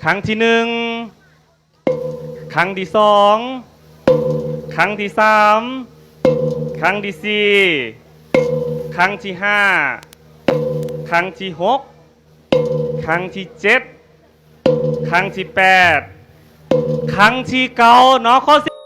ຄັ້ງທີໜຶ່ງ, ຄັ້ງທີສອງ, ຄັ້ງທີສາມ, ຄັ້ງທີສີ່, ຄັ້ງທີຫ້າ, ຄັ້ງທີຫົກ, ຄັ້ງທີເຈັດ, ຄັ້ງທີແປດ, ຄັ້ງທີເກົ້າເນາະ. ຂໍສຽງ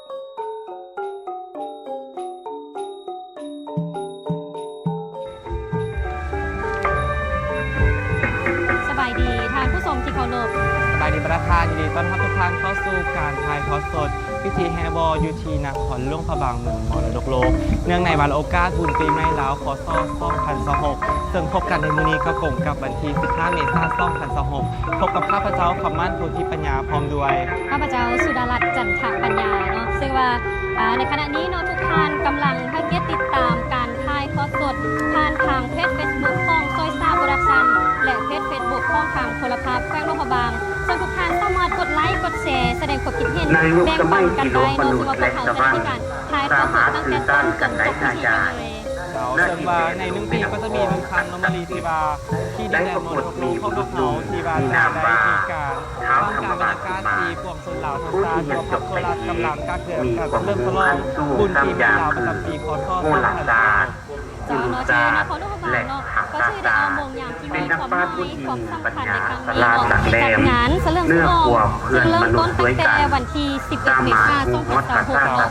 ສະບາຍດີທ່ານຜູ້ຊົມທີ່ເຄົາລົບ. ສະບາຍດີບັນດາທ່ານ, ຍິນດີຕ້ອນຮັບທຸກທ່ານເຂົ້າສູ່ການຖ່າຍທອດສົດພິທີແຫ່ວໍຢູ່ທີ່ນະຄອນຫຼວງພະບາງ ເມືອງມໍລະດົກໂລກ ເນື່ອງໃນວັນໂອກາດບຸນປີໃໝ່ລາວ ຄ.ສ. ສອງພັນຊາວຫົກ ເຊິ່ງພົບກັນໃນມື້ນີ້ກໍກົງກັບວັນທີສິບຫ້າ ເມສາ ສອງພັນຊາວຫົກ ພົບກັບຂ້າພະເຈົ້າ ຄຳໝັ້ນ ໂພທິປັນຍາ ພ້ອມດ້ວຍ ຂ້າພະເຈົ້າ ສຸດາລັດ ຈັນທະປັນຍາເນາະ. ເຊິ່ງວ່າ ອາ ໃນຂະນະນີ້ເນາະ ທຸກທ່ານກຳລັງໃຫ້ກຽດຕິດຕາມການຖ່າຍທອດສົດຜ່ານທາງເພຈເຟສບຸກຂອງຊອຍຊາໂປຣດັກຊັນ ແລະ ເພຈເຟສບຸກຂອງທາງໂທລະພາບແຂວງຫຼວງພະບາງ ເຊິ່ງທຸກທ່ານສາມາດກົດໄລ ກົດແຊ ສະແດງຄວາມຄິດເຫັນ ແບ່ງປັນກັນໄດ້ເນາະ. ເຊິ່ງວ່າພວກເຮົາຈະໄດ້ມີການຖ່າຍທອດສົດຕັ້ງແຕ່ຕົ້ນຈົນຈົບພິທີໄດ້ເລີຍ. ເຈົ້າ, ເຊິ່ງວ່າໃນໜຶ່ງປີກໍຈະມີໜຶ່ງຄັ້ງເນາະ ມາລີ ທີ່ວ່າທີ່ດິນແດນມໍລະດົກໂລກຂອງພວກເຮົາ ທີ່ວ່າຈະໄດ້ມີການ ທ່າມກາງບັນຍາກາດທີ່ປວງຊົນລາວທັງຊາດ ທົ່ວພັກທົ່ວລັດ ກຳລັງກະເກີມກະເຫຼີມສະຫຼອງບຸນປີໃໝ່ລາວປະຈຳປີ ຄ.ສ. ສອງພັນຊາວຫົກ. ເຈົ້າເນາະ ທີ່ນະຄອນຫຼວງພະບາງເນາະ ກໍຖືໄດ້ເອົາໂມງຍາມທີ່ມີຄວາມໝາຍ ຄວາມສຳຄັນໃນຄັ້ງນີ້ເນາະ ຈັດງານສະເຫຼີມສະຫຼອງ ເຊິ່ງເລີ່ມຕົ້ນຕັ້ງແຕ່ວັນທີສິບເອັດ ເມສາ ສອງພັນຊາວຫົກເນາະ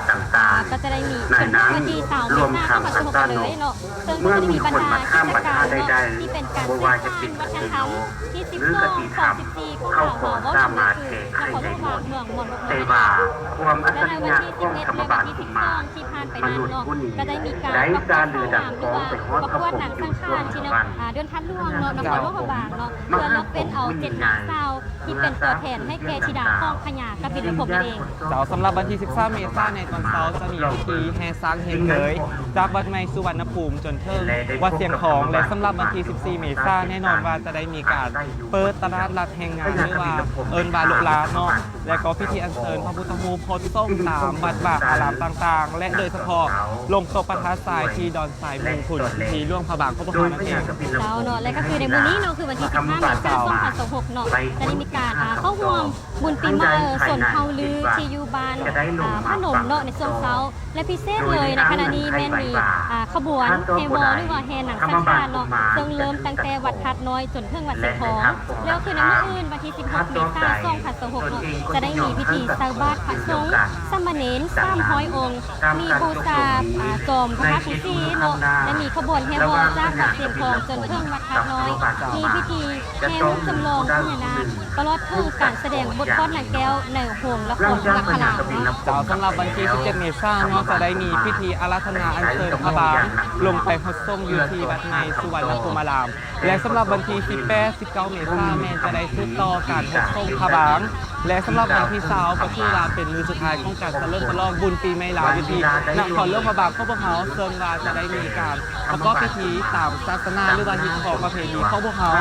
ກໍຈະໄດ້ມີຈົນເຖິງວັນທີຊາວ ເມສາ ສອງພັນຊາວຫົກເລີຍເນາະ. ເຊິ່ງກໍຈະມີບັນດາກິດຈະການເນາະ ທີ່ເປັນການສືບສານວັດທະນະທຳ ທີສິບສອງ ຂອງສິບສີ່ ຂອງເຮົາເນາະ ກໍຄືນະຄອນຫຼວງພະບາງ ເມືອງມໍລະດົກໂລກ ແລະ ໃນວັນທີສິບເອັດ ແລະ ວັນທີສິບສອງ ທີ່ຜ່ານໄປນັ້ນເນາະ ກໍໄດ້ມີການປະກວດສາວງາມ ຫຼືວ່າປະກວດນາງສັງຂານທີ່ ອາ ເດີ່ນທັດຫຼວງເນາະ ນະຄອນຫຼວງພະບາງເນາະ ເພື່ອເລືອກເປັນເອົາເຈັດນາງສາວ ທີ່ເປັນຕົວແທນໃຫ້ແກ່ທິດາຂອງພະຍາກະບິນລະພົມນັ້ນເອງ. ເຈົ້າ, ສຳລັບວັນທີສິບສາມ ເມສາ ໃນຕອນເຊົ້າ ຈະມີພິທີແຫ່ຊ້າງແຫ່ເກີຍ ຈາກວັດໃໝ່ສຸວັນນະພູມຈົນເຖິງວັດຊຽງຂອງ ແລະ ສຳລັບວັນທີສິບສີ່ ເມສາ ແນ່ນອນວ່າຈະໄດ້ມີການເປີດຕະຫຼາດນັດແຮງງານ ຫຼືວ່າເອີ້ນວ່າໂລະລາດເນາະ ແລະ ກໍພິທີອັນເຊີນພະພຸດທະຮູບໂພດສົງຕາມວັດວາອາຣາມຕ່າງໆ ແລະ ໂດຍສະເພາະລົງຕົກປະທາດຊາຍທີ່ດອນ ສາຍມຸງພຸນ ທີ່ຫຼວງພະບາງຂອງພວກເຮົານັ້ນເອງ. ເຈົ້າເນາະ ແລະ ກໍຄືໃນມື້ນີ້ເນາະ ຄືວັນທີສິບຫ້າ ເມສາ ສອງພັນຊາວຫົກເນາະ ຈະໄດ້ມີການ ອາ ເຂົ້າຮ່ວມບຸນປີໃໝ່ຊົນເຜົ່າລື ທີ່ຢູ່ບ້ານ ອາ ພະນົມເນາະ ໃນຊ່ວງເຊົ້າ ແລະ ພິເສດເລີຍໃນຂະນະນີ້ແມ່ນມີ ອາ ຂະບວນແຫ່ວໍ ຫຼືວ່າແຫ່ໜັງສັງຂານເນາະ ເຊິ່ງເລີ່ມຕັ້ງແຕ່ວັດທາດນ້ອຍຈົນເຖິງວັດຊຽງຂອງ ແລ້ວຄືໃນມື້ອື່ນ ວັນທີສິບຫົກ ເມສາ ສອງພັນຊາວຫົກເນາະ ຈະໄດ້ມີພິທີໃສ່ບາດພະສົງ ສາມະເນນ ສາມຮ້ອຍອົງ ມີບູຊາ ອາ ຈອມພະທາດພູຊີເນາະ ແລະ ມີຂະບວນແຫ່ວໍຈາກວັດຊຽງຂອງຈົນເຖິງວັດທາດນ້ອຍ ມີພິທີແຫ່ຮຸ້ນຈຳລອງພະຍານາກ ຕະຫຼອດເຖິງການສະແດງບົດຟ້ອນນາງແກ້ວໃນໂຮງລະຄອນເມືອງພະລາມເນາະ. ເຈົ້າ, ສຳລັບວັນທີສິບເຈັດ ເມສາເນາະ ຈະໄດ້ມີພິທີອາລາທະນາອັນເຊີນພະບາງລົງໄປຫົດສົງຢູ່ທີ່ວັດໃໝ່ສຸວັນນະພູມາລາມ ແລະ ສຳລັບວັນທີສິບແປດ ສິບເກົ້າ ເມສາ ແມ່ນຈະໄດ້ສືບຕໍ່ການຫົດສົງພະບາງ ແລະ ສຳລັບວັນທີຊາວ ກໍຖືວ່າເປັນມື້ສຸດທ້າຍຂອງການສະເຫຼີມສະຫຼອງບຸນປີໃໝ່ລາວຢູ່ທີ່ນະຄອນຫຼວງພະບາງຂອງພວກເຮົາ ເຊິ່ງວ່າຈະໄດ້ມີການປະກອບພິທີຕາມສາສະໜາ ຫຼືວ່າຮີດຄອງປະເພນີຂອງພວກເຮົາ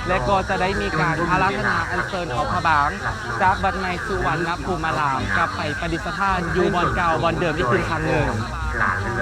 ແລະ ກໍຈະໄດ້ມີການອາລາທະນາອັນເຊີນເອົາພະບາງຈາກວັດໃໝ່ສຸວັນນະພູມາລາມ ກັບໄປປະດິດສະຖານຢູ່ບ່ອນເກົ່າບ່ອນເດີມອີກຄືນຄັ້ງໜຶ່ງ.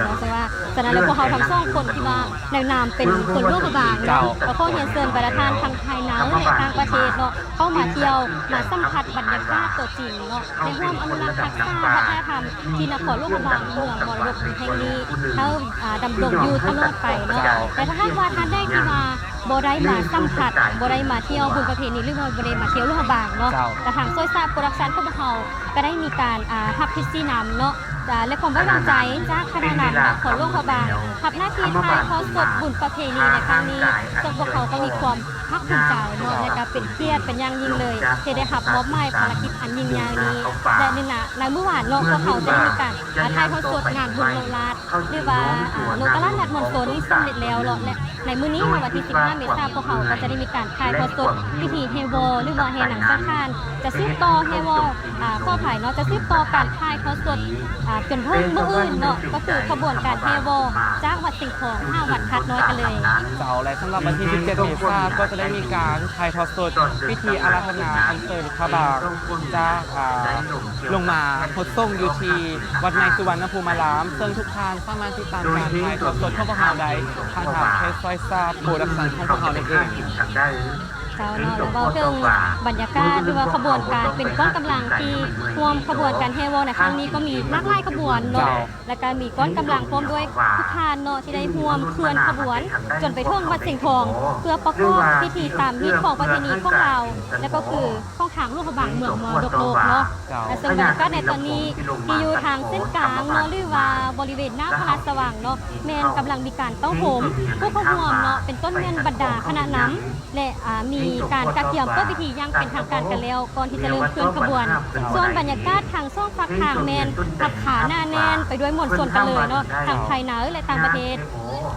ເນາະ ເຊິ່ງວ່າ ສະນັ້ນແລ້ວ ພວກເຮົາທັງສອງຄົນທີ່ວ່າໃນນາມເປັນຄົນຫຼວງພະບາງເນາະ ເຈົ້າ ກໍຂໍຮຽນເຊີນບັນດາທ່ານທັງພາຍໃນ ແລະ ຕ່າງປະເທດເນາະ ເຂົ້າມາທ່ຽວ ມາສຳຜັດບັນຍາກາດຕົວຈິງເນາະ ແລະ ຮ່ວມອະນຸລັກຮັກສາວັດທະນະທຳທີ່ນະຄອນຫຼວງພະບາງ ເມືອງມໍລະດົກແຫ່ງນີ້ ໃຫ້ ອາ ດຳລົງຢູ່ຕະຫຼອດໄປເນາະ. ເຈົ້າ ແຕ່ຖ້າຫາກວ່າທ່ານໃດທີ່ວ່າບໍ່ໄດ້ມາສຳຜັດ ບໍ່ໄດ້ມາທ່ຽວບຸນປະເພນີ ຫຼືວ່າບໍ່ໄດ້ມາທ່ຽວຫຼວງພະບາງເນາະ ເຈົ້າ ກະທາງຊອຍຊາໂປຣດັກຊັນຂອງພວກເຮົາ ກໍໄດ້ມີການ ອາ ຮັບທິດຊີ້ນຳເນາະ ອາ ແລະ ຄວາມໄວ້ວາງໃຈຈາກຄະນະນຳນະຄອນຫຼວງພະບາງ ຮັບໜ້າທີ່ຖ່າຍທອດສົດບຸນປະເພນີໃນຄັ້ງນີ້ ເຊິ່ງພວກເຮົາກໍມີຄວາມພາກພູມໃຈເນາະ ແລະ ກໍເປັນກຽດເປັນຢ່າງຍິ່ງເລີຍ ທີ່ໄດ້ຮັບມອບໝາຍພາລະກິດອັນຍິ່ງໃຫຍ່ນີ້ ແລະ ໃນ ໃນມື້ວານເນາະ ພວກເຮົາຈະໄດ້ມີການ ອາ ຖ່າຍທອດສົດງານບຸນໂລະລາດ ຫຼືວ່າ ອາ ໂລກະລາດນັດມວນຊົນສຳເລັດແລ້ວເນາະ ແລະ ໃນມື້ນີ້ເນາະ ວັນທີສິບຫ້າ ເມສາ ພວກເຮົາກໍຈະໄດ້ມີການຖ່າຍທອດສົດພິທີແຫ່ວໍ ຫຼືວ່າແຫ່ໜັງສັງຂານ ຈະສືບຕໍ່ແຫ່ວໍ ອາ ຂໍອະໄພເນາະ ຈະສືບຕໍ່ການຖ່າຍທອດສົດ ອາ ຈົນເຖິງມື້ອື່ນເນາະ ກໍຄືຂະບວນການແຫ່ວໍຈາກວັດຊຽງຂອງຫາວັດທາດນ້ອຍກັນເລີຍ. ເຈົ້າ ແລະ ສຳລັບວັນທີສິບເຈັດ ເມສາ ກໍຈະໄດ້ມີການຖ່າຍທອດສົດພິທີອາລາທະນາອັນເຊີນພະບາງຈາກ ອາ ລົງມາຫົດສົງຢູ່ທີ່ວັດໃໝ່ສຸວັນນະພູມາລາມ ເຊິ່ງທຸກທ່ານສາມາດຕິດຕາມການຖ່າຍທອດສົດຂອງພວກເຮົາໄດ້ຜ່ານທາງເພຈຊອຍຊາໂປຣດັກຊັນຂອງພວກເຮົານັ້ນເອງ. ເຈົ້າເນາະ ແລ້ວເວົ້າເຖິງບັນຍາກາດ ຫຼືວ່າຂະບວນການເປັນກ້ອນກຳລັງທີ່ຮ່ວມຂະບວນການແຫ່ວໍໃນຄັ້ງນີ້ ກໍມີຫຼາກຫຼາຍຂະບວນເນາະ ເຈົ້າ ແລ້ວກໍມີກ້ອນກຳລັງພ້ອມດ້ວຍທຸກທ່ານເນາະ ທີ່ໄດ້ຮ່ວມເຄື່ອນຂະບວນຈົນໄປເຖິງວັດຊຽງທອງ ເພື່ອປະກອບພິທີຕາມຮີດຂອງປະເພນີຂອງລາວ ແລະກໍຄືຂອງທາງຫຼວງພະບາງເມືອງມໍລະດົກໂລກເນາະ. ເຈົ້າ ແລະເຊິ່ງບັນຍາກາດໃນຕອນນີ້ທີ່ຢູ່ທາງເສັ້ນກາງເນາະ ຫຼືວ່າບໍລິເວນໜ້າພະລາຊະວັງເນາະ ແມ່ນກຳລັງມີການເຕົ້າໂຮມຜູ້ເຂົ້າຮ່ວມເນາະ ເປັນຕົ້ນແມ່ນບັນດາຄະນະນຳ ແລະ ອາ ມີການກະກຽມເປີດພິທີຢ່າງເປັນທາງການກັນແລ້ວ ກ່ອນທີ່ຈະເລີ່ມເຄື່ອນຂະບວນ. ສ່ວນບັນຍາກາດທາງສອງຟາກທາງແມ່ນຄັບຄາໜາແໜ້ນໄປດ້ວຍມວນຊົນກັນເລີຍເນາະ ທັງພາຍໃນ ແລະ ຕ່າງປະເທດ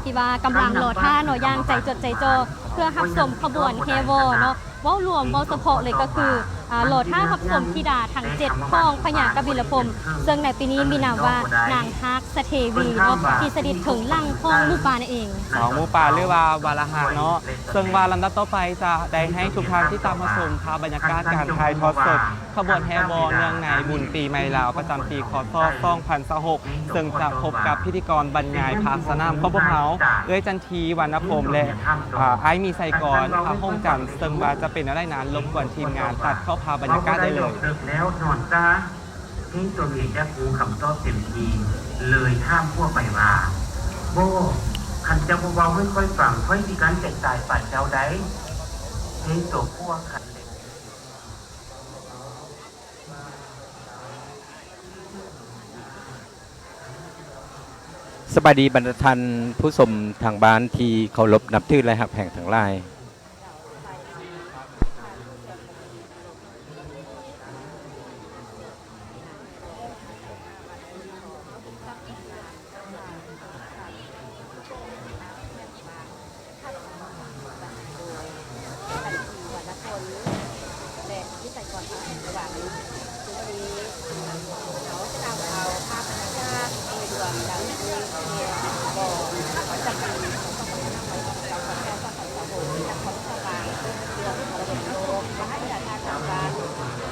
ທີ່ວ່າກຳລັງລໍຖ້າເນາະ ຢ່າງໃຈຈົດໃຈຈໍ່ ເພື່ອຮັບຊົມຂະບວນແຫ່ວໍເນາະ. ເວົ້າລວມ ເວົ້າສະເພາະເລີຍກໍຄື ອາ ລໍຖ້າຮັບຊົມທິດາທັງເຈັດຂອງພະຍາກະບິນລະພົມ ເຊິ່ງໃນປີນີ້ມີນາມວ່ານາງຮາກສະເທວີເນາະ ທີ່ສະຖິດເທິງຫຼັງຂອງໝູປ່ານັ້ນເອງ. ສອງໝູປ່າ ຫຼືວ່າວາລະຫະເນາະ ເຊິ່ງວ່າລຳດັບຕໍ່ໄປຈະໄດ້ໃຫ້ທຸກທ່ານຕິດຕາມຮັບຊົມພາບບັນຍາກາດການຖ່າຍທອດສົດຂະບວນແຫ່ວໍເນື່ອງໃນບຸນປີໃໝ່ລາວປະຈຳປີ ຄ.ສ. ສອງພັນຊາວຫົກ ເຊິ່ງຈະພົບກັບພິທີກອນບັນຍາຍພາສະນາມຂອງພວກເຮົາ ເອື້ອຍຈັນ ທີ່ວັນນະພົມ ແລະ ອາ ອ້າຍມີໄຊກອນ ພາຫົງຈັນ ເຊິ່ງວ່າຈະເປັນແນວໃດນັ້ນ ລົບກວນທີມງານຕັດເຂົ້າພາບບັນຍາກາດໄດ້ເລີຍ. ແລ້ວນອນຊາ ເພງຕົວເມຍຢາກຮູ້ຄຳຕອບເຕັມທີ່ ເລີຍຖາມຜົວໄປວ່າ ບໍ່ ຄັນເຈົ້າບໍ່ເວົ້າໃຫ້ຂ້ອຍຟັງ ຂ້ອຍຊິກັ້ນໃຈຕາຍປານເຈົ້າໃດ. ເພງຕົວຜົວຄັນເລັກ. ສະບາຍດີບັນດາທ່ານຜູ້ຊົມທາງບ້ານທີ່ເຄົາລົບນັບຖື ແລະ ຮັກແພງທັງຫຼາຍ.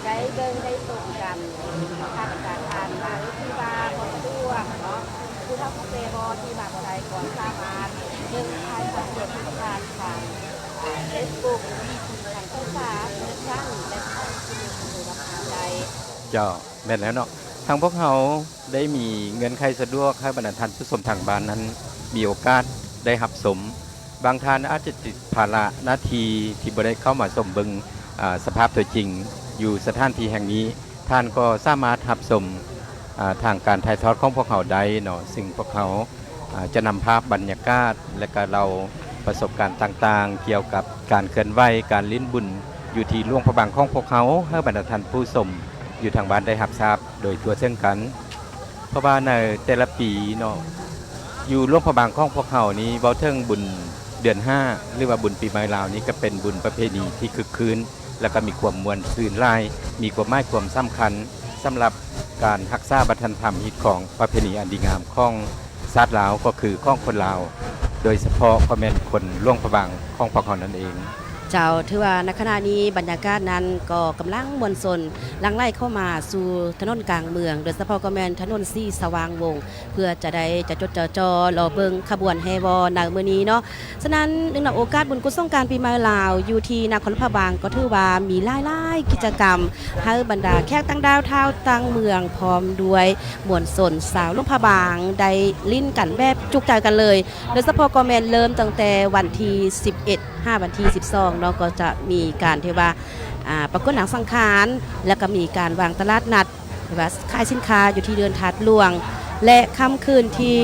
ໄດ້ເບິ່ງໄດ້ຊົມກັນ ຖ້າເປັນການຜ່ານມາທີ່ວ່າບໍ່ສະດວກເນາະ ຜູ້ເຖົ້າຜູ້ແກ່ບໍ່ ທີ່ມາບໍ່ໄດ້ ກໍສາມາດເບິ່ງຖ່າຍທອດສົດຜ່ານທາງ ອ່າ ເຟສບຸກ ທາງໂທລະສັບ ທາງສັ້ນ ແລະ ທາງທີ່ມີໂທລະພັດໄດ້. ເຈົ້າ ແມ່ນແລ້ວເນາະ ທາງພວກເຮົາໄດ້ມີເງື່ອນໄຂສະດວກໃຫ້ບັນດາທ່ານຜູ້ຊົມທາງບ້ານນັ້ນມີໂອກາດໄດ້ຮັບຊົມ. ບາງທ່ານອາດຈະຕິດພາລະໜ້າທີ່ທີ່ບໍ່ໄດ້ເຂົ້າມາຊົມເບິ່ງ ອາ ສະພາບຕົວຈິງຢູ່ສະຖານທີ່ແຫ່ງນີ້, ທ່ານກໍສາມາດຮັບຊົມ ອາ ທາງການຖ່າຍທອດຂອງພວກເຮົາໄດ້ເນາະ, ຊຶ່ງພວກເຮົາ ອາ ຈະນຳພາບບັນຍາກາດ ແລະ ກະເລົ່າປະສົບການຕ່າງໆ ກ່ຽວກັບການເຄື່ອນໄຫວ, ການຫຼິ້ນບຸນຢູ່ທີ່ຫຼວງພະບາງຂອງພວກເຮົາ ໃຫ້ບັນດາທ່ານຜູ້ຊົມຢູ່ທາງບ້ານໄດ້ຮັບຊາບໂດຍທົ່ວເຖິງກັນ. ເພາະວ່າໃນແຕ່ລະປີເນາະ ຢູ່ຫຼວງພະບາງຂອງພວກເຮົານີ້ ເວົ້າເຖິງບຸນເດືອນຫ້າ ຫຼືວ່າບຸນປີໃໝ່ລາວນີ້ ກໍເປັນບຸນປະເພນີທີ່ຄຶກຄື້ນ ແລ້ວກໍມີຄວາມມ່ວນຊື່ນຫຼາຍ, ມີຄວາມໝາຍຄວາມສຳຄັນສຳລັບການຮັກສາວັດທະນະທຳຮີດຄອງປະເພນີອັນດີງາມຂອງຊາດລາວ ກໍຄືຂອງຄົນລາວ ໂດຍສະເພາະກໍແມ່ນຄົນຫຼວງພະບາງຂອງພວກເຮົານັ້ນເອງ. ເຈົ້າ ຖືວ່າໃນຂະນະນີ້ບັນຍາກາດນັ້ນກໍກຳລັງມວນຊົນຫຼັ່ງໄຫຼເຂົ້າມາສູ່ຖະໜົນກາງເມືອງ ໂດຍສະເພາະກໍແມ່ນຖະໜົນສີສະຫວ່າງວົງ ເພື່ອຈະໄດ້ຈະຈົດຈະຈໍລໍເບິ່ງຂະບວນແຫ່ວໍໃນມື້ນີ້ເນາະ. ສະນັ້ນ ເນື່ອງໃນໂອກາດບຸນກຸດສົງການປີໃໝ່ລາວ ຢູ່ທີ່ນະຄອນຫຼວງພະບາງກໍຖືວ່າມີຫຼາຍໆກິດຈະກຳ ໃຫ້ບັນດາແຂກຕ່າງດ້າວຊາວຕ່າງເມືອງ ພ້ອມດ້ວຍມວນຊົນຊາວຫຼວງພະບາງ ໄດ້ຫຼິ້ນກັນແບບຈຸໃຈກັນເລີຍ. ໂດຍສະເພາະກໍແມ່ນເລີ່ມຕັ້ງແຕ່ວັນທີສິບເອັດ ຫາວັນທີສິບສອງເນາະ ກໍຈະມີການທີ່ວ່າ ອ່າ ປະກວດນາງສັງຂານ ແລ້ວກໍມີການວາງຕະຫຼາດນັດ ທີ່ວ່າຂາຍສິນຄ້າຢູ່ທີ່ເດີ່ນທາດຫຼວງ ແລະ ຄ່ຳຄືນທີ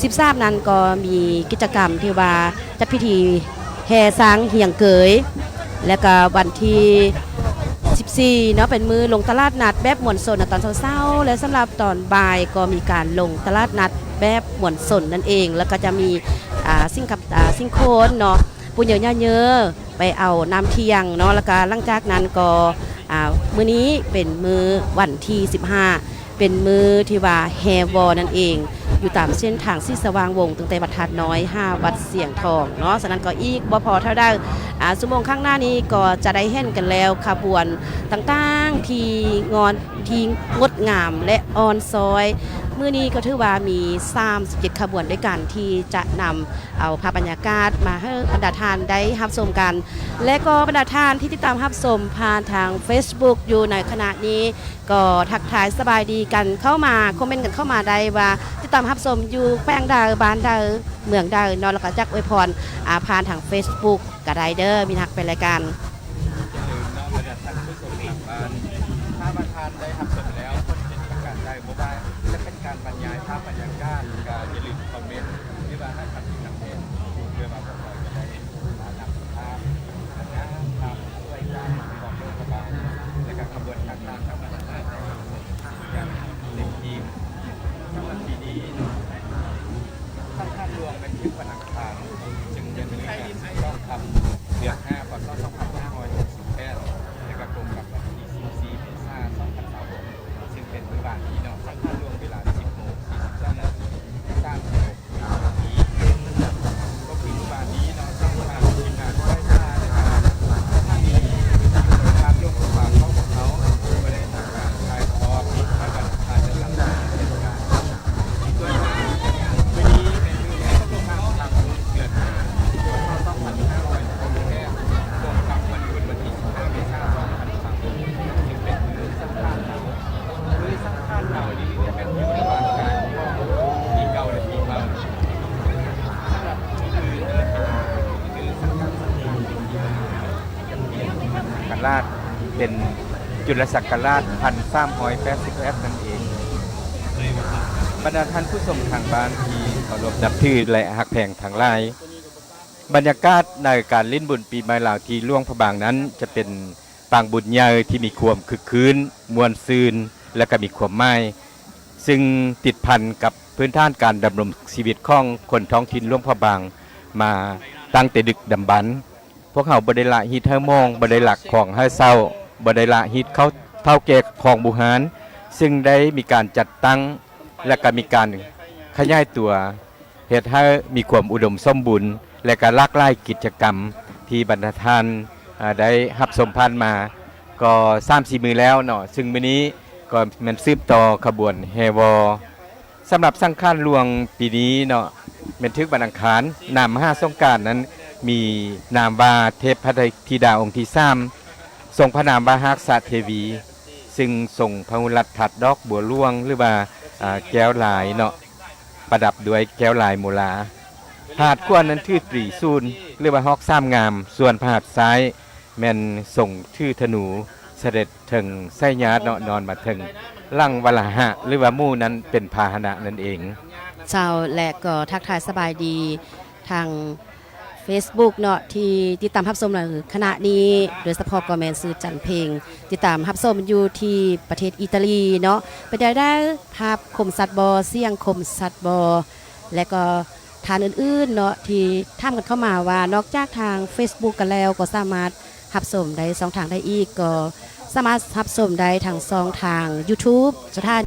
ສິບສາມນັ້ນກໍມີກິດຈະກຳທີ່ວ່າຈັດພິທີແຫ່ຊ້າງຮຽງເກີຍ ແລະ ກໍວັນທີສິບສີ່ເນາະ ເປັນມື້ລົງຕະຫຼາດນັດແບບມວນຊົນໃນຕອນເຊົ້າໆ ແລະ ສຳລັບຕອນບ່າຍກໍມີການລົງຕະຫຼາດນັດແບບມວນຊົນນັ້ນເອງ ແລ້ວກໍຈະມີ ອ່າ ສິ່ງຄຳ ອ່າ ສິ່ງໂຄນເນາະ ປູ່ເຍີຍ່າເຍີ ໄປເອົານ້ຳທ່ຽງເນາະ ແລ້ວກະຫຼັງຈາກນັ້ນກໍ ອ່າ ມື້ນີ້ເປັນມື້ວັນທີສິບຫ້າ ເປັນມື້ທີ່ວ່າແຫ່ວໍນັ້ນເອງ ຢູ່ຕາມເສັ້ນທາງສີສະຫວ່າງວົງ ຕັ້ງແຕ່ວັດທາດນ້ອຍຫາວັດຊຽງທອງເນາະ. ສະນັ້ນກໍອີກບໍ່ພໍເທົ່າໃດ ອ່າ ຊົ່ວໂມງຂ້າງໜ້ານີ້ກໍຈະໄດ້ເຫັນກັນແລ້ວ ຂະບວນຕ່າງໆທີ່ງອນ ທີ່ງົດງາມ ແລະ ອ່ອນຊ້ອຍ ມື້ນີ້ກໍຖືວ່າມີສາມສິບເຈັດຂະບວນດ້ວຍກັນ ທີ່ຈະນຳເອົາພາບບັນຍາກາດມາໃຫ້ບັນດາທ່ານໄດ້ຮັບຊົມກັນ ແລະກໍບັນດາທ່ານທີ່ຕິດຕາມຮັບຊົມຜ່ານທາງເຟສບຸກຢູ່ໃນຂະນະນີ້ ກໍທັກທາຍສະບາຍດີກັນເຂົ້າມາ ຄອມເມັນກັນເຂົ້າມາໄດ້ວ່າ ຕິດຕາມຮັບຊົມຢູ່ແຂວງໃດ ບ້ານໃດ ເມືອງໃດເນາະ ແລ້ວກໍຢາກອວຍພອນ ອາ ຜ່ານທາງເຟສບຸກກໍໄດ້ເດີ ມິດຮັກແຟນລາຍການ. ຢ່າລືມເນາະ ບັນດາທ່ານຜູ້ຊົມທາງບ້ານ ຖ້າວ່າທ່ານໄດ້ຮັບຊົມແລ້ວ ຄອມເມັນປະກາດໄດ້ ບໍ່ວ່າຈະເປັນການບັນຍາຍພາບບັນຍາກາດ ກໍຢ່າລືມຄອມເມັນ ຫຼືວ່າໃຫ້ຄຳຄິດຄຳເຫັນ ເພື່ອວ່າພວກເຮົາຈະໄດ້ ອ່າ ນຳພາບອັນງາມ ພາບສວຍງາມຂອງໂລກະບານ ແລະກະຂະບວນການຕ່າງໆ ເພື່ອນຳມາໃຫ້ເຮົາເຫັນກັນເຕັມທີ່. ສຳລັບປີນີ້ ສັງຂານຫຼວງແມ່ນຄືວັນອັງຄານ ເຊິ່ງແມ່ນມື້ວັນທີຊາວສອງ ຄ່ຳເດືອນຫ້າ ພ.ສ. ສອງພັນຫ້າຮ້ອຍຫົກສິບແປດ ແລະກະກົງກັບວັນທີສິບສີ່ ເມສາ ສອງພັນຊາວຫົກ ເຊິ່ງເປັນມື້ວານນີ້ເນາະ ສັງຂານຫຼວງເວລາສິບໂມງ ສີ່ສິບສອງນາທີ ສາມສິບຫົກວິນາທີ ກໍຄືມື້ວານນີ້ເນາະ ທາງທີມງານໄຟຟ້າ ແລະກະສະຖານີວິທະຍຸໂທລະທັດ ຫຼວງພະບາງ ຂອງພວກເຮົາ ກໍໄດ້ທຳການຖ່າຍທອດໃຫ້ບັນດາທ່ານໄດ້ຮັບຊົມເຊັ່ນກັນ. ໂດຍວ່າມື້ນີ້ແມ່ນມື້ວັນທີຊາວສາມ ເດືອນຫ້າ ພ.ສ. ສອງພັນຫ້າຮ້ອຍຫົກສິບແປດ ກົງກັບວັນພຸດ ວັນທີສິບຫ້າ ເມສາ ສອງພັນຊາວຫົກ ຊຶ່ງເປັນມື້ສັງຂານເນົາ. ໂດຍສັງຂານເນົານີ້ຈະແມ່ນຢູ່ລະຫວ່າງການຂອງປີເກົ່າ ແລະ ປີໃໝ່. ສຳລັບມື້ອື່ນ ມື້ສັງຂານ ສັງຂານປີທີ່ແລ້ວ ສັກກະລາດ ເປັນຈຸລະສັກກະລາດ ພັນສາມຮ້ອຍແປດສິບເອັດ ນັ້ນເອງ. ບັນດາທ່ານຜູ້ຊົມທາງບ້ານທີ່ເຄົາລົບນັບຖື ແລະ ຮັກແພງທັງຫຼາຍ, ບັນຍາກາດໃນການຫຼິ້ນບຸນປີໃໝ່ລາວທີ່ຫຼວງພະບາງນັ້ນ ຈະເປັນປາງບຸນໃຫຍ່ທີ່ມີຄວາມຄຶກຄື້ນ ມ່ວນຊື່ນ ແລະ ກໍມີຄວາມໝາຍ ຊຶ່ງຕິດພັນກັບພື້ນຖານການດຳລົງຊີວິດຂອງຄົນທ້ອງຖິ່ນຫຼວງພະບາງມາຕັ້ງແຕ່ດຶກດຳບັນ. ພວກເຮົາບໍ່ໄດ້ລະຮີດໃຫ້ໝອງ, ບໍ່ໄດ້ລັກຂອງໃຫ້ເຊົ່າ, ບໍ່ໄດ້ລະຮີດເຂົ້າເຖົ້າແກ່ຂອງບູຮານ, ຊຶ່ງໄດ້ມີການຈັດຕັ້ງ ແລະ ກໍມີການຂະຫຍາຍຕົວ ເຮັດໃຫ້ມີຄວາມອຸດົມສົມບູນ ແລະ ກໍຫຼາກຫຼາຍກິດຈະກຳທີ່ບັນດາທ່ານ ອາ ໄດ້ຮັບຊົມຜ່ານມາ ກໍສາມສີ່ມື້ແລ້ວເນາະ, ຊຶ່ງມື້ນີ້ກໍແມ່ນສືບຕໍ່ຂະບວນແຫ່ວໍ. ສຳລັບສັງຂານຫຼວງປີນີ້ເນາະ ແມ່ນຖືກວັນອັງຄານ, ນາມມະຫາສົງການນັ້ນມີນາມວ່າເທບພະທິດາອົງທີສາມ ຊົງພະນາມວ່າຮາກສະເທວີ ຊຶ່ງຊົງພະຮຸລັດທັດດອກບົວຫຼວງ ຫຼືວ່າ ອາ ແກ້ວລາຍເນາະ ປະດັບດ້ວຍແກ້ວລາຍໂມລາ. ທະຫານຂວັນນັ້ນຖືຕຣີສູນ ຫຼືວ່າຫອກສາມງາມ, ສ່ວນພະຫັດຊ້າຍແມ່ນຊົງຖືທະນູ ສະເດັດເທິງໄຊຍາດເນາະ ນອນມາເທິງຫຼັງວະລາຫະ ຫຼືວ່າໝູນັ້ນເປັນພາຫະນະນັ້ນເອງ. ເຈົ້າ ແລະ ກໍທັກທາຍສະບາຍດີທາງ ເຟສບຸກເນາະ ທີ່ຕິດຕາມຮັບຊົມໃນຂະນະນີ້ ໂດຍສະເພາະກໍແມ່ນຊື່ຈັນເພັງ ຕິດຕາມຮັບຊົມຢູ່ທີ່ປະເທດອີຕາລີເນາະ. ເປັນແນວໃດ? ພາບຄົມຊັດບໍ່? ສຽງຄົມຊັດບໍ່? ແລະກໍທ່ານອື່ນໆເນາະ ທີ່ຖາມກັນເຂົ້າມາວ່າ ນອກຈາກທາງເຟສບຸກກັນແລ້ວ ກໍສາມາດຮັບຊົມໄດ້ຊ່ອງທາງໃດອີກ? ກໍສາມາດຮັບຊົມໄດ້ທາງຊ່ອງທາງຢູທູບ ສະຖານ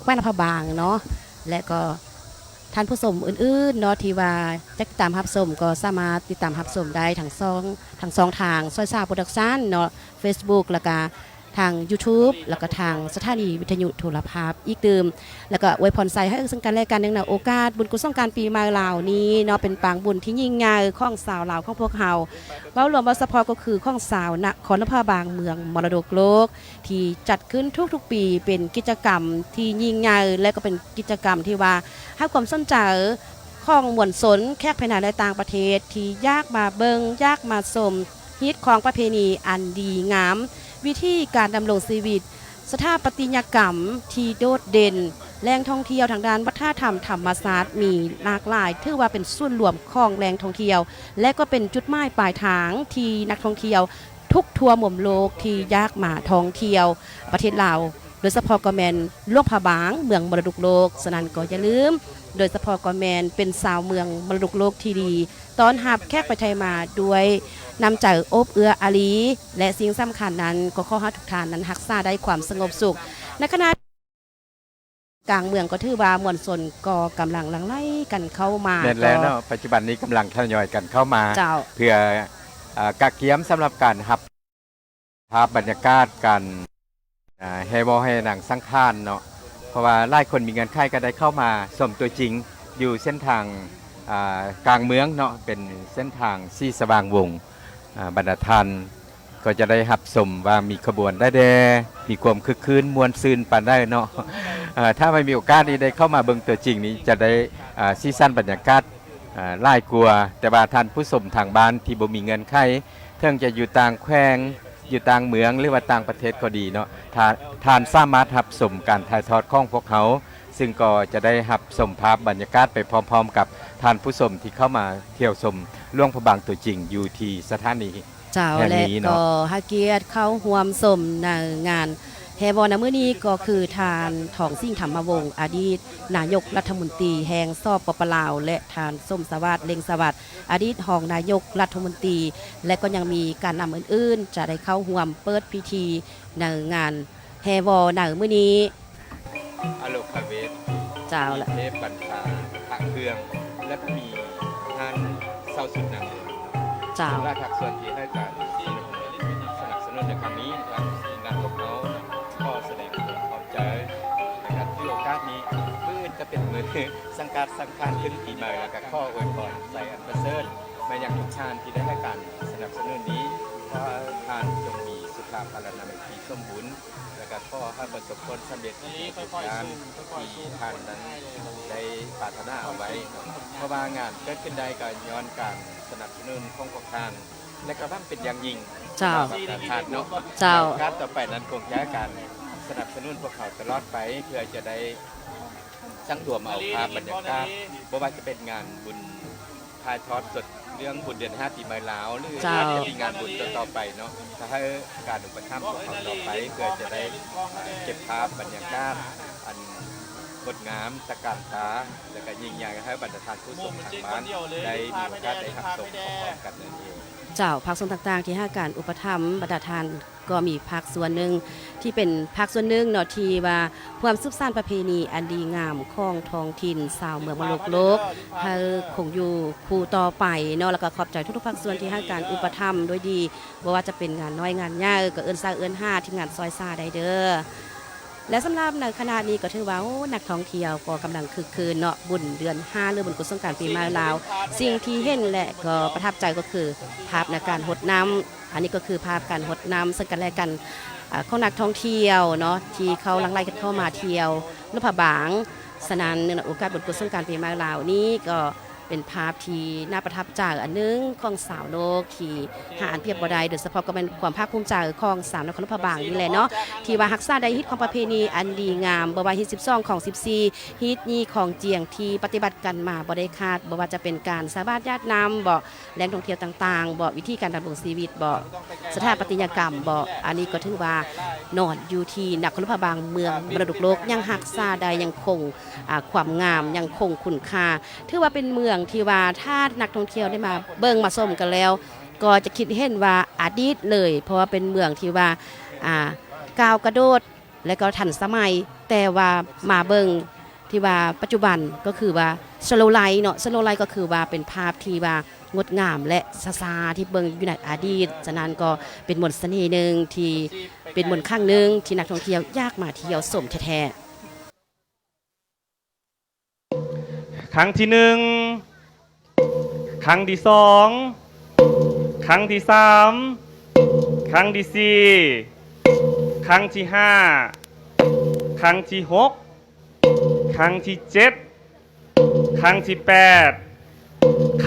ແຂວງຫຼວງພະບາງເນາະ ແລະກໍທ່ານຜູ້ຊົມອື່ນໆເນາະ ທີ່ວ່າຢາກຕິດຕາມຮັບຊົມ ກໍສາມາດຕິດຕາມຮັບຊົມໄດ້ທັງຊ່ອງ ທັງຊ່ອງທາງ ຊອຍຊາວໂປຣດັກຊັນເນາະ ເຟສບຸກ ແລ້ວກະທາງຢູທູບ ແລ້ວກະທາງສະຖານີວິທະຍຸໂທລະພາບອີກຕື່ມ. ແລ້ວກະອວຍພອນໄຊໃຫ້ເຊິ່ງກັນແລະກັນ ເນື່ອງໃນໂອກາດບຸນກຸສົງການປີໃໝ່ລາວນີ້ເນາະ ເປັນປາງບຸນທີ່ຍິ່ງໃຫຍ່ຂອງຊາວລາວຂອງພວກເຮົາ ເວົ້າລວມເວົ້າສະເພາະກໍຄືຂອງຊາວນະຄອນຫຼວງພະບາງ ເມືອງມໍລະດົກໂລກ ທີ່ຈັດຂຶ້ນທຸກໆປີ ເປັນກິດຈະກຳທີ່ຍິ່ງໃຫຍ່ ແລະກໍເປັນກິດຈະກຳທີ່ວ່າໃຫ້ຄວາມສົນໃຈຂອງມວນຊົນ ແຂກພາຍໃນ ແລະ ຕ່າງປະເທດ ທີ່ຢາກມາເບິ່ງ ຢາກມາຊົມຮີດຄອງປະເພນີອັນດີງາມ, ວິທີການດຳລົງຊີວິດ, ສະຖາປັດຕະຍະກຳທີ່ໂດດເດັ່ນ, ແຫຼ່ງທ່ອງທ່ຽວທາງດ້ານວັດທະນະທຳທຳມະຊາດມີຫຼາກຫຼາຍ, ຖືວ່າເປັນສູນລວມຂອງແຫຼ່ງທ່ອງທ່ຽວ ແລະກໍເປັນຈຸດໝາຍປາຍທາງທີ່ນັກທ່ອງທ່ຽວ ທຸກທົ່ວມຸມໂລກທີ່ຢາກມາທ່ອງທ່ຽວປະເທດລາວ, ໂດຍສະເພາະກໍແມ່ນຫຼວງພະບາງ ເມືອງມໍລະດົກໂລກ. ສະນັ້ນກໍຢ່າລືມ, ໂດຍສະເພາະກໍແມ່ນເປັນຊາວເມືອງມໍລະດົກໂລກທີ່ດີ ຕ້ອນຮັບແຂກໄປໄທມາດ້ວຍນ້ຳໃຈໂອບເອື້ອອາລີ ແລະ ສິ່ງສຳຄັນນັ້ນ ກໍຂໍໃຫ້ທຸກທ່ານນັ້ນຮັກສາໄດ້ຄວາມສະຫງົບສຸກ. ໃນຂະນະ ກາງເມືອງກໍຖືວ່າມວນຊົນກໍກຳລັງຫຼັ່ງໄຫຼກັນເຂົ້າມາ. ແມ່ນແລ້ວເນາະ, ປັດຈຸບັນນີ້ກຳລັງທະຍອຍກັນເຂົ້າມາ ເຈົ້າ ເພື່ອ ອາ ກະກຽມສຳລັບການຮັບພາບບັນຍາກາດການ ອາ ແຫ່ວໍແຫ່ນາງສັງຂານເນາະ. ພາະວ່າຫຼາຍຄົນມີເງື່ອນໄຂກໍໄດ້ເຂົ້າມາຊົມຕົວຈິງຢູ່ເສັ້ນທາງ ອ່າ ກາງເມືອງເນາະ ເປັນເສັ້ນທາງສີສະຫວ່າງວົງ ອ່າ ບັນດາທ່ານກໍຈະໄດ້ຮັບຊົມວ່າມີຂະບວນໃດແດ່ ມີຄວາມຄຶກຄື້ນມ່ວນຊື່ນປານໃດເນາະ. ເອີ ຖ້າວ່າມີໂອກາດນີ້ໄດ້ເຂົ້າມາເບິ່ງຕົວຈິງນີ້ ຈະໄດ້ ອ່າ ສີສັນບັນຍາກາດ ອ່າ ຫຼາຍກວ່າ. ແຕ່ວ່າທ່ານຜູ້ຊົມທາງບ້ານທີ່ບໍ່ມີເງື່ອນໄຂ ເຖິງຈະຢູ່ຕ່າງແຂວງ ຢູ່ຕ່າງເມືອງ ຫຼືວ່າຕ່າງປະເທດກໍດີເນາະ ທ່ານ ທ່ານສາມາດຮັບຊົມການຖ່າຍທອດຂອງພວກເຮົາ ຊຶ່ງກໍຈະໄດ້ຮັບຊົມພາບບັນຍາກາດໄປພ້ອມໆກັບທ່ານຜູ້ຊົມທີ່ເຂົ້າມາທ່ຽວຊົມຫຼວງພະບາງຕົວຈິງຢູ່ທີ່ສະຖານີ ເຈົ້າ ແຫ່ງນີ້ເນາະ ແລະ ກໍໃຫ້ກຽດເຂົ້າຮ່ວມຊົມໃນງານແຫ່ວໍໃນມື້ນີ້ ກໍຄືທ່ານ ທອງສິງ ທຳມະວົງ ອະດີດນາຍົກລັດຖະມົນຕີແຫ່ງ ສປປ ລາວ ແລະ ທ່ານ ສົມສະຫວາດ ເລັ່ງສະຫວັດ ອະດີດຮອງນາຍົກລັດຖະມົນຕີ ແລະ ກໍຍັງມີການນຳອື່ນໆ ຈະໄດ້ເຂົ້າຮ່ວມເປີດພິທີໃນງານແຫ່ວໍໃນມື້ນີ້. ອາໂລຄາເວດ ເຈົ້າລະ ເທບບັນຊາ ພະເຄື່ອງ ແລະ ມີຮ້ານເຊົ່າຊຸດນາງເລີນ ເຈົ້າ ຫຼາຍພາກສ່ວນທີ່ໃຫ້ການສະໜັບສະໜູນໃນຄັ້ງນີ້ ທາງທີມງານພວກເຮົາຂໍສະແດງຄວາມຂອບໃຈ ແລະ ກະຖືໂອກາດນີ້ ມື້ອື່ນກະເປັນມື້ສັງກາດສັງຂານຂຶ້ນປີໃໝ່ ແລະ ກະຂໍອວຍພອນໄຊອັນປະເສີດມາຍັງທຸກທ່ານທີ່ໄດ້ໃຫ້ການສະໜັບສະໜູນນີ້ ຂໍໃຫ້ທ່ານຈົ່ງມີສຸຂະພະລານາໄມຕີສົມບູນ ແລະ ກະຂໍໃຫ້ປະສົບຜົນສຳເລັດໃນທຸກຢ່າງທີ່ທ່ານນັ້ນໄດ້ປາດຖະໜາເອົາໄວ້ ເພາະວ່າງານເກີດຂຶ້ນໄດ້ກໍຍ້ອນການສະໜັບສະໜູນຂອງພວກທ່ານ ແລະ ກໍຫວັງເປັນຢ່າງຍິ່ງ ເຈົ້າ ສຳລັບທ່ານເນາະ ເຈົ້າ ໂອກາດຕໍ່ໄປນັ້ນຄົງຈະໃຫ້ການສະໜັບສະໜູນພວກເຮົາຕະຫຼອດໄປ ເພື່ອຈະໄດ້ສັງລວມເອົາພາບບັນຍາກາດ ບໍ່ວ່າຈະເປັນງານບຸນ ຖ່າຍທອດສົດເລື່ອງບຸນເດືອນຫ້າປີໃໝ່ລາວ ຫຼື ເຈົ້າ ອາດຈະມີງານບຸນຕໍ່ໆໄປເນາະ ກໍໃຫ້ການອຸປະຖຳພວກເຮົາຕໍ່ໄປ ເພື່ອຈະໄດ້ເກັບພາບບັນຍາກາດອັນງົດງາມຕະການຕາ ແລະ ກໍຍິ່ງໃຫຍ່ ໃຫ້ບັນດາທ່ານຜູ້ຊົມທາງບ້ານໄດ້ມີໂອກາດໄດ້ຮັບຊົມພ້ອມໆກັນນັ້ນເອງ. ເຈົ້າ ພາກສ່ວນຕ່າງໆທີ່ໃຫ້ການອຸປະຖຳບັນດາທ່ານ ກໍມີພາກສ່ວນໜຶ່ງທີ່ເປັນພາກສ່ວນໜຶ່ງເນາະ ທີ່ວ່າຮ່ວມສືບສານປະເພນີອັນດີງາມຂອງທ້ອງຖິ່ນຊາວເມືອງມະໂນລະດົກໂລກ ໃຫ້ຄົງຢູ່ຄູ່ຕໍ່ໄປເນາະ ແລ້ວກໍຂອບໃຈທຸກໆພາກສ່ວນທີ່ໃຫ້ການອຸປະຖຳດ້ວຍດີ ບໍ່ວ່າຈະເປັນງານນ້ອຍງານໃຫຍ່ ກໍເອີ້ນຊາເອີ້ນຫາ ທີມງານຊ່ອຍຊາໄດ້ເດີ. ແລະ ສຳລັບໃນຂະນະນີ້ກໍຖືວ່າ ໂອ້ ນັກທ່ອງທ່ຽວກໍກຳລັງຄຶກຄື້ນເນາະ ບຸນເດືອນຫ້າ ຫຼື ບຸນກຸສົງການປີໃໝ່ລາວ ສິ່ງທີ່ເຫັນ ແລະ ກໍປະທັບໃຈກໍຄືພາບໃນການຫົດນ້ຳ ອັນນີ້ກໍຄືພາບການຫົດນ້ຳເຊິ່ງກັນແລະກັນ ອາ ຂອງນັກທ່ອງທ່ຽວເນາະ ທີ່ເຂົາຫຼັ່ງໄຫຼກັນເຂົ້າມາທ່ຽວຫຼວງພະບາງ. ສະນັ້ນ ໃນໂອກາດບຸນກຸສົງການປີໃໝ່ລາວນີ້ ກໍເປັນພາບທີ່ໜ້າປະທັບໃຈອັນໜຶ່ງຂອງຊາວໂລກ ທີ່ຫາອັນປຽບບໍ່ໄດ້ ໂດຍສະເພາະກໍແມ່ນຄວາມພາກພູມໃຈຂອງຊາວນະຄອນຫຼວງພະບາງນີ້ແຫຼະເນາະ ທີ່ວ່າຮັກສາໄດ້ຮີດຄອງປະເພນີອັນດີງາມ ບໍ່ວ່າຮີດສິບສອງ ຄອງສິບສີ່ ຮີດຍີ່ ຄອງຈຽງ ທີ່ປະຕິບັດກັນມາບໍ່ໄດ້ຂາດ ບໍ່ວ່າຈະເປັນການໃສ່ບາດຢາດນ້ຳບໍ ແຫຼ່ງທ່ອງທ່ຽວຕ່າງໆບໍ ວິທີການດຳລົງຊີວິດບໍ ສະຖາປັດຕະຍະກຳບໍ ອັນນີ້ກໍຖືວ່ານອນຢູ່ທີ່ນະຄອນຫຼວງພະບາງ ເມືອງມໍລະດົກໂລກ ຍັງຮັກສາໄດ້ ຍັງຄົງ ອາ ຄວາມງາມ ຍັງຄົງຄຸນຄ່າ ຖືວ່າເປັນເມືອງທີ່ວ່າຖ້ານັກທ່ອງທ່ຽວໄດ້ມາເບິ່ງມາຊົມກັນແລ້ວ ກໍຈະຄິດເຫັນວ່າອະດີດເລີຍ ເພາະວ່າເປັນເມືອງທີ່ວ່າ ອາ ກ້າວກະໂດດ ແລະກໍທັນສະໄໝ ແຕ່ວ່າມາເບິ່ງທີ່ວ່າປັດຈຸບັນກໍຄືວ່າ slow life ເນາະ slow life ກໍຄືວ່າເປັນພາບທີ່ວ່າງົດງາມ ແລະ ຊ້າໆ ທີ່ເບິ່ງຢູ່ໃນອະດີດ. ສະນັ້ນກໍເປັນມົນສະເໜ່ໜຶ່ງທີ່ ເປັນມົນຄັ້ງໜຶ່ງທີ່ນັກທ່ອງທ່ຽວຢາກມາທ່ຽວຊົມແທ້ໆ. ຄັ້ງທີໜຶ່ງ ຄັ້ງທີສອງ ຄັ້ງທີສາມ ຄັ້ງທີສີ່ ຄັ້ງທີຫ້າ ຄັ້ງທີຫົກ ຄັ້ງທີເຈັດ ຄັ້ງທີແປດ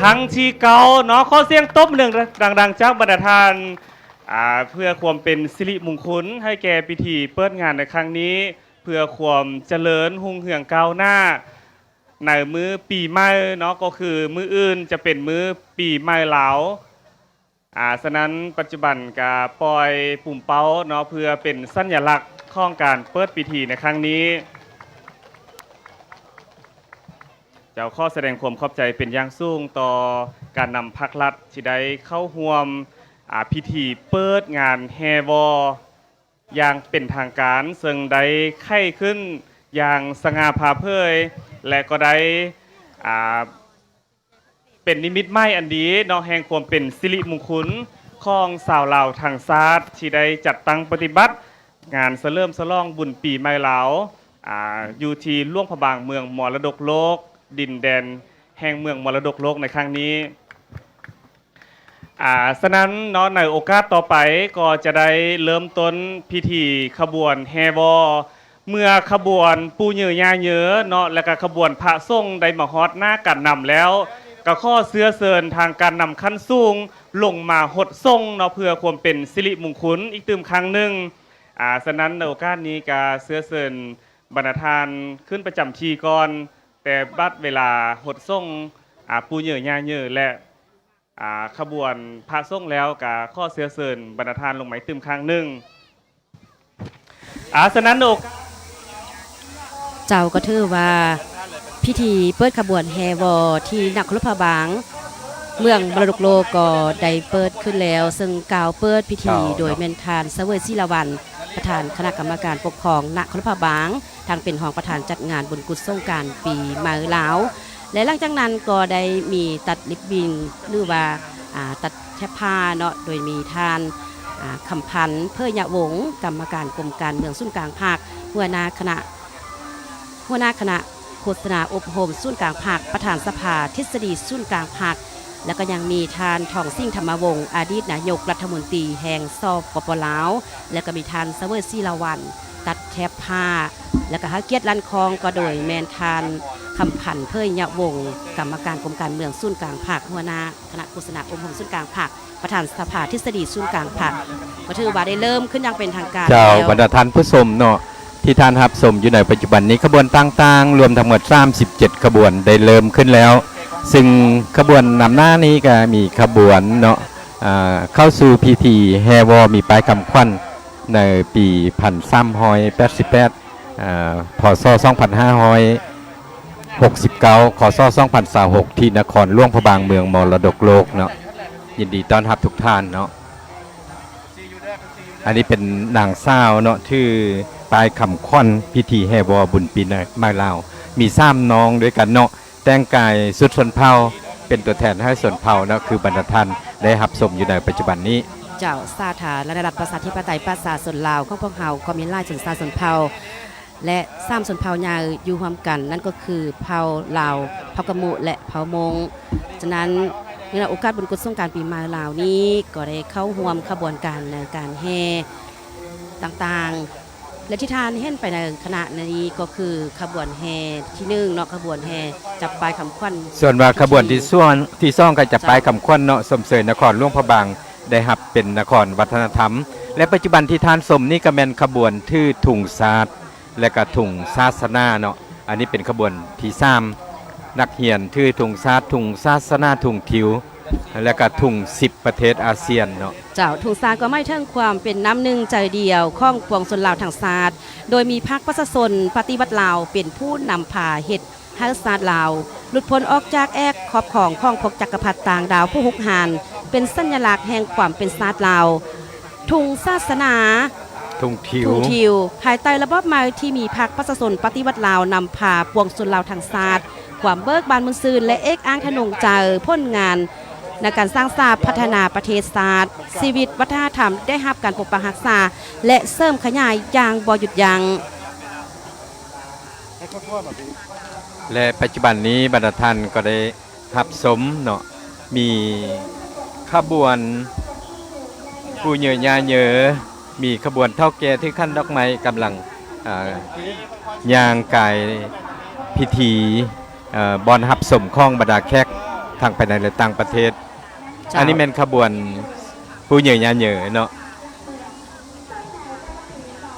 ຄັ້ງທີເກົ້າເນາະ. ຂໍສຽງຕົບມືດັງໆຈາກບັນດາທ່ານ ອາ ເພື່ອຄວາມເປັນສິລິມຸງຄຸນໃຫ້ແກ່ພິທີເປີດງານໃນຄັ້ງນີ້ ເພື່ອຄວາມຈະເລີນຮຸ່ງເຮືອງກ້າວໜ້າໃນມື້ປີໃໝ່ເນາະ ກໍຄືມື້ອື່ນຈະເປັນມື້ປີໃໝ່ລາວ. ອາ ສະນັ້ນປັດຈຸບັນກະປ່ອຍປຸ່ມເປົ້າເນາະ ເພື່ອເປັນສັນຍະລັກຂອງການເປີດພິທີໃນຄັ້ງນີ້. ເຈົ້າ ຂໍສະແດງຄວາມຂອບໃຈເປັນຢ່າງສູງຕໍ່ການນຳພັກລັດທີ່ໄດ້ເຂົ້າຮ່ວມ ອາ ພິທີເປີດງານແຫ່ວໍ ຢ່າງເປັນທາງການ ເຊິ່ງໄດ້ໄຂຂຶ້ນຢ່າງສະຫງ່າຜ່າເຜີຍ ແລະ ກໍໄດ້ ອາ ເປັນນິມິດໝາຍອັນດີເນາະ ແຫ່ງຄວາມເປັນສິລິມຸງຄຸນຂອງຊາວລາວທັງຊາດ ທີ່ໄດ້ຈັດຕັ້ງປະຕິບັດງານສະເຫຼີມສະຫຼອງບຸນປີໃໝ່ລາວ ອ່າ ຢູ່ທີ່ຫຼວງພະບາງເມືອງມໍລະດົກໂລກ, ດິນແດນແຫ່ງເມືອງມໍລະດົກໂລກໃນຄັ້ງນີ້. ອ່າ ສະນັ້ນເນາະ ໃນໂອກາດຕໍ່ໄປກໍຈະໄດ້ເລີ່ມຕົ້ນພິທີຂະບວນແຫ່ວໍ ເມື່ອຂະບວນປູ່ເຍີຍ່າເຍີເນາະ ແລະກະຂະບວນພະສົງໄດ້ມາຮອດໜ້າການນຳແລ້ວ ກະຂໍເຊື້ອເຊີນທາງການນຳຂັ້ນສູງລົງມາຫົດສົງເນາະ ເພື່ອຄວາມເປັນສິລິມຸງຄຸນອີກຕື່ມຄັ້ງໜຶ່ງ. ອ່າ ສະນັ້ນໃນໂອກາດນີ້ກະເຊື້ອເຊີນບັນດາທ່ານຂຶ້ນປະຈຳທີ່ກ່ອນ ແຕ່ບັດເວລາຫົດສົງ ອ່າ ປູ່ເຍີຍ່າເຍີ ແລະ ອ່າ ຂະບວນພະສົງແລ້ວ ກະຂໍເຊື້ອເຊີນບັນດາທ່ານລົງມາອີກຕື່ມຄັ້ງໜຶ່ງ. ອ່າ ສະນັ້ນໂອກາດ ເຈົ້າ ກໍຖືວ່າພິທີເປີດຂະບວນແຫ່ວໍທີ່ນະຄອນຫຼວງພະບາງ ເມືອງມໍລະດົກໂລກກໍໄດ້ເປີດຂຶ້ນແລ້ວ, ເຊິ່ງກ່າວເປີດພິທີ ເຈົ້າ ໂດຍແມ່ນທ່ານ ສະເຫວີຍ ສີລາວັນ ປະທານຄະນະກຳມະການປົກຄອງນະຄອນຫຼວງພະບາງ ທັງເປັນຮອງປະທານຈັດງານບຸນກຸດສົງການປີໃໝ່ລາວ ແລະ ຫຼັງຈາກນັ້ນກໍໄດ້ມີຕັດລິບບິນ ຫຼືວ່າ ອ່າ ຕັດແຖບຜ້າເນາະ ໂດຍມີທ່ານ ອ່າ ຄຳພັນ ເຜີຍຍະວົງ ກຳມະການກົມການເມືອງສູນກາງພັກ ຫົວໜ້າຄະນະ ຫົວໜ້າຄະນະໂຄສະນາອົບຮົມສູນກາງພັກ ປະທານສະພາທິດສະດີສູນກາງພັກ ແລ້ວກໍຍັງມີທ່ານ ທອງສິງ ທຳມະວົງ ອະດີດນາຍົກລັດຖະມົນຕີແຫ່ງ ສປປ ລາວ ແລ້ວກໍມີທ່ານ ສະເຫວີຍ ສີລາວັນ ຕັດແຖບຜ້າ ແລ້ວກໍໃຫ້ກຽດລັນຄອງ ກໍໂດຍແມ່ນທ່ານ ຄຳພັນ ເຜີຍຍະວົງ ກຳມະການກົມການເມືອງສູນກາງພັກ ຫົວໜ້າຄະນະໂຄສະນາອົບຮົມສູນກາງພັກ ປະທານສະພາທິດສະດີສູນກາງພັກ ກໍຖືວ່າໄດ້ເລີ່ມຂຶ້ນຢ່າງເປັນທາງການ ເຈົ້າ ແລ້ວ. ບັນດາທ່ານຜູ້ຊົມເນາະ ທີ່ທ່ານຮັບຊົມຢູ່ໃນປັດຈຸບັນນີ້ ຂະບວນຕ່າງໆ ລວມທັງໝົດສາມສິບເຈັດຂະບວນໄດ້ເລີ່ມຂຶ້ນແລ້ວ, ເຊິ່ງຂະບວນນຳໜ້ານີ້ກໍມີຂະບວນເນາະ ອ່າ ເຂົ້າສູ່ພິທີແຫ່ວໍມີປ້າຍຄຳຂວັນໃນປີພັນສາມຮ້ອຍແປດສິບແປດ ອ່າ ພ.ສ. ສອງພັນຫ້າຮ້ອຍຫົກສິບເກົ້າ ຄ.ສ. ສອງພັນຊາວຫົກ ທີ່ນະຄອນຫຼວງພະບາງ ເມືອງມໍລະດົກໂລກເນາະ. ຍິນດີຕ້ອນຮັບທຸກທ່ານເນາະ. ອັນນີ້ເປັນນາງສາວເນາະ ຖືປ້າຍຄຳຂວັນພິທີແຫ່ວໍບຸນປີໃໝ່ລາວ ມີສາມນ້ອງດ້ວຍກັນເນາະ ແຕ່ງກາຍຊຸດຊົນເຜົ່າ ເປັນຕົວແທນໃຫ້ຊົນເຜົ່າເນາະ ຄືບັນດາທ່ານໄດ້ຮັບຊົມຢູ່ໃນປັດຈຸບັນນີ້. ເຈົ້າ ສາທາລະນະລັດ ປະຊາທິປະໄຕ ປະຊາຊົນລາວຂອງພວກເຮົາ ກໍມີຫຼາຍຊົນຊາດຊົນເຜົ່າ ແລະ ສາມຊົນເຜົ່າໃຫຍ່ຢູ່ຮ່ວມກັນ ນັ້ນກໍຄືເຜົ່າລາວ, ເຜົ່າກະມຸ ແລະ ເຜົ່າມົ້ງ. ສະນັ້ນ ໃນໂອກາດບຸນກຸດສົງການປີໃໝ່ລາວນີ້ ກໍໄດ້ເຂົ້າຮ່ວມຂະບວນການໃນການແຫ່ຕ່າງໆ ແລະ ທີ່ທ່ານເຫັນໄປໃນຂະນະນີ້ກໍຄືຂະບວນແຫ່ທີໜຶ່ງເນາະ ຂະບວນແຫ່ຈັບປ້າຍຄຳຂວັນ. ສ່ວນວ່າຂະບວນທີສອງ ທີສອງກໍຈັບ ເຈົ້າ ປ້າຍຄຳຂວັນເນາະ ຊົມເຊີຍນະຄອນຫຼວງພະບາງ ໄດ້ຮັບເປັນນະຄອນວັດທະນະທຳ ແລະ ປັດຈຸບັນທີ່ທ່ານຊົມນີ້ກໍແມ່ນຂະບວນຖືທຸງຊາດ ແລະກະທຸງສາສະໜາເນາະ. ອັນນີ້ເປັນຂະບວນທີສາມ ນັກຮຽນຖືທຸງຊາດ, ທຸງສາສະໜາ, ທຸງທິວ ແລະກະທຸງສິບປະເທດອາຊຽນເນາະ. ເຈົ້າ, ທຸງຊາດກໍໝາຍເຖິງຄວາມເປັນນ້ຳໜຶ່ງໃຈດຽວຂອງປວງຊົນລາວທັງຊາດ, ໂດຍມີພັກປະຊາຊົນປະຕິວັດລາວເປັນຜູ້ນຳພາເຮັດ ໃຫ້ຊາດລາວຫຼຸດພົ້ນອອກຈາກແອກຂອບຂອງຂອງພວກຈັກກະພັດຕ່າງດາວຜູ້ຮຸກຮານ, ເປັນສັນຍະລັກແຫ່ງຄວາມເປັນຊາດລາວ. ທຸງສາສະໜາ, ທຸງທິວ, ທຸງທິວ, ພາຍໃຕ້ລະບອບໃໝ່ທີ່ມີພັກປະຊາຊົນປະຕິວັດລາວນຳພາປວງຊົນລາວທັງຊາດ, ຄວາມເບີກບານມ່ວນຊື່ນ ແລະ ເອກອ້າງທະນົງໃຈຜົນງານໃນການສ້າງສາພັດທະນາປະເທດຊາດ, ຊີວິດວັດທະນະທຳໄດ້ຮັບການປົກປັກຮັກສາ ແລະ ເສີມຂະຫຍາຍຢ່າງບໍ່ຢຸດຢັ້ງ. ແລະ ປັດຈຸບັນນີ້ບັນດາທ່ານກໍໄດ້ຮັບຊົມເນາະ ມີຂະບວນປູ່ເຍີຍ່າເຍີ, ມີຂະບວນເຖົ້າແກ່ຖືຂັນດອກໄມ້ ກຳລັງ ອ່າ ຍ່າງກາຍພິທີ ເອີ ບ່ອນຮັບຊົມຂອງບັນດາແຂກທັງພາຍໃນ ແລະ ຕ່າງປະເທດ. ເຈົ້າ. ອັນນີ້ແມ່ນຂະບວນປູ່ເຍີຍ່າເຍີເນາະ.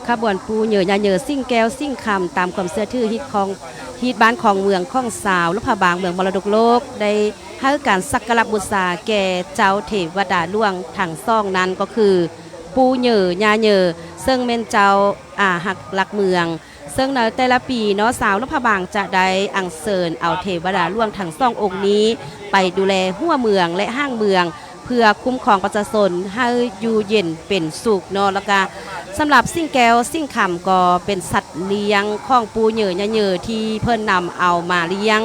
ຂະບວນປູ່ເຍີຍ່າເຍີ ສິງແກ້ວສິງຄຳ ຕາມຄວາມເຊື່ອຖືຮີດຄອງ ຮີດບ້ານຄອງເມືອງຂອງຊາວຫຼວງພະບາງ ເມືອງມໍລະດົກໂລກ ໄດ້ໃຫ້ການສັກກາລະບູຊາແກ່ເຈົ້າເທວະດາຫຼວງທັງສອງນັ້ນ ກໍຄື ປູ່ເຍີຍ່າເຍີ ເຊິ່ງແມ່ນເຈົ້າອາຮັກຫຼັກເມືອງ ເຊິ່ງໃນແຕ່ລະປີເນາະ ຊາວຫຼວງພະບາງຈະໄດ້ອັນເຊີນເອົາເທວະດາຫຼວງທັງສອງອົງນີ້ ໄປດູແລຫົວເມືອງ ແລະ ຫາງເມືອງ ເພື່ອຄຸ້ມຄອງປະຊາຊົນໃຫ້ຢູ່ເຢັນເປັນສຸກເນາະ. ແລ້ວກະສຳລັບສິງແກ້ວສິງຄຳ ກໍເປັນສັດລ້ຽງຂອງປູ່ເຍີຍ່າເຍີ ທີ່ເພິ່ນນຳເອົາມາລ້ຽງ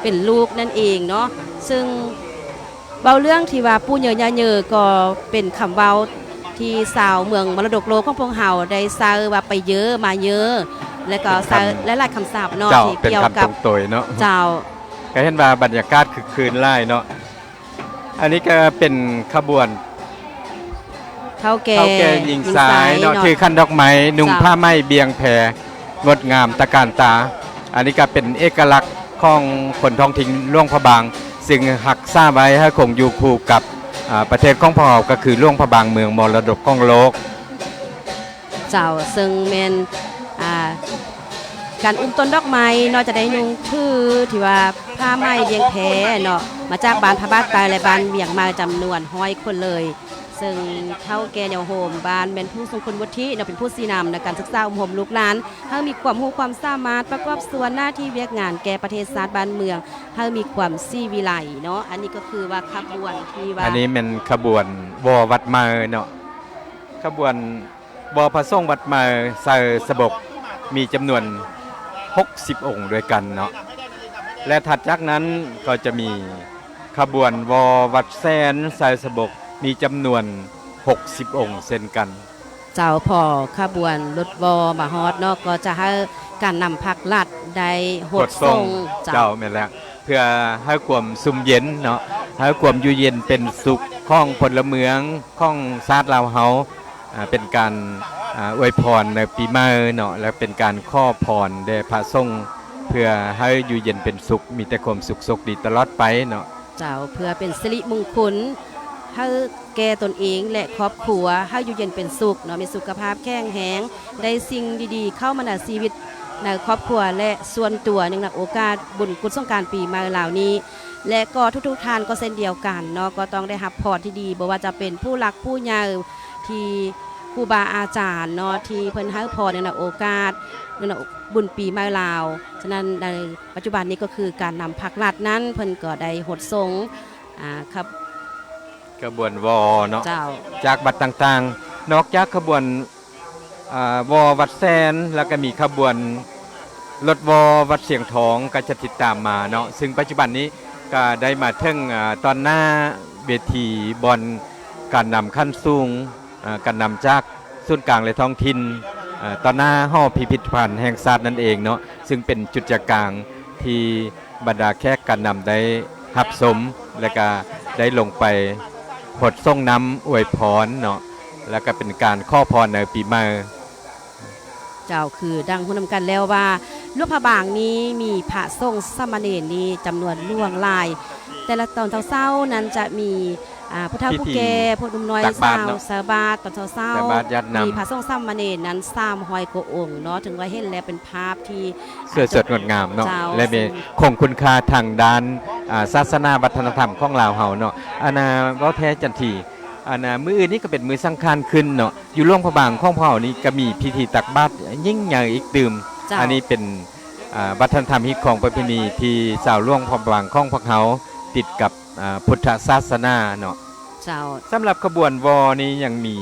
ເປັນລູກນັ້ນເອງເນາະ. ເຊິ່ງ ເວົ້າເລື່ອງທີ່ວ່າປູ່ເຍີຍ່າເຍີ ກໍເປັນຄຳເວົ້າທີ່ຊາວເມືອງມໍລະດົກໂລກຂອງພວກເຮົາໄດ້ໃຊ້ວ່າ ໄປເຍີມາເຍີ. ແລະກໍ ເປັນຄຳ ຫຼາຍໆຄຳສັບເນາະ ເຈົ້າ ທີ່ ເປັນ ກ່ຽວ ຄຳ ກັບ ຕົງໂຕຍເນາະ ເຈົ້າ ກໍເຫັນວ່າບັນຍາກາດຄຶກຄື້ນຫຼາຍເນາະ. ອັນນີ້ກໍເປັນຂະບວນ ເຖົ້າແກ່ ເຖົ້າແກ່ຍິງຊາຍເນາະ ຖືຂັນດອກໄມ້ ນຸ່ງ ເຈົ້າ ຜ້າໄໝ່ບ່ຽງແພ ງົດງາມຕະການຕາ. ອັນນີ້ກໍເປັນເອກະລັກຂອງຄົນທ້ອງຖິ່ນຫຼວງພະບາງ ຊຶ່ງຮັກສາໄວ້ໃຫ້ຄົງຢູ່ຄູ່ກັບ ອາ ປະເທດຂອງພວກເຮົາ ກໍຄືຫຼວງພະບາງເມືອງມໍລະດົກຂອງໂລກ. ເຈົ້າ ເຊິ່ງແມ່ນ ອ່າ ການອຸ້ມຕົ້ນດອກໄມ້ເນາະ ຈະໄດ້ນຸ່ງຖືທີ່ວ່າຜ້າໄໝ່ວຽງແພເນາະ ມາຈາກບ້ານພະບາດໃຕ້ ແລະ ບ້ານວຽງໃໝ່ ຈຳນວນຮ້ອຍຄົນເລີຍ. ເຊິ່ງເຖົ້າແກ່ເຍົາໂຮມບ້ານແມ່ນຜູ້ຊົງຄຸນວຸດທິເນາະ ເປັນຜູ້ຊີ້ນຳໃນການສຶກສາອົບຮົມລູກຫຼານ ໃຫ້ມີຄວາມຮູ້ຄວາມສາມາດປະກອບສ່ວນໜ້າທີ່ວຽກງານແກ່ປະເທດຊາດບ້ານເມືອງ ໃຫ້ມີຄວາມສີວິໄລເນາະ. ອັນນີ້ກໍຄືວ່າຂະບວນທີ່ວ່າ ອັນນີ້ແມ່ນຂະບວນວໍວັດໃໝ່ເນາະ ຂະບວນ ວໍພະສົງວັດໃໝ່ໃສ່ສະບົກ ມີຈຳນວນຫົກສິບອົງດ້ວຍກັນເນາະ ແລະ ຖັດຈາກນັ້ນກໍຈະມີຂະບວນວໍວັດແສນໃສ່ສະບົກ ມີຈຳນວນຫົກສິບອົງເຊັ່ນກັນ. ເຈົ້າ ພໍຂະບວນລົດວໍມາຮອດເນາະ ກໍຈະໃຫ້ການນຳພາກລັດໄດ້ຫົດ ຫົດສົ່ງ ສົ່ງ ເຈົ້າ ເຈົ້າ ແມ່ນແລ້ວ ເພື່ອໃຫ້ຄວາມຊຸ່ມເຢັນເນາະ ໃຫ້ຄວາມຢູ່ເຢັນເປັນສຸກຂອງພົນລະເມືອງຂອງຊາດລາວເຮົາ ອ່າ ເປັນການ ອ່າ ອວຍພອນໃນປີໃໝ່ເນາະ ແລະ ເປັນການຂໍພອນແດ່ພະສົງ ເພື່ອໃຫ້ຢູ່ເຢັນເປັນສຸກ ມີແຕ່ຄວາມສຸກໂຊກດີຕະຫຼອດໄປເນາະ. ເຈົ້າ ເພື່ອເປັນສິລິມຸງຄຸນໃຫ້ແກ່ຕົນເອງ ແລະ ຄອບຄົວ ໃຫ້ຢູ່ເຢັນເປັນສຸກເນາະ ມີສຸຂະພາບແຂງແຮງ ໄດ້ສິ່ງດີໆເຂົ້າມາໃນຊີວິດ ໃນຄອບຄົວ ແລະ ສ່ວນຕົວ ເນື່ອງໃນໂອກາດບຸນກຸດສົງການປີໃໝ່ລາວນີ້ ແລະ ກໍທຸກໆທ່ານກໍເຊັ່ນດຽວກັນເນາະ ກໍຕ້ອງໄດ້ຮັບພອນທີ່ດີ ບໍ່ວ່າຈະເປັນຜູ້ຫຼັກຜູ້ໃຫຍ່ ທີ່ຄູບາອາຈານເນາະ ທີ່ເພິ່ນໃຫ້ພອນໃນໂອກາດ ໃນບຸນປີໃໝ່ລາວ. ສະນັ້ນ ໃນປັດຈຸບັນນີ້ກໍຄືການນຳພາກລັດນັ້ນ ເພິ່ນກໍໄດ້ຫົດສົ່ງ ອ່າ ຂະ ຂະບວນວໍເນາະ ເຈົ້າ ຈາກວັດຕ່າງໆ ນອກຈາກຂະບວນ ອ່າ ວໍວັດແສນ ແລ້ວກໍມີຂະບວນລົດວໍວັດຊຽງທອງ ກໍຈະຕິດຕາມມາເນາະ ຊຶ່ງປັດຈຸບັນນີ້ກໍໄດ້ມາເຖິງ ອ່າ ຕອນໜ້າເວທີ ບ່ອນການນຳຂັ້ນສູງ ອ່າ ການນຳຈາກສູນກາງ ແລະ ທ້ອງຖິ່ນ ອ່າ ຕອນໜ້າຫໍພິພິທະພັນແຫ່ງຊາດນັ້ນເອງເນາະ ຊຶ່ງເປັນຈຸດໃຈກາງທີ່ບັນດາແຂກການນຳໄດ້ຮັບຊົມ ແລະ ກະໄດ້ລົງໄປຫົດສົ່ງນ້ຳອວຍພອນເນາະ ແລະ ກະເປັນການຂໍພອນໃນປີໃໝ່. ເຈົ້າ ຄືດັ່ງຮູ້ນຳກັນແລ້ວວ່າ ຫຼວງພະບາງນີ້ມີພະສົງສາມະເນນນີ້ຈຳນວນຫຼວງຫຼາຍ ແຕ່ລະຕອນເຊົ້າໆນັ້ນຈະມີ ອ່າ ຜູ້ເຖົ້າຜູ້ແກ່ ຜູ້ໜຸ່ມນ້ອຍ ສາວ ໃສ່ບາດຕອນເຊົ້າໆ ມີພະສົງສາມະເນນນັ້ນສາມຮ້ອຍກວ່າອົງເນາະ ຖືວ່າເຫັນແລ້ວເປັນພາບທີ່ ສວຍສົດງົດງາມເນາະ ເຈົ້າ ແລະ ມີ ຊຶ່ງ ຄົງຄຸນຄ່າທາງດ້ານ ອ່າ ສາສະໜາວັດທະນະທຳຂອງລາວເຮົາເນາະ. ອັນນ່າ ເວົ້າແທ້ຈັນທີ ອັນນ່າ ມື້ອື່ນນີ້ກໍເປັນມື້ສັງຂານຂຶ້ນເນາະ ຢູ່ຫຼວງພະບາງຂອງພວກເຮົານີ້ກໍມີພິທີຕັກບາດຍິ່ງໃຫຍ່ອີກຕື່ມ. ເຈົ້າ ອັນນີ້ເປັນ ອ່າ ວັດທະນະທຳຮີດຄອງປະເພນີທີ່ຊາວຫຼວງພະບາງຂອງພວກເຮົາຕິດກັບ ອ່າ ພຸດທະສາສະໜາເນາະ. ເຈົ້າ ສຳລັບຂະບວນວໍນີ້ຍັງມີ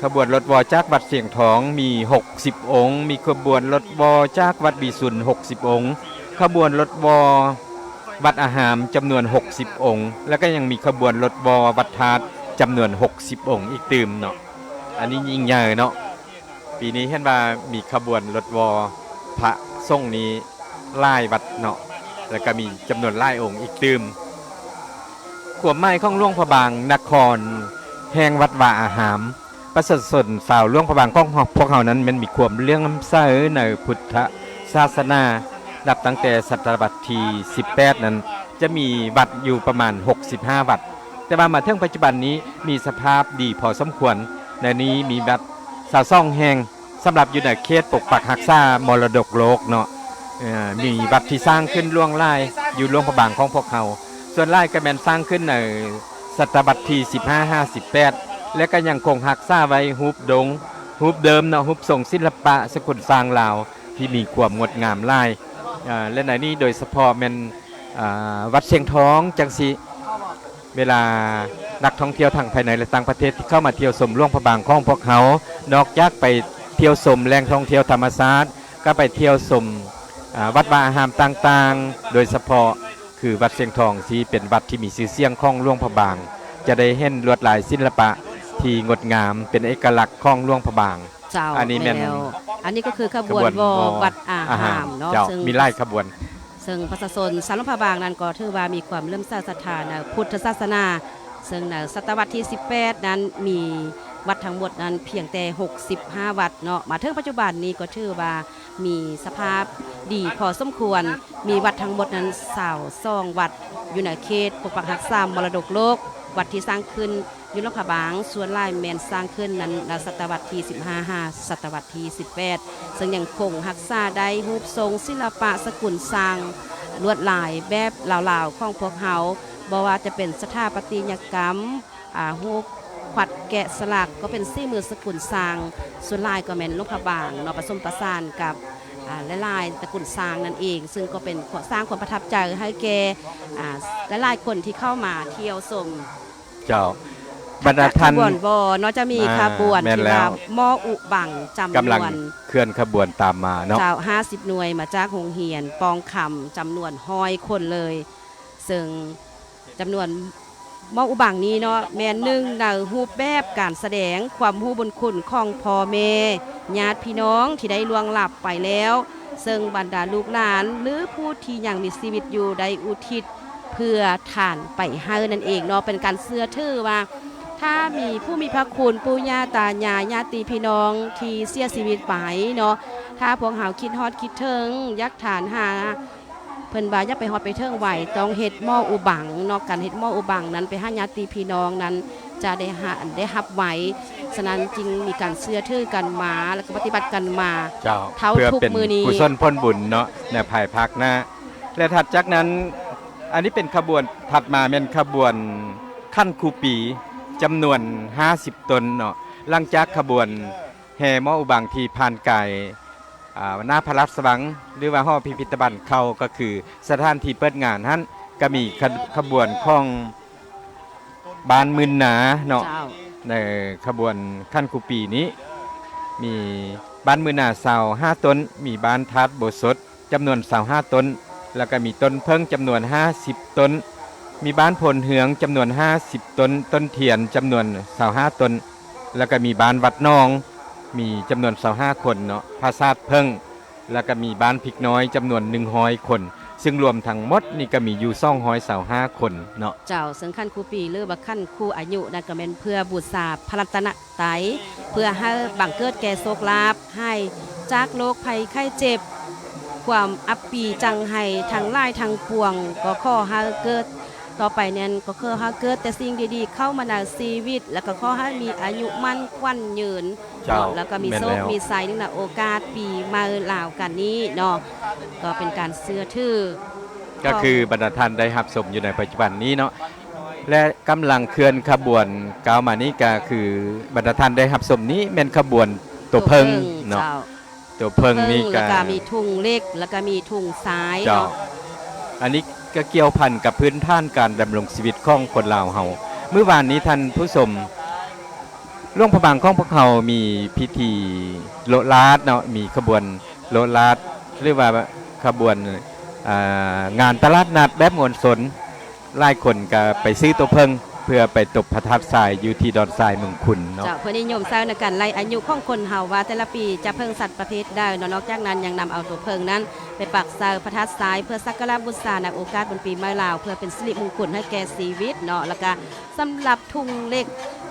ຂະບວນລົດວໍຈາກວັດຊຽງທອງມີຫົກສິບອົງ, ມີຂະບວນລົດວໍຈາກວັດວິສຸນຫົກສິບອົງ, ຂະບວນລົດວໍວັດອາຮາມຈຳນວນຫົກສິບອົງ ແລ້ວກໍຍັງມີຂະບວນລົດວໍວັດທາດຈຳນວນຫົກສິບອົງອີກຕື່ມເນາະ. ອັນນີ້ຍິ່ງໃຫຍ່ເນາະ. ປີນີ້ເຫັນວ່າມີຂະບວນລົດວໍພະສົງນີ້ຫຼາຍວັດເນາະ ແລ້ວກໍມີຈຳນວນຫຼາຍອົງອີກຕື່ມ. ຄວາມໝາຍຂອງຫຼວງພະບາງນະຄອນແຫ່ງວັດວາອາຮາມ, ປະຊາຊົນຊາວຫຼວງພະບາງຂອງພວກເຮົານັ້ນແມ່ນມີຄວາມເຫຼື້ອມໃສໃນພຸດທະສາສະໜາ. ນັບຕັ້ງແຕ່ສະຕະວັດທີສິບແປດນັ້ນ ຈະມີວັດຢູ່ປະມານຫົກສິບຫ້າວັດ, ແຕ່ວ່າມາເຖິງປັດຈຸບັນນີ້ມີສະພາບດີພໍສົມຄວນ, ໃນນີ້ມີວັດຊາວສອງແຫ່ງ ສຳລັບຢູ່ໃນເຂດປົກປັກຮັກສາມໍລະດົກໂລກເນາະ. ເອີ ມີວັດທີ່ສ້າງຂຶ້ນຫຼວງຫຼາຍຢູ່ຫຼວງພະບາງຂອງພວກເຮົາ, ສ່ວນຫຼາຍກໍແມ່ນສ້າງຂຶ້ນໃນສະຕະວັດທີສິບຫ້າ ຫ້າສິບແປດ ແລະ ກໍຍັງຄົງຮັກສາໄວ້ຮູບດົງ ຮູບເດີມເນາະ, ຮູບຊົງສິລະປະສະກຸນຊ້າງລາວທີ່ມີຄວາມງົດງາມຫຼາຍ. ເອີ ແລະ ໃນນີ້ໂດຍສະເພາະແມ່ນ ອ່າ ວັດຊຽງທອງຈັ່ງຊີ້. ເວລານັກທ່ອງທ່ຽວທັງພາຍໃນ ແລະ ຕ່າງປະເທດທີ່ເຂົ້າມາທ່ຽວຊົມຫຼວງພະບາງຂອງພວກເຮົາ, ນອກຈາກໄປທ່ຽວຊົມແຫຼ່ງທ່ອງທ່ຽວທຳມະຊາດ, ກໍໄປທ່ຽວຊົມ ອ່າ ວັດວາອາຮາມຕ່າງໆ, ໂດຍສະເພາະຄືວັດຊຽງທອງ ທີ່ເປັນວັດທີ່ມີຊື່ສຽງຂອງຫຼວງພະບາງ, ຈະໄດ້ເຫັນລວດລາຍສິລະປະທີ່ງົດງາມ ເປັນເອກະລັກຂອງຫຼວງພະບາງ. ເຈົ້າ ອັນນີ້ແມ່ນ ແມ່ນແລ້ວ. ອັນນີ້ກໍຄືຂະບວນວໍວັດອາຮາມເນາະ ເຈົ້າ ເຊິ່ງມີຫຼາຍຂະບວນ ເຊິ່ງປະຊາຊົນຊາວຫຼວງພະບາງນັ້ນກໍຖືວ່າມີຄວາມເຫຼື້ອມໃສສັດທາໃນພຸດທະສາສະໜາ ເຊິ່ງໃນສະຕະວັດທີສິບແປດນັ້ນມີວັດທັງໝົດນັ້ນພຽງແຕ່ຫົກສິບຫ້າວັດເນາະ ມາເຖິງປັດຈຸບັນນີ້ກໍຖືວ່າມີສະພາບດີພໍສົມຄວນ ມີວັດທັງໝົດນັ້ນຊາວສອງວັດ ຢູ່ໃນເຂດປົກປັກຮັກສາມໍລະດົກໂລກ ວັດທີ່ສ້າງຂຶ້ນ ຢູ່ຫຼວງພະບາງ ສ່ວນຫຼາຍແມ່ນສ້າງຂຶ້ນນັ້ນໃນສະຕະວັດທີສິບຫ້າ ຫາສະຕະວັດທີສິບແປດ ເຊິ່ງຍັງຄົງຮັກສາໄດ້ຮູບຊົງສິລະປະສະກຸນຊ່າງລວດລາຍແບບລາວໆຂອງພວກເຮົາ ບໍ່ວ່າຈະເປັນສະຖາປັດຕິຍະກຳ ອາ ຮູບຂວັດແກະສະຫຼັກ ກໍເປັນສີມືສະກຸນຊ່າງ ສ່ວນຫຼາຍກໍແມ່ນຫຼວງພະບາງເນາະ ປະສົມປະສານກັບ ອາ ຫຼາຍໆຕະກຸນຊ່າງນັ້ນເອງ ເຊິ່ງກໍເປັນ ສ້າງຄວາມປະທັບໃຈໃຫ້ແກ່ ອາ ຫຼາຍໆຄົນທີ່ເຂົ້າມາທ່ຽວຊົມ. ເຈົ້າ ບັນດາທ່ານ ຂະບວນວໍເນາະ ຈະມີ ອາ ຂະບວນ ແມ່ນແລ້ວ ທີ່ວ່າໝໍ້ອຸບັງ ຈຳນວນ ກຳລັງເຄື່ອນຂະບວນຕາມມາເນາະ ເຈົ້າ ຫ້າສິບໜ່ວຍ ມາຈາກໂຮງຮຽນປ່ອງຄຳ ຈຳນວນຮ້ອຍຄົນເລີຍ ເຊິ່ງຈຳນວນໝໍ້ອຸບັງນີ້ເນາະ ແມ່ນໜຶ່ງໃນຮູບແບບການສະແດງຄວາມຮູ້ບຸນຄຸນຂອງພໍ່ແມ່ ຍາດພີ່ນ້ອງທີ່ໄດ້ລ່ວງລັບໄປແລ້ວ ເຊິ່ງບັນດາລູກຫຼານ ຫຼື ຜູ້ທີ່ຍັງມີຊີວິດຢູ່ ໄດ້ອຸທິດ ເພື່ອທານໄປໃຫ້ນັ້ນເອງເນາະ ເປັນການເຊື່ອຖືວ່າ ຖ້າມີຜູ້ມີພະຄຸນ ປູ່ຍ່າຕາຍາຍ ຍາດຕິພີ່ນ້ອງທີ່ເສຍຊີວິດໄປເນາະ ຖ້າພວກເຮົາຄິດຮອດຄິດເຖິງ ຢາກທານຫາ ເພິ່ນວ່າຢ່າໄປຮອດໄປເຖິງໄວ ຕ້ອງເຮັດໝໍ້ອຸບັງເນາະ ການເຮັດໝໍ້ອຸບັງນັ້ນ ໄປຫາຍາດຕິພີ່ນ້ອງນັ້ນ ຈະໄດ້ຫາ ໄດ້ຮັບໄວ ສະນັ້ນຈຶ່ງມີການເຊື່ອຖືກັນມາ ແລ້ວກໍປະຕິບັດກັນມາ ເຈົ້າ ເທົ່າທຸກມື້ນີ້ ເພື່ອເປັນກຸສົນຜົນບຸນເນາະ ໃນພາຍພາກໜ້າ ແລະ ຖັດຈາກນັ້ນ ອັນນີ້ເປັນຂະບວນ ຖັດມາແມ່ນຂະບວນຂັນຄູປີ ຈຳນວນຫ້າສິບຕົນເນາະ ຫຼັງຈາກຂະບວນແຫ່ໝໍ້ອຸບັງທີ່ຜ່ານກາຍ ອາ ໜ້າພະລາຊະວັງ ຫຼືວ່າຫໍພິພິທະພັນເຂົ້າ ກໍຄືສະຖານທີ່ເປີດງານຫັ້ນ ກໍມີຂະ ຂະບວນຂອງ ບ້ານໝື່ນນາເນາະ ເຈົ້າ ໃນຂະບວນຂັນຄູປີນີ້ ມີບ້ານໝື່ນນາຊາວຫ້າຕົນ ມີບ້ານທາດໂບສົດຈຳນວນຊາວຫ້າຕົນ ແລ້ວກໍມີຕົ້ນເຜິ້ງຈຳນວນຫ້າສິບຕົ້ນ ມີບ້ານໂພນເຮືອງຈຳນວນຫ້າສິບຕົ້ນ ຕົ້ນທຽນຈຳນວນຊາວຫ້າຕົ້ນ ແລ້ວກໍມີບ້ານວັດໜອງ ມີຈຳນວນຊາວຫ້າຄົນເນາະ ຜາສາດເຜິ້ງ ແລ້ວກໍມີບ້ານພິກນ້ອຍຈຳນວນໜຶ່ງຮ້ອຍຄົນ ເຊິ່ງລວມທັງໝົດນີ້ກໍມີຢູ່ສອງຮ້ອຍຊາວຫ້າຄົນເນາະ. ເຈົ້າ ເຊິ່ງຂັ້ນຄູປີ ຫຼືວ່າຂັ້ນຄູອາຍຸນັ້ນ ກໍແມ່ນເພື່ອບູຊາພະລັດຕະນະໄຕ ເພື່ອໃຫ້ບັງເກີດແກ່ໂຊກລາບ ຫາຍຈາກໂລກໄພໄຂ້ເຈັບ ຄວາມອັບປີຈັງໄຫ້ທັງຫຼາຍທັງປວງ ກໍຂໍໃຫ້ເກີດ ຕໍ່ໄປນັ້ນກໍຂໍໃຫ້ເກີດແຕ່ສິ່ງດີໆເຂົ້າມາໃນຊີວິດ ແລ້ວກໍຂໍໃຫ້ມີອາຍຸໝັ້ນຂວັນຍືນ ເຈົ້າ ເນາະ ແລ້ວກໍມີໂຊກ ແມ່ນແລ້ວ ມີໄຊໃນໂອກາດປີໃໝ່ລາວກັນນີ້ເນາະ ກໍເປັນການເຊື່ອຖື ກໍຄືບັນດາທ່ານໄດ້ຮັບຊົມຢູ່ໃນປັດຈຸບັນນີ້ເນາະ ແລະ ກຳລັງເຄື່ອນຂະບວນກ້າວມານີ້ ກໍຄືບັນດາທ່ານໄດ້ຮັບຊົມນີ້ແມ່ນຂະບວນໂຕເຜິ້ງ ໂຕເຜິ້ງ ເນາະ ເຈົ້າ. ຕົວເຜິ້ງນີ້ ເຜິ້ງ ກໍ ແລ້ວກໍມີທຸງເຫຼັກ ແລ້ວກໍມີທຸງຊາຍ ເຈົ້າ ເນາະ ອັນນີ້ກໍກ່ຽວພັນກັບພື້ນຖານການດຳລົງຊີວິດຂອງຄົນລາວເຮົາ. ມື້ວານນີ້ທ່ານຜູ້ຊົມ ຫຼວງພະບາງຂອງພວກເຮົາມີພິທີໂລະລາດເນາະ ມີຂະບວນໂລະລາດ ຫຼືວ່າຂະບວນ ອ່າ ງານຕະຫຼາດນັດແບບມວນຊົນ. ຫຼາຍຄົນກໍໄປຊື້ຕົວເຜິ້ງ ເພື່ອໄປຕົບພະທາດຊາຍຢູ່ທີ່ດອນຊາຍເມືອງຄຸນເນາະ. ເຈົ້າ ເພື່ອນິຍົມໃຊ້ໃນການໄລ່ອາຍຸຂອງຄົນເຮົາວ່າແຕ່ລະປີຈະເຜິ້ງສັດປະເພດໃດເນາະ. ນອກຈາກນັ້ນຍັງນຳເອົາຕົວເຜິ້ງນັ້ນໄປປັກໃສ່ພະທາດຊາຍ ເພື່ອສັກກາລະບູຊາໃນໂອກາດບຸນປີໃໝ່ລາວ ເພື່ອເປັນສິລິມຸງຄຸນໃຫ້ແກ່ຊີວິດເນາະ. ແລ້ວກະສຳລັບທຸງເຫຼັກ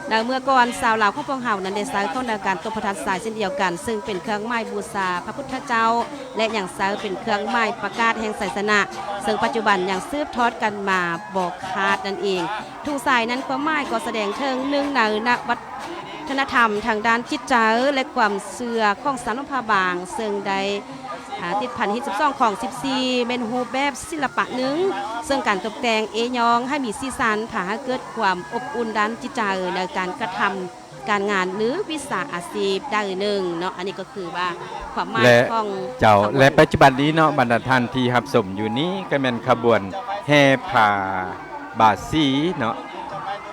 ໃນເມື່ອກ່ອນຊາວລາວຂອງພວກເຮົານັ້ນໄດ້ໃຊ້ເຂົ້າໃນການຕົບພະທາດຊາຍເຊັ່ນດຽວກັນ ເຊິ່ງເປັນເຄື່ອງໝາຍບູຊາພະພຸດທະເຈົ້າ ແລະ ຍັງໃຊ້ເປັນເຄື່ອງໝາຍປະກາດແຫ່ງໄຊຊະນະ ເຊິ່ງປັດຈຸບັນຍັງສືບທອດກັນມາບໍ່ຂາດນັ້ນເອງ. ທຸງຊາຍນັ້ນຄວາມໝາຍກໍສະແດງເຖິງໜຶ່ງໃນນະວັດທະນະທຳທາງດ້ານຈິດໃຈ ແລະ ຄວາມເຊື່ອຂອງຊາວຫຼວງພະບາງ ເຊິ່ງໄດ້ ອາ ຕິດພັນຮີດສິບສອງ ຄອງສິບສີ່ ແມ່ນຮູບແບບສິລະປະໜຶ່ງ ເຊິ່ງການຕົບແຕ່ງເອ້ຍ້ອງໃຫ້ມີສີສັນ ພາໃຫ້ເກີດຄວາມອົບອຸ່ນດ້ານຈິດໃຈໃນການກະທຳ ການງານ ຫຼື ວິຊາອາຊີບໃດໜຶ່ງເນາະ. ອັນນີ້ກໍຄືວ່າຄວາມໝາຍ ແລະ ຂອງ ເຈົ້າ ຂະບວນ ແລະ ປັດຈຸບັນນີ້ເນາະ ບັນດາທ່ານທີ່ຮັບຊົມຢູ່ນີ້ ກໍແມ່ນຂະບວນແຫ່ຜ້າບາສີເນາະ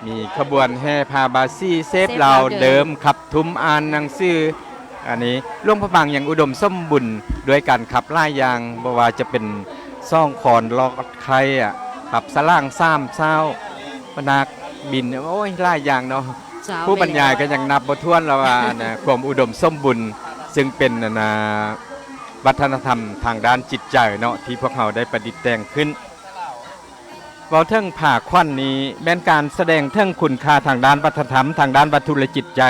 ມີຂະບວນແຫ່ຜ້າບາສີ ເຊບລາວເດີມ ຂັບທຸມ ອ່ານໜັງສື. ອັນນີ້ຫຼວງພະບາງຍັງອຸດົມສົມບູນດ້ວຍການຂັບຫຼາຍຢ່າງ ບໍ່ວ່າຈະເປັນສອງຄອນ ລອດໄຂ່ ອະ ຂັບສະຫຼາງສາມເຊົ້າ ພະນາກບິນ ໂອ້ຍ ຫຼາຍຢ່າງເນາະ. ເຈົ້າ ຜູ້ບັນຍາຍກໍຍັງນັບບໍ່ຖ້ວນແລ້ວວ່ານະ ຄວາມອຸດົມສົມບູນ ຊຶ່ງເປັນອັນນາ ວັດທະນະທຳທາງດ້ານຈິດໃຈເນາະ ທີ່ພວກເຮົາໄດ້ປະດິດແຕ່ງຂຶ້ນ. ເວົ້າເຖິງຜ້າຂວັນນີ້ ແມ່ນການສະແດງເຖິງຄຸນຄ່າທາງດ້ານວັດທະນະທຳ, ທາງດ້ານວັດຖຸ ແລະ ຈິດໃຈ,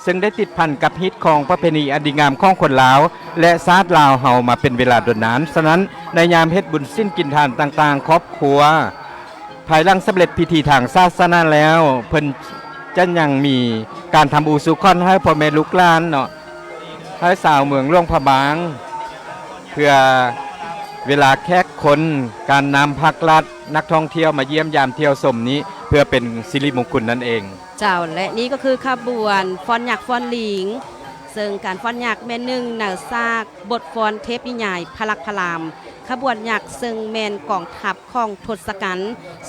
ຊຶ່ງໄດ້ຕິດພັນກັບຮີດຄອງປະເພນີອັນດີງາມຂອງຄົນລາວ ແລະ ຊາດລາວເຮົາມາເປັນເວລາດົນນານ. ສະນັ້ນ, ໃນຍາມເຮັດບຸນສິນກິນທານຕ່າງໆ ຄອບຄົວ ພາຍຫຼັງສຳເລັດພິທີທາງສາສະໜາແລ້ວ, ເພິ່ນຈະຍັງມີການທຳອຸສຸຂອນໃຫ້ພໍ່ແມ່ລູກຫຼານເນາະ, ໃຫ້ຊາວເມືອງຫຼວງພະບາງ, ເພື່ອເວລາແຂກຄົນ, ການນຳພາກລັດ, ນັກທ່ອງທ່ຽວມາຢ້ຽມຢາມທ່ຽວຊົມນີ້ ເພື່ອເປັນສິລິມຸງຄຸນນັ້ນເອງ. ເຈົ້າ ແລະ ນີ້ກໍຄືຂະບວນຟ້ອນຍັກຟ້ອນລີງ, ເຊິ່ງການຟ້ອນຍັກແມ່ນໜຶ່ງໃນຊາກບົດຟ້ອນເທບນິຍາຍພະລັກພະລາມ. ຂະບວນຍັກເຊິ່ງແມ່ນກອງທັບຂອງທົດສະກັນ,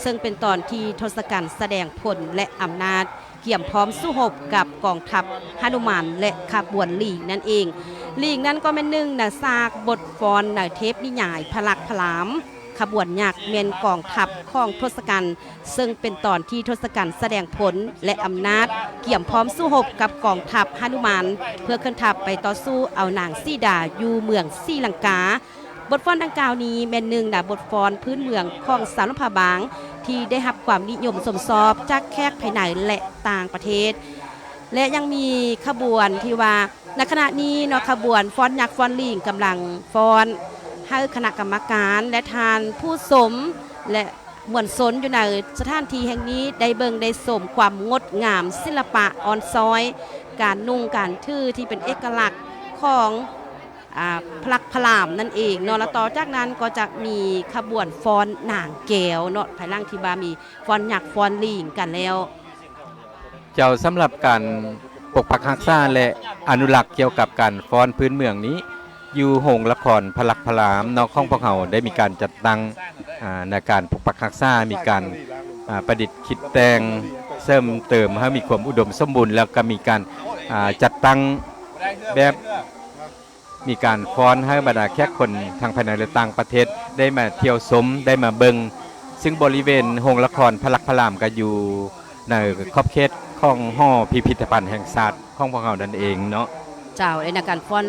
ເຊິ່ງເປັນຕອນທີ່ທົດສະກັນສະແດງຜົນ ແລະ ອຳນາດ, ກຽມພ້ອມສູ້ຮົບກັບກອງທັບຫະນຸມານ ແລະ ຂະບວນລີງນັ້ນເອງ. ລີງນັ້ນກໍແມ່ນໜຶ່ງໃນຊາກບົດຟ້ອນໃນເທບນິຍາຍພະລັກພະລາມ. ຂະບວນຍັກແມ່ນກອງທັບຂອງທົດສະກັນ, ເຊິ່ງເປັນຕອນທີ່ທົດສະກັນສະແດງຜົນ ແລະ ອຳນາດ, ກຽມພ້ອມສູ້ຮົບກັບກອງທັບຫະນຸມານ ເພື່ອເຄື່ອນທັບໄປຕໍ່ສູ້ເອົານາງສີດາຢູ່ເມືອງສີລັງກາ. ບົດຟ້ອນດັ່ງກ່າວນີ້ແມ່ນໜຶ່ງໃນບົດຟ້ອນພື້ນເມືອງຂອງຊາວຫຼວງພະບາງ ທີ່ໄດ້ຮັບຄວາມນິຍົມຊົມຊອບຈາກແຂກພາຍໃນ ແລະ ຕ່າງປະເທດ ແລະ ຍັງມີຂະບວນທີ່ວ່າ ໃນຂະນະນີ້ເນາະ ຂະບວນຟ້ອນຍັກຟ້ອນລີງກຳລັງຟ້ອນໃຫ້ຄະນະກຳມະການ ແລະ ທ່ານຜູ້ຊົມ ແລະ ມວນຊົນຢູ່ໃນສະຖານທີ່ແຫ່ງນີ້ໄດ້ເບິ່ງໄດ້ຊົມຄວາມງົດງາມສິລະປະອ່ອນຊ້ອຍ, ການນຸ່ງການຖືທີ່ເປັນເອກະລັກຂອງ ອ່າ ພະລັກພະລາມນັ້ນເອງເນາະ ແລະ ຕໍ່ຈາກນັ້ນກໍຈະມີຂະບວນຟ້ອນນາງແກ້ວເນາະ ພາຍຫຼັງທີ່ວ່າມີຟ້ອນຍັກຟ້ອນລີງກັນແລ້ວ. ເຈົ້າ, ສຳລັບການປົກປັກຮັກສາ ແລະ ອະນຸລັກກ່ຽວກັບການຟ້ອນພື້ນເມືອງນີ້ ຢູ່ໂຮງລະຄອນພະລັກພະລາມເນາະ ຂອງພວກເຮົາໄດ້ມີການຈັດຕັ້ງ ອ່າ ໃນການປົກປັກຮັກສາ, ມີການ ອ່າ ປະດິດຄິດແຕ່ງເສີມເຕີມໃຫ້ມີຄວາມອຸດົມສົມບູນ ແລ້ວກໍມີການ ອ່າ ຈັດຕັ້ງແບບ ມີການຟ້ອນໃຫ້ບັນດາແຂກຄົນທັງພາຍໃນ ແລະ ຕ່າງປະເທດໄດ້ມາທ່ຽວຊົມ, ໄດ້ມາເບິ່ງ, ຊຶ່ງບໍລິເວນໂຮງລະຄອນພະລັກພະລາມກໍຢູ່ໃນຂອບເຂດຂອງຫໍພິພິທະພັນແຫ່ງຊາດຂອງພວກເຮົານັ້ນເອງເນາະ. ເຈົ້າ, ແລະ ໃນການຟ້ອນ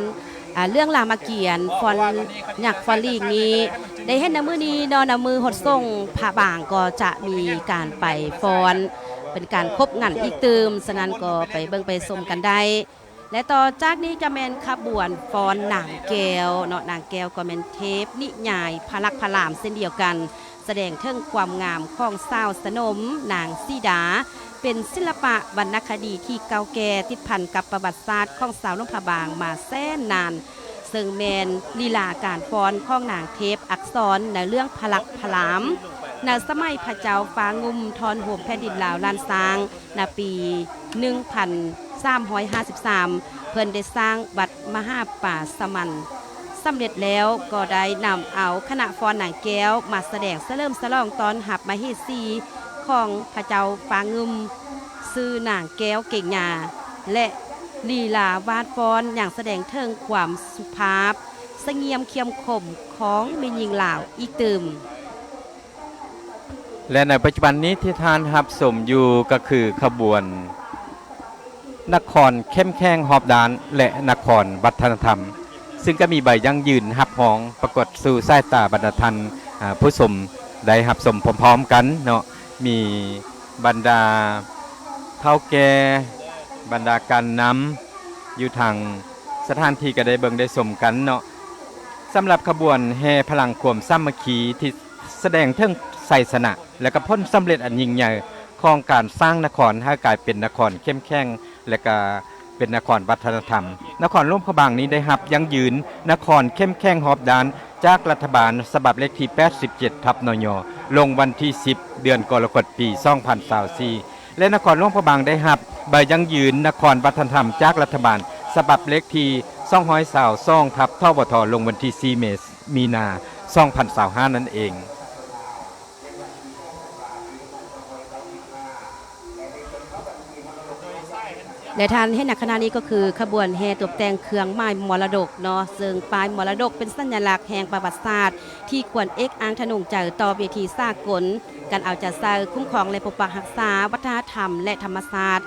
ອ່າ ເລື່ອງລາມະກຽນ, ຟ້ອນຍັກຟ້ອນລີງນີ້ ໄດ້ເຫັນໃນມື້ນີ້ເນາະ, ໃນມື້ຫົດສົງພະບາງກໍຈະມີການໄປຟ້ອນ ເປັນການຄົບງັນອີກຕື່ມ, ສະນັ້ນກໍໄປເບິ່ງໄປຊົມກັນໄດ້. ແລະ ຕໍ່ຈາກນີ້ຈະແມ່ນຂະບວນຟ້ອນນາງແກ້ວເນາະ, ນາງແກ້ວກໍແມ່ນເທບນິຍາຍພະລັກພະລາມເຊັ່ນດຽວກັນ, ສະແດງເຖິງຄວາມງາມຂອງສາວສະໜົມນາງສີດາ, ເປັນສິລະປະວັນນະຄະດີທີ່ເກົ່າແກ່ ຕິດພັນກັບປະຫວັດສາດຂອງຊາວຫຼວງພະບາງມາແສນນານ, ເຊິ່ງແມ່ນລີລາການຟ້ອນຂອງນາງເທບອັກສອນໃນເລື່ອງພະລັກພະລາມ ໃນສະໄໝພະເຈົ້າຟ້າງຸ່ມ ທອນໂຮມແຜ່ນດິນລາວລ້ານຊ້າງ ໃນປີໜຶ່ງພັນສາມຮ້ອຍຫ້າສິບສາມ ເພິ່ນໄດ້ສ້າງວັດມະຫາປາສະມັນສຳເລັດແລ້ວ, ກໍໄດ້ນຳເອົາຄະນະຟ້ອນນາງແກ້ວມາສະແດງສະເຫຼີມສະຫຼອງຕ້ອນຮັບມະເຫສີຂອງພະເຈົ້າຟ້າງຶມ ຊື່ນາງແກ້ວເກງຍາ ແລະ ລີລາວາດຟ້ອນຍັງສະແດງເຖິງຄວາມສຸພາບ ສະຫງຽມ ເຂັ້ມຂົມຂອງແມ່ຍິງລາວອີກຕື່ມ. ແລະ ໃນປັດຈຸບັນນີ້ທີ່ທ່ານຮັບຊົມຢູ່ກໍຄືຂະບວນນະຄອນເຂັ້ມແຂງຮອບດ້ານ ແລະ ນະຄອນວັດທະນະທຳ, ຊຶ່ງກໍມີໃບຢັ້ງຢືນຮັບຮອງປາກົດສູ່ສາຍຕາບັນດາທ່ານ ອາ ຜູ້ຊົມໄດ້ຮັບຊົມພ້ອມໆກັນເນາະ, ມີບັນດາເຖົ້າແກ່, ບັນດາການນຳຢູ່ທາງສະຖານທີ່ກໍໄດ້ເບິ່ງໄດ້ຊົມກັນເນາະ. ສຳລັບຂະບວນແຫ່ພະລັງຄວາມສາມັກຄີທີ່ ສະແດງເຖິງໄຊຊະນະ ແລະ ກໍຜົນສຳເລັດອັນຍິ່ງໃຫຍ່ຂອງການສ້າງນະຄອນໃຫ້ກາຍເປັນນະຄອນເຂັ້ມແຂງ ແລະ ກໍເປັນນະຄອນວັດທະນະທຳ. ນະຄອນຫຼວງພະບາງນີ້ໄດ້ຮັບຢັ້ງຢືນນະຄອນເຂັ້ມແຂງຮອບດ້ານຈາກລັດຖະບານ ສະບັບເລກທີແປດສິບເຈັດ ທັບ ນຍ ລົງວັນທີສິບ ເດືອນກໍລະກົດ ປີສອງພັນຊາວສີ່ ແລະ ນະຄອນຫຼວງພະບາງໄດ້ຮັບໃບຢັ້ງຢືນນະຄອນວັດທະນະທຳຈາກລັດຖະບານ ສະບັບເລກທີສອງຮ້ອຍຊາວສອງ ທັບ ທວທ ລົງວັນທີສີ່ ເມ ມີນາ ສອງພັນຊາວຫ້າ ນັ້ນເອງ. ແລະ ທ່ານເຫັນໃນຂະນະນີ້ກໍຄືຂະບວນແຫ່ຕົບແຕ່ງເຄື່ອງໝາຍມໍລະດົກເນາະ, ເຊິ່ງປ້າຍມໍລະດົກເປັນສັນຍະລັກແຫ່ງປະຫວັດສາດທີ່ຄວນເອກອ້າງທະນົງໃຈຕໍ່ເວທີສາກົນ, ການເອົາໃຈໃສ່, ຄຸ້ມຄອງ ແລະ ປົກປັກຮັກສາວັດທະນະທຳ ແລະ ທຳມະຊາດ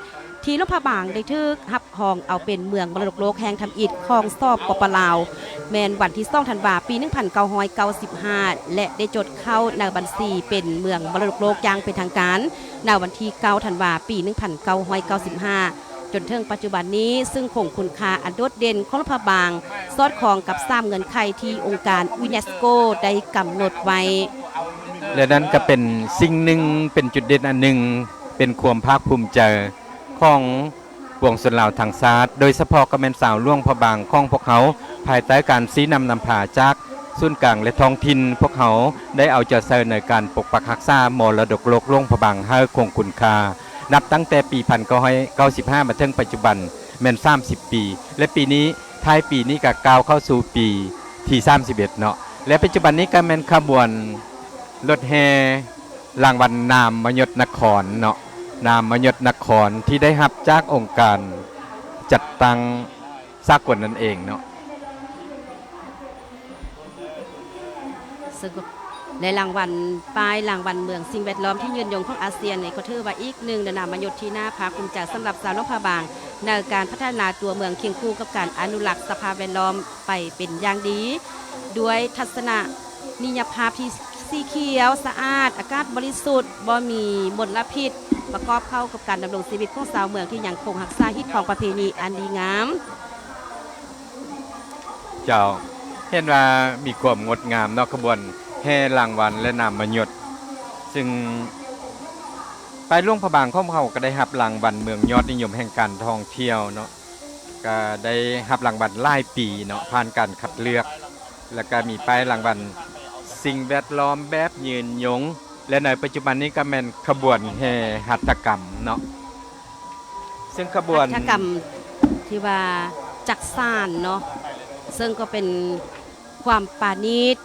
ທີ່ຫຼວງພະບາງໄດ້ຖືກຮັບຮອງເອົາເປັນເມືອງມໍລະດົກໂລກແຫ່ງທຳອິດຂອງ ສປປ ລາວ ແມ່ນວັນທີສອງ ທັນວາ ປີໜຶ່ງພັນເກົ້າຮ້ອຍເກົ້າສິບຫ້າ ແລະ ໄດ້ຈົດເຂົ້າໃນບັນຊີເປັນເມືອງມໍລະດົກໂລກຢ່າງເປັນທາງການ ໃນວັນທີເກົ້າ ທັນວາ ປີໜຶ່ງພັນເກົ້າຮ້ອຍເກົ້າສິບຫ້າ ຈົນເຖິງປັດຈຸບັນນີ້, ຊຶ່ງຄົງຄຸນຄ່າອັນໂດດເດັ່ນຂອງຫຼວງພະບາງ ສອດຄ່ອງກັບສາມເງື່ອນໄຂທີ່ອົງການຢູເນສໂກໄດ້ກຳນົດໄວ້. ແລະ ນັ້ນກໍເປັນສິ່ງໜຶ່ງ, ເປັນຈຸດເດັ່ນອັນໜຶ່ງ, ເປັນຄວາມພາກພູມໃຈຂອງປວງຊົນລາວທັງຊາດ, ໂດຍສະເພາະກໍແມ່ນຊາວຫຼວງພະບາງຂອງພວກເຮົາ, ພາຍໃຕ້ການຊີ້ນຳນຳພາຈາກສູນກາງ ແລະ ທ້ອງຖິ່ນ, ພວກເຮົາໄດ້ເອົາໃຈໃສ່ໃນການປົກປັກຮັກສາມໍລະດົກໂລກຫຼວງພະບາງໃຫ້ຄົງຄຸນຄ່າ. ນັບຕັ້ງແຕ່ປີໜຶ່ງພັນເກົ້າຮ້ອຍເກົ້າສິບຫ້າ ມາເຖິງປັດຈຸບັນແມ່ນສາມສິບປີ ແລະ ປີນີ້ ທ້າຍປີນີ້ກໍກ້າວເຂົ້າສູ່ປີທີສາມສິບເອັດເນາະ ແລະ ປັດຈຸບັນນີ້ກໍແມ່ນຂະບວນລົດແຫ່ລາງວັນນາມມະຍົດນະຄອນເນາະ, ນາມມະຍົດນະຄອນທີ່ໄດ້ຮັບຈາກອົງການຈັດຕັ້ງສາກົນນັ້ນເອງເນາະ. ເຊິ່ງກໍ ແລະ ລາງວັນ ປ້າຍລາງວັນເມືອງສິ່ງແວດລ້ອມທີ່ຍືນຍົງຂອງອາຊຽນນີ້ ກໍຖືວ່າອີກໜຶ່ງນາມມະຍົດທີ່ໜ້າພາກພູມໃຈສຳລັບຊາວຫຼວງພະບາງ ໃນການພັດທະນາຕົວເມືອງຄຽງຄູ່ກັບການອະນຸລັກສະພາບແວດລ້ອມໄປເປັນຢ່າງດີ ດ້ວຍທັດສະນະນິຍະພາບທີ່ສີຂຽວສະອາດ, ອາກາດບໍລິສຸດ, ບໍ່ມີມົນລະພິດ, ປະກອບເຂົ້າກັບການດຳລົງຊີວິດຂອງຊາວເມືອງທີ່ຍັງຄົງຮັກສາຮີດຄອງປະເພນີອັນດີງາມ. ເຈົ້າ ເຫັນວ່າມີຄວາມງົດງາມເນາະ ຂະບວນແຫ່ລາງວັນ ແລະ ນາມມະຍົດ ຊຶ່ງປ້າຍຫຼວງພະບາງຂອງເຮົາກໍໄດ້ຮັບລາງວັນເມືອງຍອດນິຍົມແຫ່ງການທ່ອງທ່ຽວເນາະ, ກໍໄດ້ຮັບລາງວັນຫຼາຍປີເນາະ ຜ່ານການຄັດເລືອກ ແລ້ວກໍມີປ້າຍລາງວັນສິ່ງແວດລ້ອມແບບຍືນຍົງ ແລະ ໃນປັດຈຸບັນນີ້ກໍແມ່ນຂະບວນແຫ່ຫັດຖະກຳເນາະ. ເຊິ່ງຂະບວນຫັດຖະກຳທີ່ວ່າຈັກສານເນາະ, ເຊິ່ງກໍເປັນຄວາມປານີດ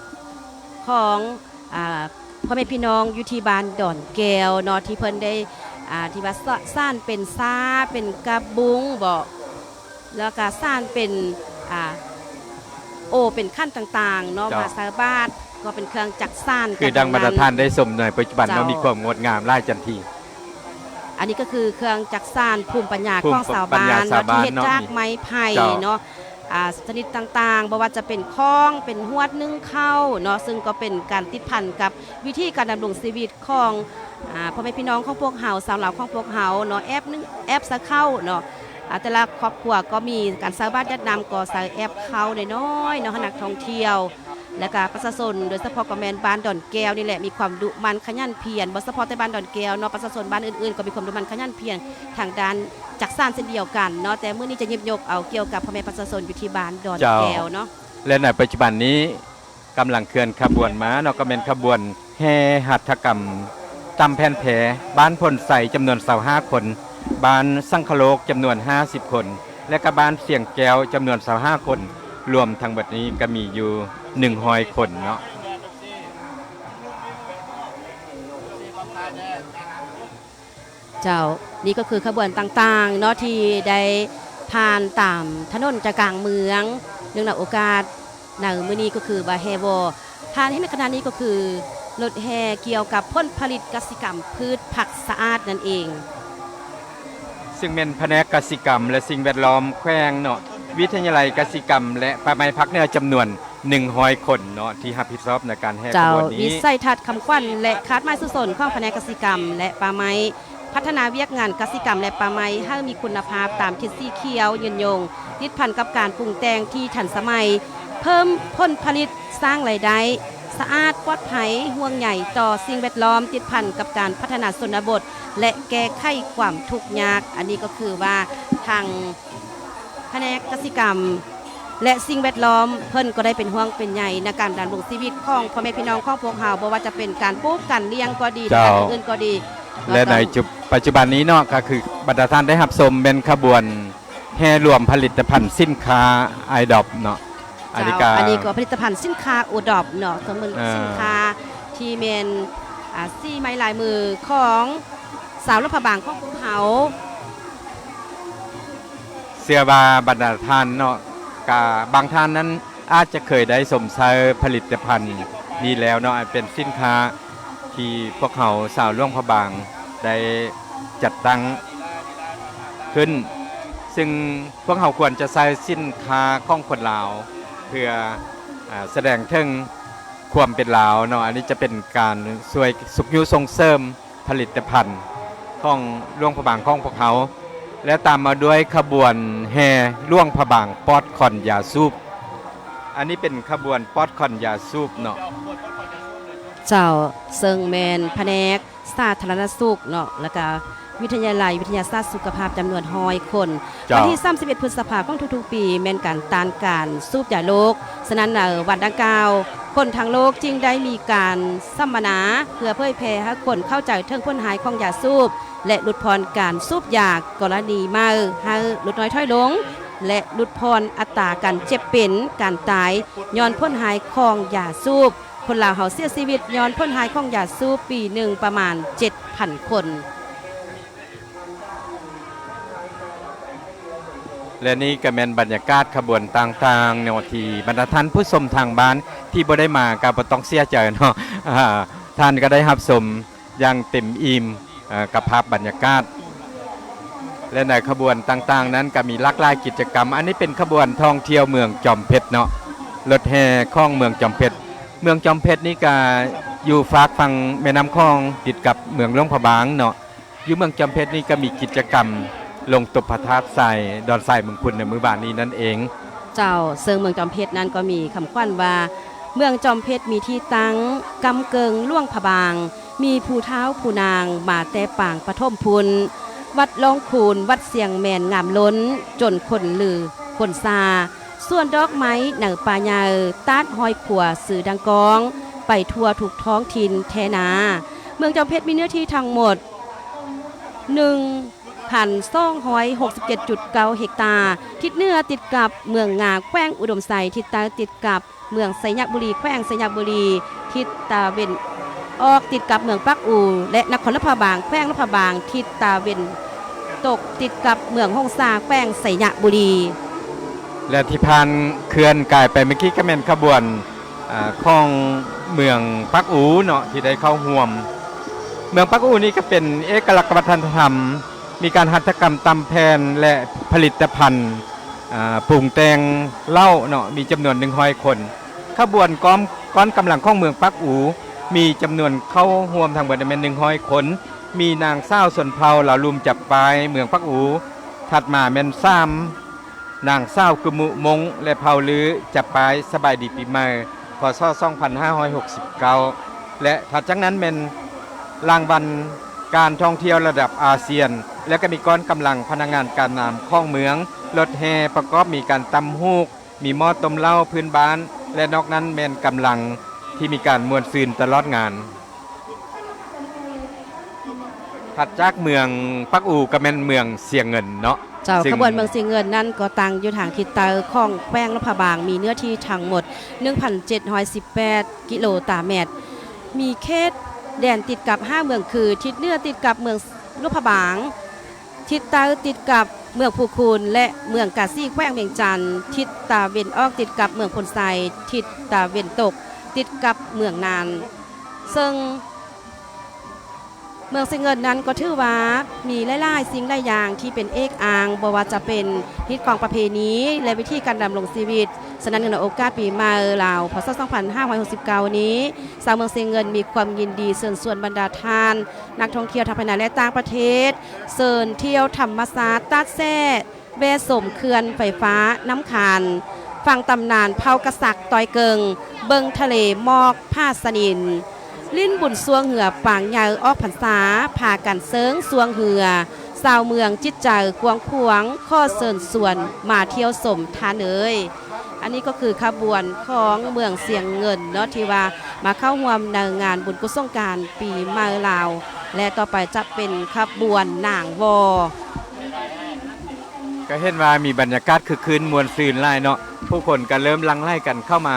ຂອງ ອ່າ ພໍ່ແມ່ພີ່ນ້ອງຢູ່ທີ່ບ້ານດອນແກ້ວເນາະ ທີ່ເພິ່ນໄດ້ ອ່າ ທີ່ວ່າສະ ສານເປັນຊ້າ ເປັນກະບຸງບໍ ແລ້ວກະສານເປັນ ອ່າ ໂອ ເປັນຂັນຕ່າງໆເນາະ ເຈົ້າ ມາໃສ່ບາດ ກໍເປັນເຄື່ອງຈັກສານ ຄືດັ່ງບັນດາທ່ານໄດ້ຊົມໃນປັດຈຸບັນເນາະ ເຈົ້າ ມີຄວາມງົດງາມຫຼາຍຈັນທີ. ອັນນີ້ກໍຄືເຄື່ອງຈັກສານພູມປັນຍາຂອງຊາວບ້ານເນາະ ທີ່ເຮັດຈາກໄມ້ໄຜ່ເນາະ ອ່າ ຊະນິດຕ່າງໆ ບໍ່ວ່າຈະເປັນຄ້ອງ ເປັນຫວດໜຶ້ງເຂົ້າເນາະ ເຊິ່ງກໍເປັນການຕິດພັນກັບວິທີການດຳລົງຊີວິດຂອງ ອ່າ ພໍ່ແມ່ພີ່ນ້ອງຂອງພວກເຮົາ ຊາວລາວຂອງພວກເຮົາເນາະ ແອບໜຶ້ງ ແອບໃສ່ເຂົ້າເນາະ ອ່າ ແຕ່ລະຄອບຄົວກໍມີການໃສ່ບາດຢາດນ້ຳ ກໍໃສ່ແອບເຂົ້ານ້ອຍໆເນາະ ໃຫ້ນັກທ່ອງທ່ຽວ ແລະກະປະຊາຊົນ ໂດຍສະເພາະກໍແມ່ນບ້ານດອນແກ້ວນີ້ແຫຼະ ມີຄວາມດຸໝັ່ນຂະຫຍັນພຽນ ບໍ່ສະເພາະແຕ່ບ້ານດອນແກ້ວເນາະ ປະຊາຊົນບ້ານອື່ນໆກໍມີຄວາມດຸໝັ່ນຂະຫຍັນພຽນທາງດ້ານຈັກສານເຊັ່ນດຽວກັນເນາະ. ແຕ່ມື້ນີ້ຈະຫຍິບຍົກເອົາກ່ຽວກັບພໍ່ແມ່ປະຊາຊົນຢູ່ທີ່ບ້ານດອນແກ້ວເນາະ ເຈົ້າ ແລະ ໃນປັດຈຸບັນນີ້ກຳລັງເຄື່ອນຂະບວນມາເນາະ ກໍແມ່ນຂະບວນແຫ່ຫັດຖະກຳ ຕຳແຜ່ນແພ ບ້ານໂພນໄຊຈຳນວນຊາວຫ້າຄົນ, ບ້ານສັງຄະໂລກຈຳນວນຫ້າສິບຄົນ ແລະ ກະບ້ານຊຽງແກ້ວຈຳນວນຊາວຫ້າຄົນ, ລວມທັງເບິດນີ້ກະມີຢູ່ໜຶ່ງຮ້ອຍຄົນເນາະ. ເຈົ້າ ນີ້ກໍຄືຂະບວນຕ່າງໆເນາະ ທີ່ໄດ້ຜ່ານຕາມຖະໜົນໃຈກາງເມືອງ ເນື່ອງໃນໂອກາດໃນມື້ນີ້ກໍຄືວ່າແຫ່ວໍ ທ່ານເຫັນໃນຂະນະນີ້ກໍຄືລົດແຫ່ກ່ຽວກັບຜົນຜະລິດກະສິກຳພືດຜັກສະອາດນັ້ນເອງ ຊຶ່ງແມ່ນພະແນກກະສິກຳ ແລະ ສິ່ງແວດລ້ອມແຂວງເນາະ ວິທະຍາໄລກະສິກຳ ແລະ ປ່າໄມ້ພາກເໜືອ ຈຳນວນໜຶ່ງຮ້ອຍຄົນເນາະ ທີ່ຮັບຜິດຊອບໃນການແຫ່ຂະບວນນີ້. ເຈົ້າ ວິໄສທັດຄຳຂວັນ ແລະ ຄາດໝາຍສູ້ຊົນຂອງພະແນກກະສິກຳ ແລະ ປ່າໄມ້ ພັດທະນາວຽກງານກະສິກຳ ແລະ ປ່າໄມ້ ໃຫ້ມີຄຸນນະພາບຕາມທິດສີຂຽວຍືນຍົງ ຕິດພັນກັບການປຸງແຕ່ງທີ່ທັນສະໄໝ ເພີ່ມຜົນຜະລິດ ສ້າງລາຍໄດ້ ສະອາດ ປອດໄພ ຫ່ວງໃຍຕໍ່ສິ່ງແວດລ້ອມ ຕິດພັນກັບການພັດທະນາຊົນນະບົດ ແລະ ແກ້ໄຂຄວາມທຸກຍາກ. ອັນນີ້ກໍຄືວ່າທາງ ພະແນກກະສິກຳ ແລະ ສິ່ງແວດລ້ອມ ເພິ່ນກໍໄດ້ເປັນຫ່ວງເປັນໃຍໃນການດຳລົງຊີວິດຂອງພໍ່ແມ່ພີ່ນ້ອງຂອງພວກເຮົາ ບໍ່ວ່າຈະເປັນການປູກການລ້ຽງກໍດີ ເຈົ້າ ການອື່ນໆກໍດີເນາະ. ແລະ ໃນ ເຈົ້າ ປັດຈຸບັນນີ້ເນາະ ກໍຄືບັນດາທ່ານໄດ້ຮັບຊົມແມ່ນຂະບວນແຫ່ລວມຜະລິດຕະພັນສິນຄ້າ ອາຍດອບ ເນາະ. ອັນນີ້ ເຈົ້າ ກໍ ອັນນີ້ກໍຜະລິດຕະພັນສິນຄ້າ ໂອດອບ ເນາະ ເຊິ່ງເປັນ ອ່າ ສິນຄ້າທີ່ແມ່ນ ອ່າ ສີໄມ້ລາຍມືຂອງຊາວຫຼວງພະບາງຂອງພວກເຮົາ. ເຊື່ອວ່າບັນດາທ່ານເນາະ ກະບາງທ່ານນັ້ນອາດຈະເຄີຍໄດ້ຊົມໃຊ້ຜະລິດຕະພັນນີ້ແລ້ວເນາະ ອັນເປັນສິນຄ້າທີ່ພວກເຮົາຊາວຫຼວງພະບາງໄດ້ຈັດຕັ້ງ ຂຶ້ນ ຊຶ່ງພວກເຮົາຄວນຈະໃຊ້ສິນຄ້າຂອງຄົນລາວ ເພື່ອ ອາ ສະແດງເຖິງຄວາມເປັນລາວເນາະ. ອັນນີ້ຈະເປັນການຊ່ວຍຊຸກຍູ້ສົ່ງເສີມ ຜະລິດຕະພັນຂອງຫຼວງພະບາງຂອງພວກເຮົາ ແລະ ຕາມມາດ້ວຍຂະບວນແຫ່ຫຼວງພະບາງປອດຄວັນຢາສູບ. ອັນນີ້ເປັນຂະບວນປອດຄວັນຢາສູບເນາະ. ເຈົ້າ, ເຊິ່ງແມ່ນພະແນກສາທາລະນະສຸກເນາະ ແລ້ວກະວິທະຍາໄລວິທະຍາສາດສຸຂະພາບຈຳນວນຮ້ອຍຄົນ. ເຈົ້າ. ວັນທີສາມສິບເອັດ ພຶດສະພາຂອງທຸກໆປີ ແມ່ນການຕ້ານການສູບຢາໂລກ. ສະນັ້ນ ໃນວັນດັ່ງກ່າວ ຄົນທັງໂລກຈຶ່ງໄດ້ມີການສຳມະນາ ເພື່ອເຜີຍແຜ່ໃຫ້ຄົນເຂົ້າໃຈເຖິງຜົນຮ້າຍຂອງຢາສູບ ແລະ ຫຼຸດຜ່ອນການສູບຢາກໍລະນີໃໝ່ ໃຫ້ຫຼຸດນ້ອຍຖອຍລົງ ແລະ ຫຼຸດຜ່ອນອັດຕາການເຈັບເປັນ, ການຕາຍຍ້ອນຜົນຮ້າຍຂອງຢາສູບ. ຄົນລາວເຮົາເສຍຊີວິດຍ້ອນຜົນຮ້າຍຂອງຢາສູບປີໜຶ່ງປະມານເຈັດພັນຄົນ. ແລະ ນີ້ກໍແມ່ນບັນຍາກາດຂະບວນຕ່າງໆເນາະ ທີ່ບັນດາທ່ານຜູ້ຊົມທາງບ້ານທີ່ບໍ່ໄດ້ມາກໍບໍ່ຕ້ອງເສຍໃຈເນາະ, ອາ ທ່ານກໍໄດ້ຮັບຊົມຢ່າງເຕັມອີ່ມ ອາ ກັບພາບບັນຍາກາດ. ແລະ ໃນຂະບວນຕ່າງໆນັ້ນກໍມີຫຼາກຫຼາຍກິດຈະກຳ. ອັນນີ້ເປັນຂະບວນທ່ອງທ່ຽວເມືອງຈອມເພັດເນາະ, ລົດແຫ່ຂອງເມືອງຈອມເພັດ. ເມືອງຈອມເພັດນີ້ກໍຢູ່ຟາກຝັ່ງແມ່ນ້ຳຂອງ ຕິດກັບເມືອງຫຼວງພະບາງເນາະ. ຢູ່ເມືອງຈອມເພັດນີ້ກໍມີກິດຈະກຳລົງຕົບພະທາດຊາຍ ດອນຊາຍເມືອງພຸນ ໃນມື້ວານນີ້ນັ້ນເອງ. ເຈົ້າ, ເຊິ່ງເມືອງຈອມເພັດນັ້ນກໍມີຄຳຂວັນວ່າ ເມືອງຈອມເພັດມີທີ່ຕັ້ງກ້ຳເກິ່ງຫຼວງພະບາງ, ມີຜູ້ທ້າວຜູ້ນາງມາແຕ່ປາງປະຖົມພຸ້ນ, ວັດລ່ອງຄູນ, ວັດຊຽງແມ່ນງາມລົ້ນ ຈົນຄົນລືຄົນຊາ, ສວນດອກໄມ້ໃນປ່າໃຫຍ່ ຕາດຮອຍຂົວຊື່ດັງກ້ອງ ໄປທົ່ວທຸກທ້ອງຖິ່ນແທ້ນາ. ເມືອງຈອມເພັດມີເນື້ອທີ່ທັງໝົດ ໜຶ່ງພັນສອງຮ້ອຍຫົກສິບເຈັດຈຸດເກົ້າເຮັກຕາ. ທິດເໜືອຕິດກັບເມືອງງາ ແຂວງອຸດົມໄຊ, ທິດໃຕ້ຕິດກັບເມືອງໄຊຍະບູລີ ແຂວງໄຊຍະບູລີ, ທິດຕາເວັນອອກຕິດກັບເມືອງປາກອູ ແລະ ນະຄອນຫຼວງພະບາງ ແຂວງຫຼວງພະບາງ, ທິດຕາເວັນຕົກຕິດກັບເມືອງຫົງສາ ແຂວງໄຊຍະບູລີ. ແລະ ທີ່ຜ່ານເຄື່ອນກາຍໄປເມື່ອກີ້ກໍແມ່ນຂະບວນ ອາ ຂອງເມືອງປາກອູເນາະ ທີ່ໄດ້ເຂົ້າຮ່ວມ. ເມືອງປາກອູນີ້ກໍເປັນເອກະລັກວັດທະນະທຳ, ມີການຫັດຖະກຳຕ່ຳແຜ່ນ ແລະ ຜະລິດຕະພັນ ອາ ປຸງແຕ່ງເຫຼົ້າເນາະ ມີຈຳນວນໜຶ່ງຮ້ອຍຄົນ. ຂະບວນກ້ອມ ກ້ອນກຳລັງຂອງເມືອງປາກອູ ມີຈຳນວນເຂົ້າຮ່ວມທັງໝົດແມ່ນໜຶ່ງຮ້ອຍຄົນ, ມີນາງສາວຊົນເຜົ່າລາວລຸ່ມຈັບປາຍເມືອງປາກອູ, ຖັດມາແມ່ນສາມ ນາງສາວກຸມຸມົ້ງ ແລະ ເຜົ່າລືຈັບປາຍສະບາຍດີປີໃໝ່ ພ.ສ. ສອງພັນຫ້າຮ້ອຍຫົກສິບເກົ້າ ແລະ ຖັດຈາກນັ້ນແມ່ນລາງວັນການທ່ອງທ່ຽວລະດັບອາຊຽນ ແລະ ກໍມີກ້ອນກຳລັງພະນັກງານການນຳຂອງເມືອງ, ລົດແຫ່ປະກອບມີການຕຳຫູກ, ມີໝໍ້ຕົ້ມເຫຼົ້າພື້ນບ້ານ ແລະ ນອກນັ້ນແມ່ນກຳລັງທີ່ມີການມ່ວນຊື່ນຕະຫຼອດງານ. ຖັດຈາກເມືອງປາກອູກໍແມ່ນເມືອງຊຽງເງິນເນາະ. ເຈົ້າ, ຊຶ່ງຂະບວນເມືອງຊຽງເງິນນັ້ນກໍຕັ້ງຢູ່ທາງທິດໃຕ້ຂອງແຂວງຫຼວງພະບາງ, ມີເນື້ອທີ່ທັງໝົດໜຶ່ງພັນເຈັດຮ້ອຍສິບແປດກິໂລຕາແມັດ, ມີເຂດແດນຕິດກັບຫ້າເມືອງຄື ທິດເໜືອຕິດກັບເມືອງຫຼວງພະບາງ, ທິດໃຕ້ຕິດກັບເມືອງພູຄູນ ແລະ ເມືອງກາສີ ແຂວງວຽງຈັນ, ທິດຕາເວັນອອກຕິດກັບເມືອງໂພນໄຊ, ທິດຕາເວັນຕົກຕິດກັບເມືອງນານ. ເຊິ່ງເມືອງຊຽງເງິນນັ້ນກໍຖືວ່າມີຫຼາຍໆສິ່ງຫຼາຍຢ່າງທີ່ເປັນເອກອ້າງ, ບໍ່ວ່າຈະເປັນຮີດຄອງປະເພນີ ແລະ ວິທີການດຳລົງຊີວິດ. ສະນັ້ນ ໃນໂອກາດປີໃໝ່ລາວ ພ.ສ. ສອງພັນຫ້າຮ້ອຍຫົກສິບເກົ້ານີ້, ຊາວເມືອງຊຽງເງິນມີຄວາມຍິນດີເຊີນຊວນບັນດາທ່ານ ນັກທ່ອງທ່ຽວທັງພາຍໃນ ແລະ ຕ່າງປະເທດ ເຊີນທ່ຽວທຳມະຊາດຕາດແຊ່, ແວ່ຊົມເຂື່ອນໄຟຟ້ານ້ຳຄານ, ຟັງຕຳນານເຜົ່າກະສັກຕ້ອຍເກິ່ງ, ເບິ່ງທະເລໝອກຜາສະໜິນ, ຫຼິ້ນບຸນຊ່ວງເຮືອປາງໃຫຍ່ອອກພັນສາ, ພາກັນເຊີງຊ່ວງເຮືອ, ຊາວເມືອງຈິດໃຈກວ້າງຂວາງ, ຂໍເຊີນຊວນມາທ່ຽວຊົມທ່ານເອີຍ. ອັນນີ້ກໍຄືຂະບວນຂອງເມືອງຊຽງເງິນເນາະ ທີ່ວ່າມາເຂົ້າຮ່ວມໃນງານບຸນກຸສົງການປີໃໝ່ລາວ ແລະ ຕໍ່ໄປຈະເປັນຂະບວນນາງວໍ. ກໍເຫັນວ່າມີບັນຍາກາດຄຶກຄື້ນມ່ວນຊື່ນຫຼາຍເນາະ, ຜູ້ຄົນກໍເລີ່ມຫຼັ່ງໄຫຼກັນເຂົ້າມາ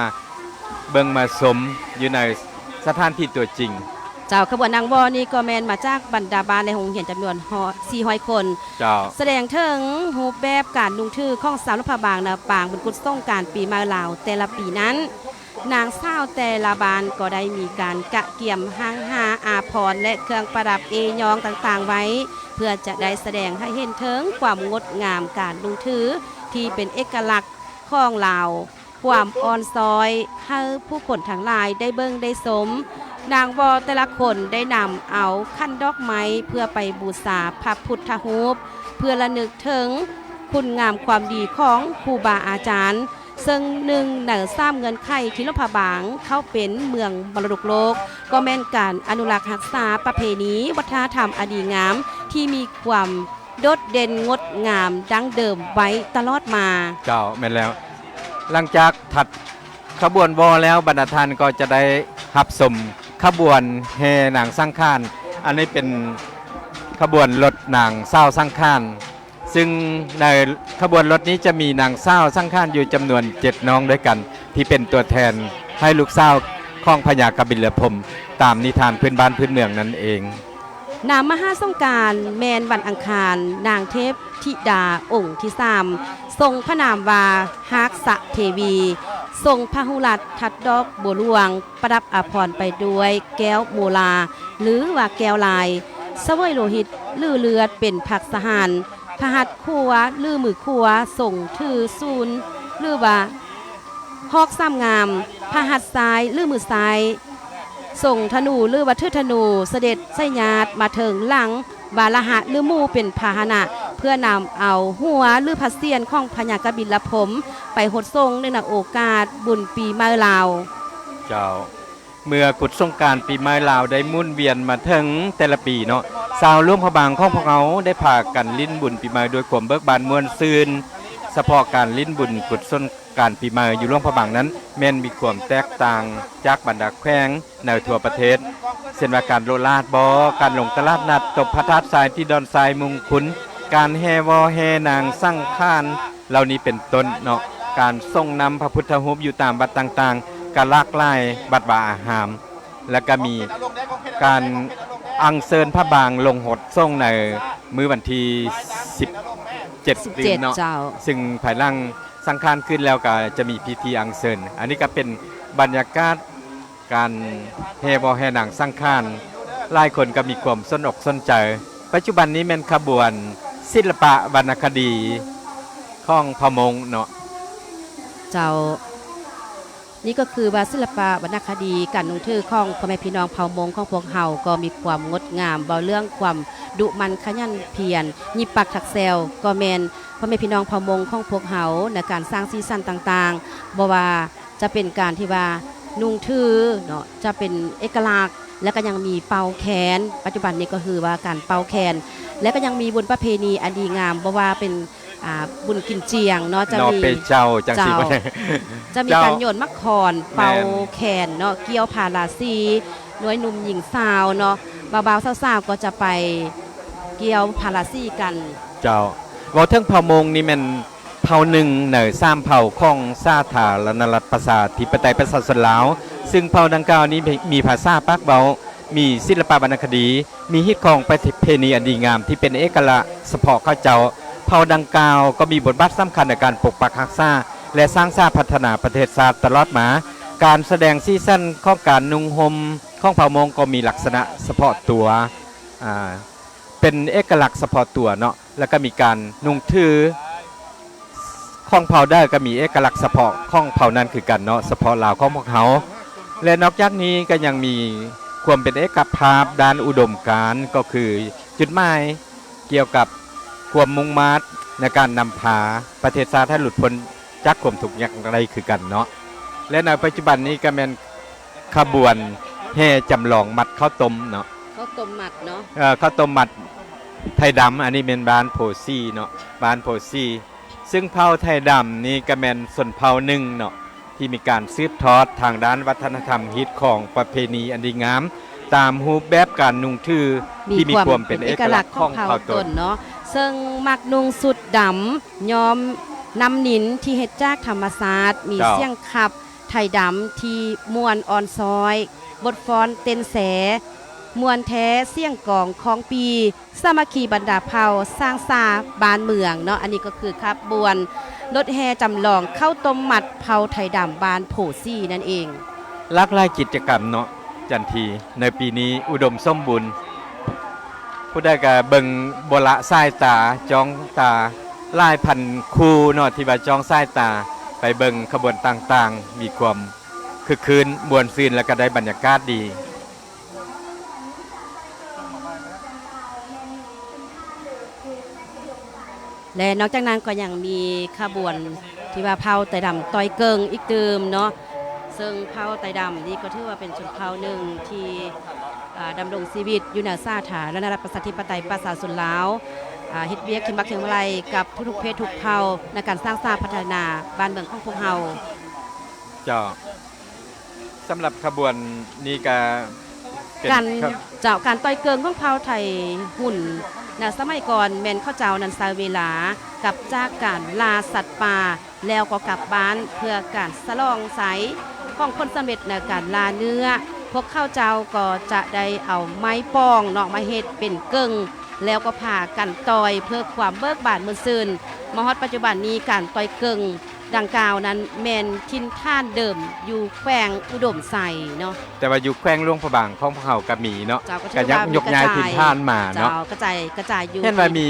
ເບິ່ງມາຊົມຢູ່ໃນສະຖານທີ່ຕົວຈິງ. ເຈົ້າ, ຂະບວນນາງວໍນີ້ກໍແມ່ນມາຈາກບັນດາບ້ານ ແລະ ໂຮງຮຽນຈຳນວນຮ້ອຍ ສີ່ຮ້ອຍຄົນ. ເຈົ້າ. ສະແດງເຖິງຮູບແບບການນຸ່ງຖືຂອງຊາວຫຼວງພະບາງ ນະປາງບຸນກຸດສົງການປີໃໝ່ລາວແຕ່ລະປີນັ້ນ. ນາງສາວແຕ່ລະບ້ານກໍໄດ້ມີການກະກຽມຮ່າງຫາອາພອນ ແລະ ເຄື່ອງປະດັບເອ້ຍ້ອງຕ່າງໆໄວ້ ເພື່ອຈະໄດ້ສະແດງໃຫ້ເຫັນເຖິງຄວາມງົດງາມການນຸ່ງຖືທີ່ເປັນເອກະລັກຂອງລາວ, ຄວາມອ່ອນຊ້ອຍໃຫ້ຜູ້ຄົນທັງຫຼາຍໄດ້ເບິ່ງໄດ້ຊົມ. ນາງວໍແຕ່ລະຄົນໄດ້ນຳເອົາຂັນດອກໄມ້ເພື່ອໄປບູຊາພະພຸດທະຮູບ ເພື່ອລະນຶກເຖິງຄຸນງາມຄວາມດີຂອງຄູບາອາຈານ, ເຊິ່ງໜຶ່ງໃນສາມເງື່ອນໄຂທີ່ຫຼວງພະບາງເຂົ້າເປັນເມືອງມໍລະດົກໂລກ ກໍແມ່ນການອະນຸລັກຮັກສາປະເພນີວັດທະນະທຳອັນດີງາມທີ່ມີຄວາມໂດດເດັ່ນງົດງາມດັ້ງເດີມໄວ້ຕະຫຼອດມາ. ເຈົ້າ, ແມ່ນແລ້ວ. ຫຼັງຈາກຖັດຂະບວນວໍແລ້ວ, ບັນດາທ່ານກໍຈະໄດ້ຮັບຊົມຂະບວນແຫ່ນາງສັງຂານ. ອັນນີ້ເປັນຂະບວນລົດນາງສາວສັງຂານ. ຊຶ່ງໃນຂະບວນລົດນີ້ຈະມີນາງສາວສັງຂານຢູ່ຈຳນວນເຈັດນ້ອງດ້ວຍກັນ ທີ່ເປັນຕົວແທນໃຫ້ລູກສາວຂອງພະຍາກະບິນລະພົມ ຕາມນິທານພື້ນບ້ານພື້ນເມືອງນັ້ນເອງ. ນາມມະຫາສົງການແມ່ນວັນອັງຄານ, ນາງເທບທິດາອົງທີສາມ ຊົງພະນາມວ່າຮາກສະເທວີ, ຊົງພະຫຸລັດທັດດອກບົວຫຼວງ ປະດັບອາພອນໄປດ້ວຍແກ້ວໂມລາ ຫຼືວ່າແກ້ວລາຍ, ສະເຫວີຍໂລຫິດ ຫຼືເລືອດເປັນພັກສະຫານ, ພະຫັດຂວາ ຫຼືມືຂວາ ຊົງຖືສູນ ຫຼືວ່າຫອກສາມງ່າມ, ພະຫັດຊ້າຍ ຫຼືມືຊ້າຍ ຊົງທະນູ ຫຼືວ່າຖືທະນູ ສະເດັດໃສ່ຍາດມາເທິງຫຼັງວາລະຫະ ຫຼືໝູ່ເປັນພາຫະນະ ເພື່ອນຳເອົາຫົວ ຫຼືພະສຽນຂອງພະຍາກະບິນລະພົມ ໄປຫົດສົງເນື່ອງໃນໂອກາດບຸນປີໃໝ່ລາວ. ເຈົ້າ. ເມື່ອກຸດສົງການປີໃໝ່ລາວໄດ້ໝູນວຽນມາເຖິງແຕ່ລະປີເນາະ, ຊາວຫຼວງພະບາງຂອງພວກເຮົາໄດ້ພາກັນຫຼິ້ນບຸນປີໃໝ່ດ້ວຍຄວາມເບີກບານມ່ວນຊື່ນ. ສະເພາະການຫຼິ້ນບຸນກຸດສົງການປີໃໝ່ຢູ່ຫຼວງພະບາງນັ້ນ ແມ່ນມີຄວາມແຕກຕ່າງຈາກບັນດາແຂວງໃນທົ່ວປະເທດ, ເຊັ່ນວ່າການໂລະລາດບໍ, ການລົງຕະຫຼາດນັດຕົບພະທາດຊາຍທີ່ດອນຊາຍມຸງຄຸນ, ການແຫ່ວໍແຫ່ນາງສັງຂານ ເຫຼົ່ານີ້ເປັນຕົ້ນເນາະ, ການສົ່ງນຳພະພຸດທະຮູບຢູ່ຕາມວັດຕ່າງໆ ກໍຫຼາກຫຼາຍວັດວາອາຮາມ, ແລ້ວກໍມີການອັນເຊີນພະບາງລົງຫົດສົງໃນມື້ວັນທີສິບເຈັດ ສິບເຈັດ ເນາະ, ເຈົ້າ. ຊຶ່ງພາຍຫຼັງສັງຂານຂຶ້ນແລ້ວກໍຈະມີພິທີອັນເຊີນ. ອັນນີ້ກໍເປັນບັນຍາກາດ ການແຫ່ບໍ່ແຫ່ນາງສັງຂານ, ຫຼາຍຄົນກໍມີຄວາມສົນອົກສົນໃຈ. ປັດຈຸບັນນີ້ແມ່ນຂະບວນສິລະປະວັນນະຄະດີຂອງເຜົ່າມົ້ງເນາະ. ເຈົ້າ, ນີ້ກໍຄືວ່າສິລະປະວັນນະຄະດີການນຸ່ງຖືຂອງພໍ່ແມ່ພີ່ນ້ອງເຜົ່າມົ້ງຂອງພວກເຮົາ ກໍມີຄວາມງົດງາມ, ເວົ້າເລື່ອງຄວາມດຸໝັ່ນຂະຫຍັນພຽນ, ຫຍິບປັກຖັກແຊວ ກໍແມ່ນພໍ່ແມ່ພີ່ນ້ອງເຜົ່າມົ້ງຂອງພວກເຮົາໃນການສ້າງສີສັນຕ່າງໆ, ບໍ່ວ່າ ຈະເປັນການທີ່ວ່ານຸ່ງຖືເນາະ ຈະເປັນເອກະລັກ ແລະ ກໍຍັງມີເປົ່າແຄນ, ປັດຈຸບັນນີ້ກໍຄືວ່າການເປົ່າແຄນ ແລະ ກໍຍັງມີບຸນປະເພນີອັນດີງາມ, ບໍ່ວ່າເປັນ ອ່າ ບຸນກິນຈຽງເນາະ ຈະມີ ເນາະ ເປເຈົ້າ ຈັ່ງຊີ້ ເຈົ້າ ບໍ່ ຈະມີ ເຈົ້າ ການໂຍນໝາກຂອນ ແມ່ນ ເປົ່າແຄນເນາະ ກ່ຽວພາລາສີ ໜ່ວຍໜຸ່ມຍິງສາວເນາະ ບ່າວໆສາວໆກໍຈະໄປກ່ຽວພາລາສີກັນ. ເຈົ້າ ເວົ້າເຖິງເຜົ່າມົ້ງນີ້ແມ່ນ ເຜົ່າໜຶ່ງໃນສາມເຜົ່າຂອງສາທາລະນະລັດປະຊາທິປະໄຕປະຊາຊົນລາວ, ຊຶ່ງເຜົ່າດັ່ງກ່າວນີ້ມີພາສາປາກເວົ້າ, ມີສິລະປະວັນນະຄະດີ, ມີຮີດຄອງປະເພນີອັນດີງາມທີ່ເປັນເອກະລັກສະເພາະເຂົາເຈົ້າ. ເຜົ່າດັ່ງກ່າວກໍມີບົດບາດສຳຄັນໃນການປົກປັກຮັກສາ ແລະ ສ້າງສາພັດທະນາປະເທດຊາດຕະຫຼອດມາ. ການສະແດງສີສັນຂອງການນຸ່ງຫົ່ມຂອງເຜົ່າມົ້ງກໍມີລັກສະນະສະເພາະຕົວ, ອາ ເປັນເອກະລັກສະເພາະຕົວເນາະ. ແລ້ວກໍມີການນຸ່ງຖືຂອງເຜົ່າໃດກໍມີເອກະລັກສະເພາະຂອງເຜົ່ານັ້ນຄືກັນເນາະ, ສະເພາະລາວຂອງພວກເຮົາ. ແລະ ນອກຈາກນີ້ກໍຍັງມີຄວາມເປັນເອກະພາບດ້ານອຸດົມການ, ກໍຄືຈຸດໝາຍກ່ຽວກັບຄວາມມຸ່ງມາດໃນການນຳພາປະເທດຊາດໃຫ້ຫຼຸດພົ້ນຈາກຄວາມທຸກຍາກໄດ້ຄືກັນເນາະ. ແລະ ໃນປັດຈຸບັນນີ້ກໍແມ່ນ ຂະບວນແຫ່ຈຳລອງມັດເຂົ້າຕົ້ມເນາະ. ເຂົ້າຕົ້ມມັດເນາະ. ເອີ ເຂົ້າຕົ້ມມັດໄທດຳ, ອັນນີ້ແມ່ນບ້ານໂພສີເນາະ, ບ້ານໂພສີ. ຊຶ່ງເຜົ່າໄທດຳນີ້ກໍແມ່ນຊົນເຜົ່າໜຶ່ງເນາະ ທີ່ມີການສືບທອດທາງດ້ານວັດທະນະທຳ, ຮີດຄອງ, ປະເພນີອັນດີງາມ ຕາມຮູບແບບການນຸ່ງຖືທີ່ມີຄວາມເປັນເອກະລັກຂອງເຜົ່າຕົນເນາະ. ເຊິ່ງມັກນຸ່ງຊຸດດຳ ຍ້ອມນ້ຳນິນທີ່ເຮັດຈາກທຳມະຊາດ, ມີ ເຈົ້າ ສຽງຂັບ ໄທດຳທີ່ມ່ວນອ່ອນຊ້ອຍ, ບົດຟ້ອນເຕັ້ນແຊ, ມ່ວນແທ້ສຽງກອງຄອງປີ ສາມັກຄີບັນດາເຜົ່າ ສ້າງຊາບ້ານເມືອງເນາະ. ອັນນີ້ກໍຄືຂະບວນລົດແຫ່ຈຳລອງເຂົ້າຕົ້ມມັດເຜົ່າໄທດຳບ້ານໂພສີນັ້ນເອງ. ຫຼາກຫຼາຍກິດຈະກຳເນາະ ຈັນທີ ໃນປີນີ້ອຸດົມສົມບູນ. ຜູ້ໃດກໍເບິ່ງບໍ່ລະສາຍຕາ ຈ້ອງຕາ ຫຼາຍພັນຄູ່ເນາະ ທີ່ວ່າຈ້ອງສາຍຕາໄປເບິ່ງຂະບວນຕ່າງໆ ມີຄວາມຄຶກຄື້ນ ມ່ວນຊື່ນ ແລະ ກໍໄດ້ບັນຍາກາດດີ. ແລະ ນອກຈາກນັ້ນກໍຍັງມີຂະບວນທີ່ວ່າເຜົ່າໄຕດຳຕ່ອຍເກິ່ງອີກຕື່ມເນາະ, ເຊິ່ງເຜົ່າໄຕດຳນີ້ກໍຖືວ່າເປັນຊົນເຜົ່າໜຶ່ງທີ່ ອາ ດຳລົງຊີວິດຢູ່ໃນສາທາລະນະລັດ ປະຊາທິປະໄຕ ປະຊາຊົນລາວ, ອາ ເຮັດວຽກຄຽງບັກຄຽງໄວກັບທຸກໆເພດທຸກເຜົ່າ ໃນການສ້າງສາພັດທະນາບ້ານເມືອງຂອງພວກເຮົາ. ເຈົ້າ. ສຳລັບຂະບວນນີ້ກະເປັນການ ເຈົ້າ ການຕ່ອຍເກິ່ງຂອງເຜົ່າໄທຮຸນນະສະໄໝກ່ອນ ແມ່ນເຂົາເຈົ້ານັ້ນໃຊ້ເວລາກັບຈາກການລ່າສັດປ່າ ແລ້ວກໍກັບບ້ານເພື່ອການສະຫຼອງໄຊຂອງຜົນສຳເລັດໃນການລ່າເນື້ອ. ພວກເຂົາເຈົ້າກໍຈະໄດ້ເອົາໄມ້ປ່ອງເນາະ ມາເຮັດເປັນເກິ່ງ ແລ້ວກໍພາກັນຕ່ອຍເພື່ອຄວາມເບີກບານມ່ວນຊື່ນ. ມາຮອດປັດຈຸບັນນີ້ ການຕ່ອຍເກິ່ງ ດັ່ງກ່າວນັ້ນແມ່ນຖິ່ນຖານເດີມຢູ່ແຂວງອຸດົມໄຊເນາະ. ແຕ່ວ່າຢູ່ແຂວງຫຼວງພະບາງຂອງພວກເຮົາກໍມີເນາະ. ເຈົ້າ ກໍຖືວ່າມີກະຈາຍ ກະຍົກຍ້າຍຖິ່ນຖານມາເນາະ. ເຈົ້າ ກະຈາຍ ກະຈາຍຢູ່. ເຫັນວ່າມີ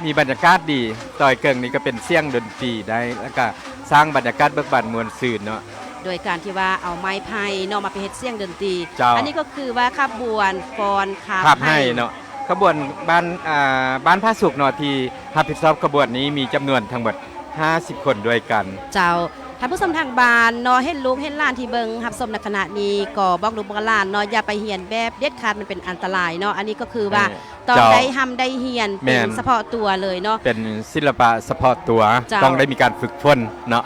ມີບັນຍາກາດດີ, ຕ່ອຍເກິ່ງນີ້ກໍເປັນສຽງດົນຕີໄດ້ ແລ້ວກໍສ້າງບັນຍາກາດເບີກບານມ່ວນຊື່ນເນາະ. ໂດຍການທີ່ວ່າເອົາໄມ້ໄຜ່ເນາະ ມາໄປເຮັດສຽງດົນຕີ. ເຈົ້າ. ອັນນີ້ກໍຄືວ່າຂະບວນຟ້ອນຄາບໄຮ່ເນາະ. ຂະບວນບ້ານ ອ່າ ບ້ານຜາສຸກເນາະ ທີ່ຮັບຜິດຊອບຂະບວນນີ້ມີຈຳນວນທັງໝົດຫ້າສິບຄົນດ້ວຍກັນ. ເຈົ້າ. ທ່ານຜູ້ຊົມທາງບ້ານເນາະ ເຫັນລູກເຫັນຫຼານທີ່ເບິ່ງຮັບຊົມໃນຂະນະນີ້ ກໍບອກລູກບອກຫຼານເນາະ ຢ່າໄປຮຽນແບບເດັດຂາດ ມັນເປັນອັນຕະລາຍເນາະ. ອັນນີ້ກໍຄືວ່າ ເອີ ຕ້ອງໄດ້ຮ່ຳໄດ້ຮຽນເປັນສະເພາະຕົວເລີຍເນາະ. ເປັນສິລະປະສະເພາະຕົວ. ເຈົ້າ. ຕ້ອງໄດ້ມີການຝຶກຝົນເນາະ.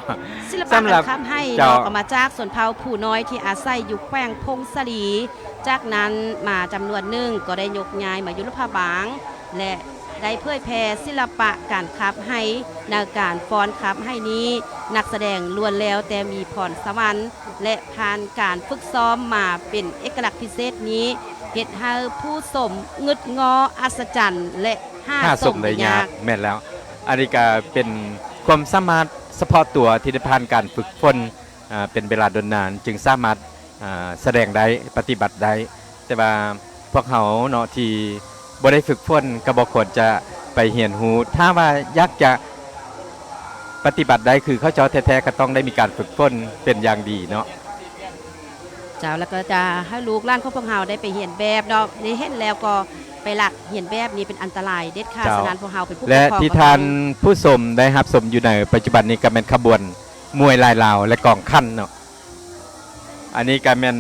ສິລະປະການຄາບໄຮ່ເນາະ ກໍມາຈາກຊົນເຜົ່າຜູ້ນ້ອຍທີ່ອາໄສຢູ່ແຂວງຜົ້ງສາລີ. ຈາກນັ້ນມາຈຳນວນໜຶ່ງກໍໄດ້ຍົກຍ້າຍມາຢູ່ຫຼວງພະບາງ ແລະ ໄດ້ເຜີຍແຜ່ສິລະປະການຄາບໄຮ່. ໃນການຟ້ອນຄາບໄຮ່ນີ້ ນັກສະແດງລ້ວນແລ້ວແຕ່ມີພອນສະຫວັນ ແລະ ຜ່ານການຝຶກຊ້ອມມາເປັນເອກະລັກພິເສດນີ້ ເຮັດໃຫ້ຜູ້ຊົມງຶດງໍ້ ອັດສະຈັນ ແລະ ຫາຊົມໄດ້ຍາກ. ແມ່ນແລ້ວ. ອັນນີ້ກະເປັນຄວາມສາມາດສະເພາະຕົວທີ່ໄດ້ຜ່ານການຝຶກຝົນ ອ່າ ເປັນເວລາດົນນານ ຈຶ່ງສາມາດ ອ່າ ສະແດງໄດ້ ປະຕິບັດໄດ້. ແຕ່ວ່າພວກເຮົາເນາະ ທີ່ບໍ່ໄດ້ຝຶກຝົນ ກໍບໍ່ຄວນຈະໄປຮຽນຮູ້. ຖ້າວ່າຢາກຈະປະຕິບັດໄດ້ຄືເຂົາເຈົ້າແທ້ໆ ກໍຕ້ອງໄດ້ມີການຝຶກຝົນເປັນຢ່າງດີເນາະ. ເຈົ້າ. ແລ້ວກໍຈະໃຫ້ລູກຫຼານຂອງພວກເຮົາໄດ້ໄປຮຽນແບບເນາະ, ໄດ້ເຫັນແລ້ວກໍໄປລັກຮຽນແບບນີ້ເປັນອັນຕະລາຍເດັດຂາດ. ເຈົ້າ. ສະນັ້ນພວກເຮົາເປັນຜູ້ປົກຄອງ ແລະ ທີ່ທ່ານຜູ້ຊົມໄດ້ຮັບຊົມຢູ່ໃນປັດຈຸບັນນີ້ ກໍແມ່ນຂະບວນມວຍລາຍລາວ ແລະ ກອງຂັນເນາະ. ອັນນີ້ກໍແມ່ນ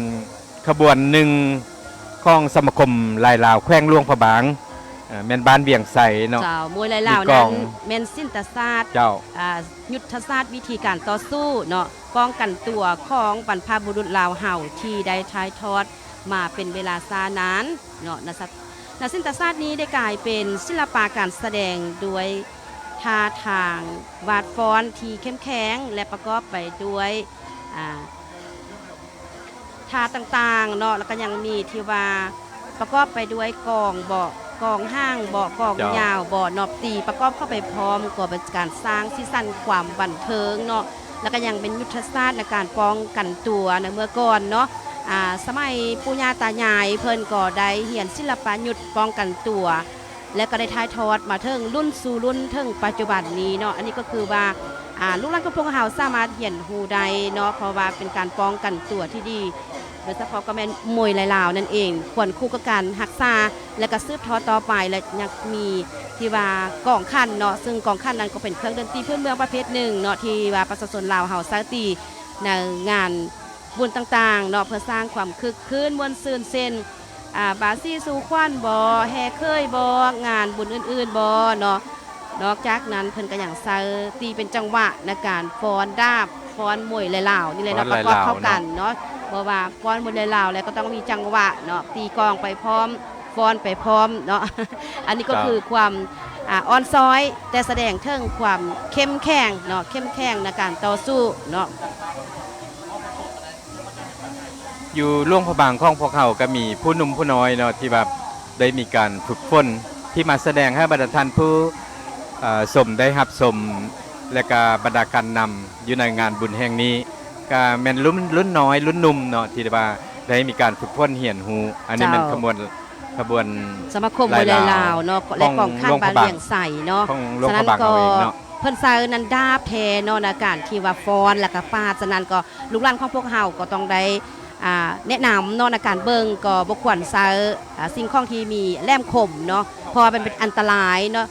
ຂະບວນໜຶ່ງຂອງສະມາຄົມລາຍລາວແຂວງຫຼວງພະບາງ, ເອີ ແມ່ນບ້ານວຽງໄຊເນາະ. ເຈົ້າ. ມວຍລາຍລາວນັ້ນແມ່ນສິນຕະສາດ, ເຈົ້າ, ອາ, ຍຸດທະສາດວິທີການຕໍ່ສູ້ເນາະ, ປ້ອງກັນຕົວຂອງບັນພະບຸລຸດລາວເຮົາທີ່ໄດ້ຖ່າຍທອດມາເປັນເວລາຊ້ານານເນາະ. ນະ ນະສິນຕະສາດນີ້ໄດ້ກາຍເປັນສິລະປະການສະແດງດ້ວຍທ່າທາງວາດຟ້ອນທີ່ເຂັ້ມແຂງ ແລະ ປະກອບໄປດ້ວຍ ອາ ທ່າຕ່າງໆເນາະ, ແລ້ວກໍຍັງມີທີ່ວ່າປະກອບໄປດ້ວຍກອງເບາະ, ກອງຫ້າງເບາະ, ກອງ ເຈົ້າ, ຍາວເບາະເນາະ, ຕີປະກອບເຂົ້າໄປພ້ອມ ກໍເປັນການສ້າງສີສັນຄວາມບັນເທີງເນາະ, ແລ້ວກໍຍັງເປັນຍຸດທະສາດໃນການປ້ອງກັນຕົວໃນເມື່ອກ່ອນເນາະ. ອາ ສະໄໝປູ່ຍ່າຕາຍາຍເພິ່ນກໍໄດ້ຮຽນສິລະປະຍຸດປ້ອງກັນຕົວ ແລະ ກໍໄດ້ຖ່າຍທອດມາເຖິງລຸ້ນສູ່ລຸ້ນເຖິງປັດຈຸບັນນີ້ເນາະ. ອັນນີ້ກໍຄືວ່າ ອາ ລູກຫຼານຂອງພວກເຮົາສາມາດຮຽນຮູ້ໄດ້ເນາະ, ເພາະວ່າເປັນການປ້ອງກັນຕົວທີ່ດີ, ໂດຍສະເພາະກໍແມ່ນມວຍລາຍລາວນັ້ນເອງ, ຄວນຄູ່ກັບການຮັກສາ ແລະ ກໍສືບທອດຕໍ່ໄປ. ແລະ ຍັງມີທີ່ວ່າກອງຂັນເນາະ, ເຊິ່ງກອງຂັນນັ້ນກໍເປັນເຄື່ອງດົນຕີພື້ນເມືອງປະເພດໜຶ່ງເນາະ ທີ່ວ່າປະຊາຊົນລາວເຮົາໃຊ້ຕີໃນງານ ບຸນຕ່າງໆເນາະ ເພື່ອສ້າງຄວາມຄຶກຄື້ນມ່ວນຊື່ນ ເຊັ່ນ ອາ ບາສີສູ່ຂວັນບໍ, ແຫ່ເຂີຍບໍ, ງານບຸນອື່ນໆບໍເນາະ. ນອກຈາກນັ້ນເພິ່ນກໍຍັງໃຊ້ຕີເປັນຈັງຫວະໃນການຟ້ອນດາບ, ຟ້ອນມວຍລາຍລາວນີ້ແຫຼະເນາະ, ປະກອບເຂົ້າກັນເນາະ, ເພາະວ່າຟ້ອນມວຍລາຍລາວແລ້ວກໍຕ້ອງມີຈັງຫວະເນາະ, ຕີກອງໄປພ້ອມ ຟ້ອນໄປພ້ອມເນາະ. ອັນນີ້ກໍຄືຄວາມ ອ່າ ອ່ອນຊ້ອຍ ແຕ່ສະແດງເຖິງຄວາມເຂັ້ມແຂງເນາະ, ເຂັ້ມແຂງໃນການຕໍ່ສູ້ເນາະ. ຢູ່ຫຼວງພະບາງຂອງພວກເຮົາກໍມີຜູ້ໜຸ່ມຜູ້ນ້ອຍເນາະ ທີ່ວ່າໄດ້ມີການຝຶກຝົນ ທີ່ມາສະແດງໃຫ້ບັນດາທ່ານຜູ້ ເອີ ຊົມໄດ້ຮັບຊົມ ແລະກະບັນດາການນຳຢູ່ໃນງານບຸນແຫ່ງນີ້ ກະແມ່ນລຸ້ນ ລຸ້ນນ້ອຍ ລຸ້ນໜຸ່ມເນາະ ທີ່ວ່າໄດ້ມີການຝຶກຝົນຮຽນຮູ້. ອັນນີ້ແມ່ນ ເຈົ້າ ຂະບວນ ຂະບວນສະມາຄົມມວຍລາຍລາວເນາະ ແລະກອງຄັນບ້ານວຽງໄຊເນາະ. ສະນັ້ນກໍເພິ່ນໃຊ້ນັນດາບແທ້ເນາະ ໃນການທີ່ວ່າຟ້ອນ ແລະກະປາດ. ສະນັ້ນກໍລູກຫຼານຂອງພວກເຮົາກໍຕ້ອງໄດ້ ອ່າ ແນະນຳເນາະ ໃນການເບິ່ງກໍບໍ່ຄວນໃຊ້ ອ່າ ສິ່ງຂອງທີ່ມີແຫຼມຄົມເນາະ ເພາະວ່າມັນເປັນອັນຕະລາຍເນາະ.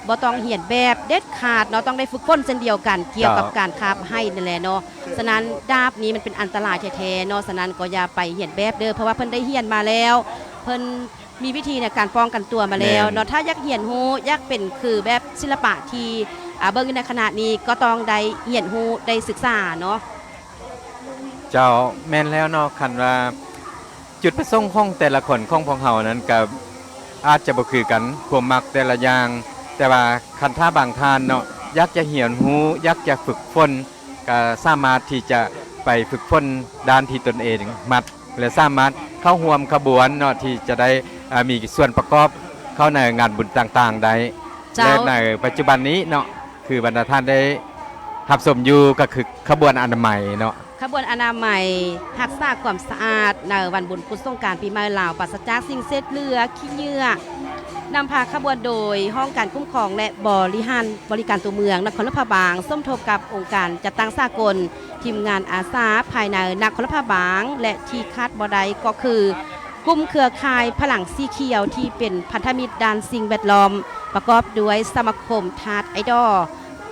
ບໍ່ຕ້ອງຮຽນແບບເດັດຂາດເນາະ ຕ້ອງໄດ້ຝຶກຝົນເຊັ່ນດຽວກັນ ກ່ຽວກັບ ເຈົ້າ ການຄາບໄຫ້ນັ້ນແຫຼະເນາະ. ສະນັ້ນດາບນີ້ມັນເປັນອັນຕະລາຍແທ້ໆເນາະ ສະນັ້ນກໍຢ່າໄປຮຽນແບບເດີ້ ເພາະວ່າເພິ່ນໄດ້ຮຽນມາແລ້ວ ເພິ່ນມີວິທີໃນການປ້ອງກັນຕົວມາແລ້ວເນາະ. ແມ່ນ ຖ້າຢາກຮຽນຮູ້ ຢາກເປັນຄືແບບສິລະປະທີ່ ອ່າ ເບິ່ງຢູ່ໃນຂະນະນີ້ ກໍຕ້ອງໄດ້ຮຽນຮູ້ ໄດ້ສຶກສາເນາະ. ເຈົ້າ ແມ່ນແລ້ວເນາະ ຄັນວ່າຈຸດປະສົງຂອງແຕ່ລະຄົນຂອງພວກເຮົານັ້ນ ກໍອາດຈະບໍ່ຄືກັນ ຄວາມມັກແຕ່ລະຢ່າງ. ແຕ່ວ່າຄັນຖ້າບາງທ່ານເນາະ ຢາກຈະຮຽນຮູ້ ຢາກຈະຝຶກຝົນ ກໍສາມາດທີ່ຈະໄປຝຶກຝົນດ້ານທີ່ຕົນເອງມັກ ແລະ ສາມາດເຂົ້າຮ່ວມຂະບວນເນາະ ທີ່ຈະໄດ້ ເອີ ມີສ່ວນປະກອບເຂົ້າໃນງານບຸນຕ່າງໆໄດ້. ເຈົ້າ ແລະ ໃນປັດຈຸບັນນີ້ເນາະ ຄືບັນດາທ່ານໄດ້ຮັບຊົມຢູ່ ກໍຄືຂະບວນອະນາໄມເນາະ ຂະບວນອະນາໄມຮັກສາຄວາມສະອາດໃນວັນບຸນກຸດສົງການປີໃໝ່ລາວ ປາສະຈາກສິ່ງເສດເຫຼືອ ຂີ້ເຫຍື້ອ ນຳພາຂະບວນໂດຍຫ້ອງການຄຸ້ມຄອງ ແລະ ບໍລິຫານບໍລິການຕົວເມືອງນະຄອນຫຼວງພະບາງ ສົມທົບກັບອົງການຈັດຕັ້ງສາກົນ, ທີມງານອາສາພາຍໃນນະຄອນຫຼວງພະບາງ ແລະ ທີ່ຂາດບໍ່ໄດ້ກໍຄື ກຸ່ມເຄືອຂ່າຍພະລັງສີຂຽວ ທີ່ເປັນພັນທະມິດດ້ານສິ່ງແວດລ້ອມ ປະກອບດ້ວຍສະມາຄົມທາດໄອດໍ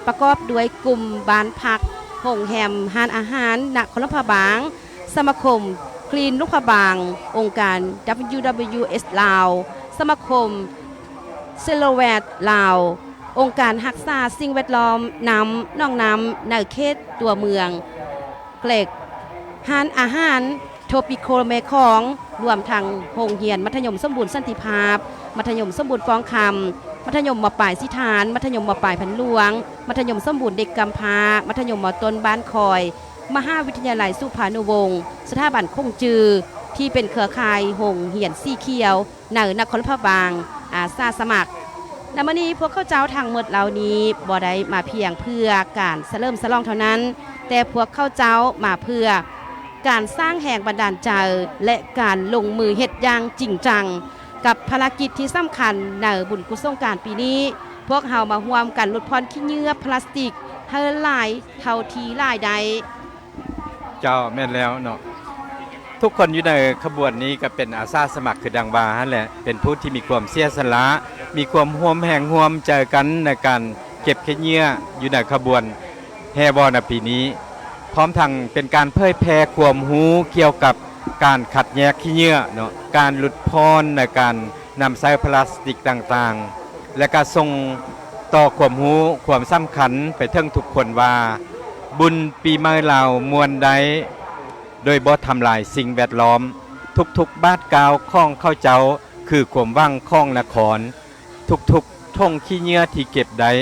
ປະກອບດ້ວຍກຸ່ມບ້ານພັກ, ໂຮງແຮມ, ຮ້ານອາຫານນະຄອນຫຼວງພະບາງ, ສະມາຄົມ Green ຫຼວງພະບາງ, ອົງການ WWF ລາວ, ສະມາຄົມ Zero Waste ລາວ, ອົງການຮັກສາສິ່ງແວດລ້ອມນ້ຳ ໜອງນ້ຳ ໃນເຂດຕົວເມືອງເກຣັກ, ຮ້ານອາຫານ Tropical ແມ່ຂອງ, ລວມທັງໂຮງຮຽນມັດທະຍົມສົມບູນສັນຕິພາບ, ມັດທະຍົມສົມບູນຟອງຄຳ, ມັດທະຍົມ ມ.ປາຍສີຖານ, ມັດທະຍົມ ມ.ປາຍພັນຫຼວງ, ມັດທະຍົມສົມບູນເດັກກຳພ້າ, ມັດທະຍົມ ມ.ຕົ້ນບ້ານຄອຍ, ມະຫາວິທະຍາໄລສຸພານຸວົງ, ສະຖາບັນຂົງຈື່ ທີ່ເປັນເຄືອຂ່າຍໂຮງຮຽນສີຂຽວ ໃນນະຄອນຫຼວງພະບາງ ອາສາສະໝັກ. ນຳມື້ນີ້ພວກເຂົາເຈົ້າທັງໝົດເຫຼົ່ານີ້ບໍ່ໄດ້ມາພຽງເພື່ອການສະເຫຼີມສະຫຼອງເທົ່ານັ້ນ, ແຕ່ພວກເຂົາເຈົ້າມາເພື່ອການສ້າງແຮງບັນດານໃຈ ແລະ ການລົງມືເຮັດຢ່າງຈິງຈັງ ກັບພາລະກິດທີ່ສຳຄັນໃນບຸນກຸດສົງການປີນີ້. ພວກເຮົາມາຮ່ວມກັນຫຼຸດຜ່ອນຂີ້ເຫຍື້ອພລາສຕິກໃຫ້ຫຼາຍເທົ່າທີ່ຫຼາຍໄດ້. ເຈົ້າ ແມ່ນແລ້ວເນາະ ທຸກຄົນຢູ່ໃນຂະບວນນີ້ກໍເປັນອາສາສະໝັກຄືດັ່ງວ່າຫັ້ນແຫຼະ ເປັນຜູ້ທີ່ມີຄວາມເສຍສະຫຼະ ມີຄວາມຮ່ວມແຮງຮ່ວມໃຈກັນໃນການເກັບຂີ້ເຫຍື້ອຢູ່ໃນຂະບວນແຫ່ວໍໃນປີນີ້ ພ້ອມທັງເປັນການເຜີຍແຜ່ຄວາມຮູ້ກ່ຽວກັບການຄັດແຍກຂີ້ເຫຍື້ອເນາະ ການຫຼຸດຜ່ອນໃນການນຳໃຊ້ພລາສຕິກຕ່າງໆ ແລະ ກະສົ່ງຕໍ່ຄວາມຮູ້ຄວາມສຳຄັນໄປເຖິງທຸກຄົນວ່າ ບຸນປີໃໝ່ລາວມ່ວນໄດ້ ໂດຍບໍ່ທຳລາຍສິ່ງແວດລ້ອມ. ທຸກໆບາດກ້າວຂອງເຂົາເຈົ້າຄືຄວາມຫວັງຂອງນະຄອນ. ທຸກໆຖົງຂີ້ເຫຍື້ອທີ່ເກັບໄດ້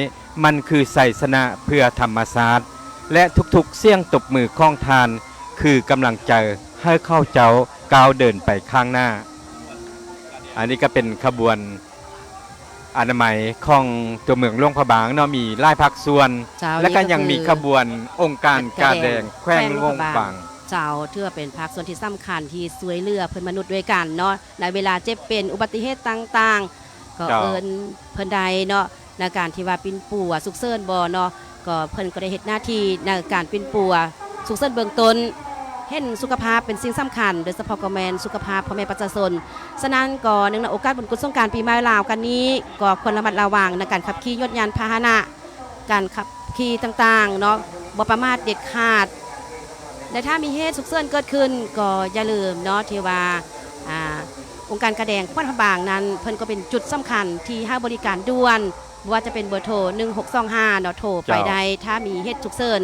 ມັນຄືໄຊຊະນະເພື່ອທຳມະຊາດ ແລະ ທຸກໆສຽງຕົບມືຂອງທ່ານ ຄືກຳລັງໃຈໃຫ້ເຂົາເຈົ້າກ້າວເດີນໄປຂ້າງໜ້າ. ອັນນີ້ກໍເປັນຂະບວນ ອະນາໄມຂອງຕົວເມືອງຫຼວງພະບາງເນາະ ມີຫຼາຍພາກສ່ວນ ເຈົ້າ ແລະ ກໍຍັງມີຂະບວນອົງການກາແດງແຂວງຫຼວງພະບາງ. ເຈົ້າ ຖືວ່າເປັນພາກສ່ວນທີ່ສຳຄັນທີ່ຊ່ວຍເຫຼືອເພື່ອນມະນຸດດ້ວຍກັນເນາະ ໃນເວລາເຈັບເປັນອຸບັດຕິເຫດຕ່າງໆ ກໍເອີ້ນເພິ່ນໄດ້ເນາະ ໃນການທີ່ວ່າປິ່ນປົວສຸກເສີນບໍ່ເນາະ ກໍເພິ່ນກໍໄດ້ເຮັດໜ້າທີ່ໃນການປິ່ນປົວສຸກເສີນເບື້ອງຕົ້ນ ເຫັນສຸຂະພາບເປັນສິ່ງສຳຄັນ ໂດຍສະເພາະກໍແມ່ນສຸຂະພາບພໍ່ແມ່ປະຊາຊົນ. ສະນັ້ນກໍເນື່ອງໃນໂອກາດບຸນກຸດສົງການປີໃໝ່ລາວກັນນີ້ ກໍຄວນລະມັດລະວັງໃນການຂັບຂີ່ຍົດຍານພາຫະນະ ການຂັບຂີ່ຕ່າງໆເນາະ ບໍ່ປະໝາດເດັດຂາດ ແລະ ຖ້າມີເຫດສຸກເສີນເກີດຂຶ້ນ ກໍຢ່າລືມເນາະ ທີ່ວ່າ ອາ ອົງການກາແດງແຂວງຫຼວງພະບາງນັ້ນ ເພິ່ນກໍເປັນຈຸດສຳຄັນທີ່ໃຫ້ບໍລິການດ່ວນ ບໍ່ວ່າຈະເປັນເບີໂທ ໜຶ່ງຫົກສອງຫ້າເນາະ ໂທໄປໄດ້ ເຈົ້າ ຖ້າມີເຫດສຸກເສີນ.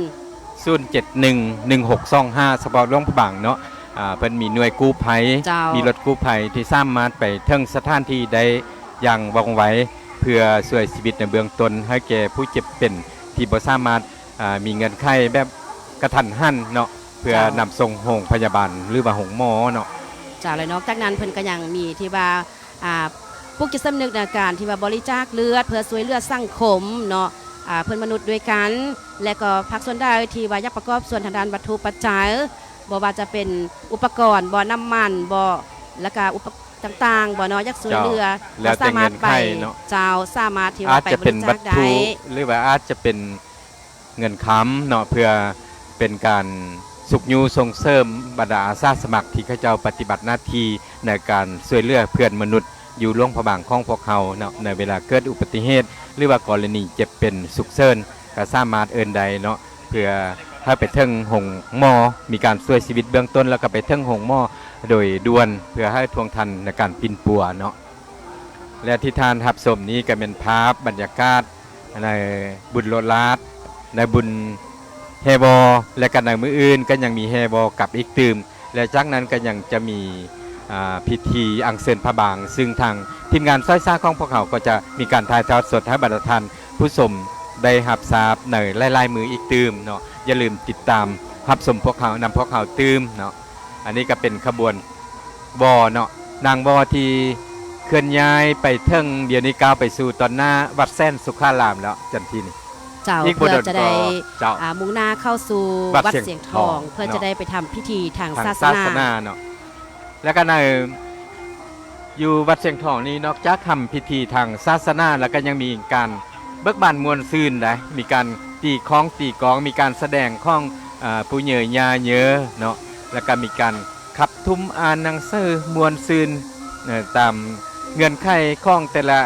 ສູນເຈັດໜຶ່ງ ໜຶ່ງຫົກສອງຫ້າ ສະເພາະຫຼວງພະບາງເນາະ ອາ ເພິ່ນມີໜ່ວຍກູ້ໄພ ເຈົ້າ ມີລົດກູ້ໄພທີ່ສາມາດໄປເຖິງສະຖານທີ່ໄດ້ຢ່າງວ່ອງໄວ ເພື່ອຊ່ວຍຊີວິດໃນເບື້ອງຕົ້ນໃຫ້ແກ່ຜູ້ເຈັບເປັນທີ່ບໍ່ສາມາດ ອາ ມີເງື່ອນໄຂແບບກະທັນຫັນເນາະ ເພື່ອ ເຈົ້າ ນຳສົ່ງໂຮງພະຍາບານ ຫຼືວ່າໂຮງໝໍເນາະ. ເຈົ້າ ແລະນອກຈາກນັ້ນເພິ່ນກໍຍັງມີທີ່ວ່າ ອ່າ ປຸກຈິດສຳນຶກໃນການທີ່ວ່າບໍລິຈາກເລືອດ ເພື່ອຊ່ວຍເຫຼືອສັງຄົມເນາະ ອ່າ ເພື່ອນມະນຸດດ້ວຍກັນ ແລະກໍພາກສ່ວນໃດທີ່ວ່າຢາກປະກອບສ່ວນທາງດ້ານວັດຖຸປັດໄຈ ບໍ່ວ່າຈະເປັນອຸປະກອນບໍ ນ້ຳມັນບໍ ແລະກະອຸປະ ຕ່າງໆບໍເນາະ ຢາກຊ່ວຍເຫຼືອ ເຈົ້າ ກໍສາມາດໄປ ແລ້ວແຕ່ເງື່ອນໄຂເນາະ ເຈົ້າ ສາມາດທີ່ວ່າໄປບໍລິຈາກໄດ້ ອາດຈະເປັນວັດຖຸ ຫຼືວ່າອາດຈະເປັນ ເງິນຄຳເນາະ ເພື່ອເປັນການຊຸກຍູ້ສົ່ງເສີມບັນດາອາສາສະໝັກທີ່ເຂົາເຈົ້າປະຕິບັດໜ້າທີ່ໃນການຊ່ວຍເຫຼືອເພື່ອນມະນຸດຢູ່ຫຼວງພະບາງຂອງພວກເຮົາເນາະ ໃນເວລາເກີດອຸບັດຕິເຫດ ຫຼືວ່າກໍລະນີເຈັບເປັນສຸກເສີນ ກໍສາມາດເອີ້ນໄດ້ເນາະ ເພື່ອໃຫ້ໄປເຖິງໂຮງໝໍ ມີການຊ່ວຍຊີວິດເບື້ອງຕົ້ນ ແລ້ວກໍໄປເຖິງໂຮງໝໍໂດຍດ່ວນ ເພື່ອໃຫ້ທ່ວງທັນໃນການປິ່ນປົວເນາະ. ແລະທີ່ທ່ານຮັບຊົມນີ້ກໍແມ່ນພາບບັນຍາກາດໃນບຸນໂລດລາດ ໃນບຸນແຫ່ວໍ ແລະກໍໃນມື້ອື່ນກໍຍັງມີແຫ່ວໍກັບອີກຕື່ມ ແລະຈາກນັ້ນກໍຍັງຈະມີ ອ່າ ພິທີອັນເຊີນພະບາງ ຊຶ່ງທາງທີມງານຊ້ອຍຊ້າຂອງພວກເຮົາກໍຈະມີການຖ່າຍທອດສົດໃຫ້ບັນດາທ່ານຜູ້ຊົມໄດ້ຮັບຊາບໃນຫຼາຍໆມື້ອີກຕື່ມເນາະ. ຢ່າລືມຕິດຕາມຮັບຊົມພວກເຮົາ ນຳພວກເຮົາຕື່ມເນາະ. ອັນນີ້ກໍເປັນຂະບວນ ວໍເນາະ ນາງວໍທີ່ເຄື່ອນຍ້າຍໄປເຖິງ ດຽວນີ້ກ້າວໄປສູ່ຕໍ່ໜ້າວັດແສນສຸຂາລາມແລ້ວ ຈັນທີນີ້ ເຈົ້າ ອີກບໍ່ດົນ ເພື່ອຈະໄດ້ ກໍ ເຈົ້າ ອ່າ ມຸ່ງໜ້າເຂົ້າສູ່ວັດ ວັດສຽງທອງເນາະ ເພື່ອຈະໄດ້ໄປທຳພິທີທາງ ທາງສາສະໜາ ສາສະໜາເນາະ. ແລ້ວກໍໃນ ຢູ່ວັດສຽງທອງນີ້ ນອກຈາກທຳພິທີທາງສາສະໜາແລ້ວ ກໍຍັງມີການເບີກບານມ່ວນຊື່ນໄດ໋ ມີການຕີຄ້ອງຕີກອງ ມີການສະແດງຂອງ ເອີ ປູ່ເຍີຍ່າເຍີເນາະ ແລ້ວກໍມີການ ຂັບທຸ່ມອ່ານໜັງສືມ່ວນຊື່ນ ເອີ ຕາມເງື່ອນໄຂຂອງແຕ່ລະ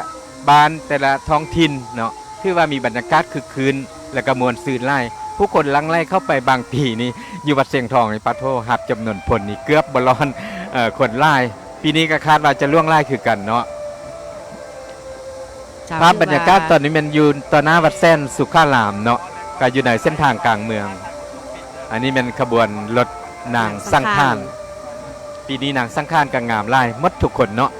ບ້ານແຕ່ລະທ້ອງຖິ່ນເນາະ ຖືວ່າມີບັນຍາກາດຄຶກຄື້ນ ແລະກໍມ່ວນຊື່ນຫຼາຍ. ຜູ້ຄົນຫຼັ່ງໄຫຼເຂົ້າໄປ ບາງປີນີ້ຢູ່ວັດຊຽງທອງນີ້ ປະໂທ້ ຮັບຈຳນວນຄົນນີ້ເກືອບບໍ່ລ້ອນ ເອີ ຄົນຫຼາຍ. ປີນີ້ກໍຄາດວ່າຈະຫຼວງຫຼາຍຄືກັນເນາະ. ເຈົ້າ ພາບບັນຍາກາດ ຖືວ່າ ຕອນນີ້ແມ່ນຢູ່ຕໍ່ໜ້າວັດແສນສຸຂາລາມເນາະ ກໍຢູ່ໃນເສັ້ນທາງກາງເມືອງ. ອັນນີ້ແມ່ນຂະບວນລົດນາງສັງຂານ ນາງສັງຂານ ປີນີ້ນາງສັງຂານກໍງາມຫຼາຍໝົດທຸກຄົນເນາະ.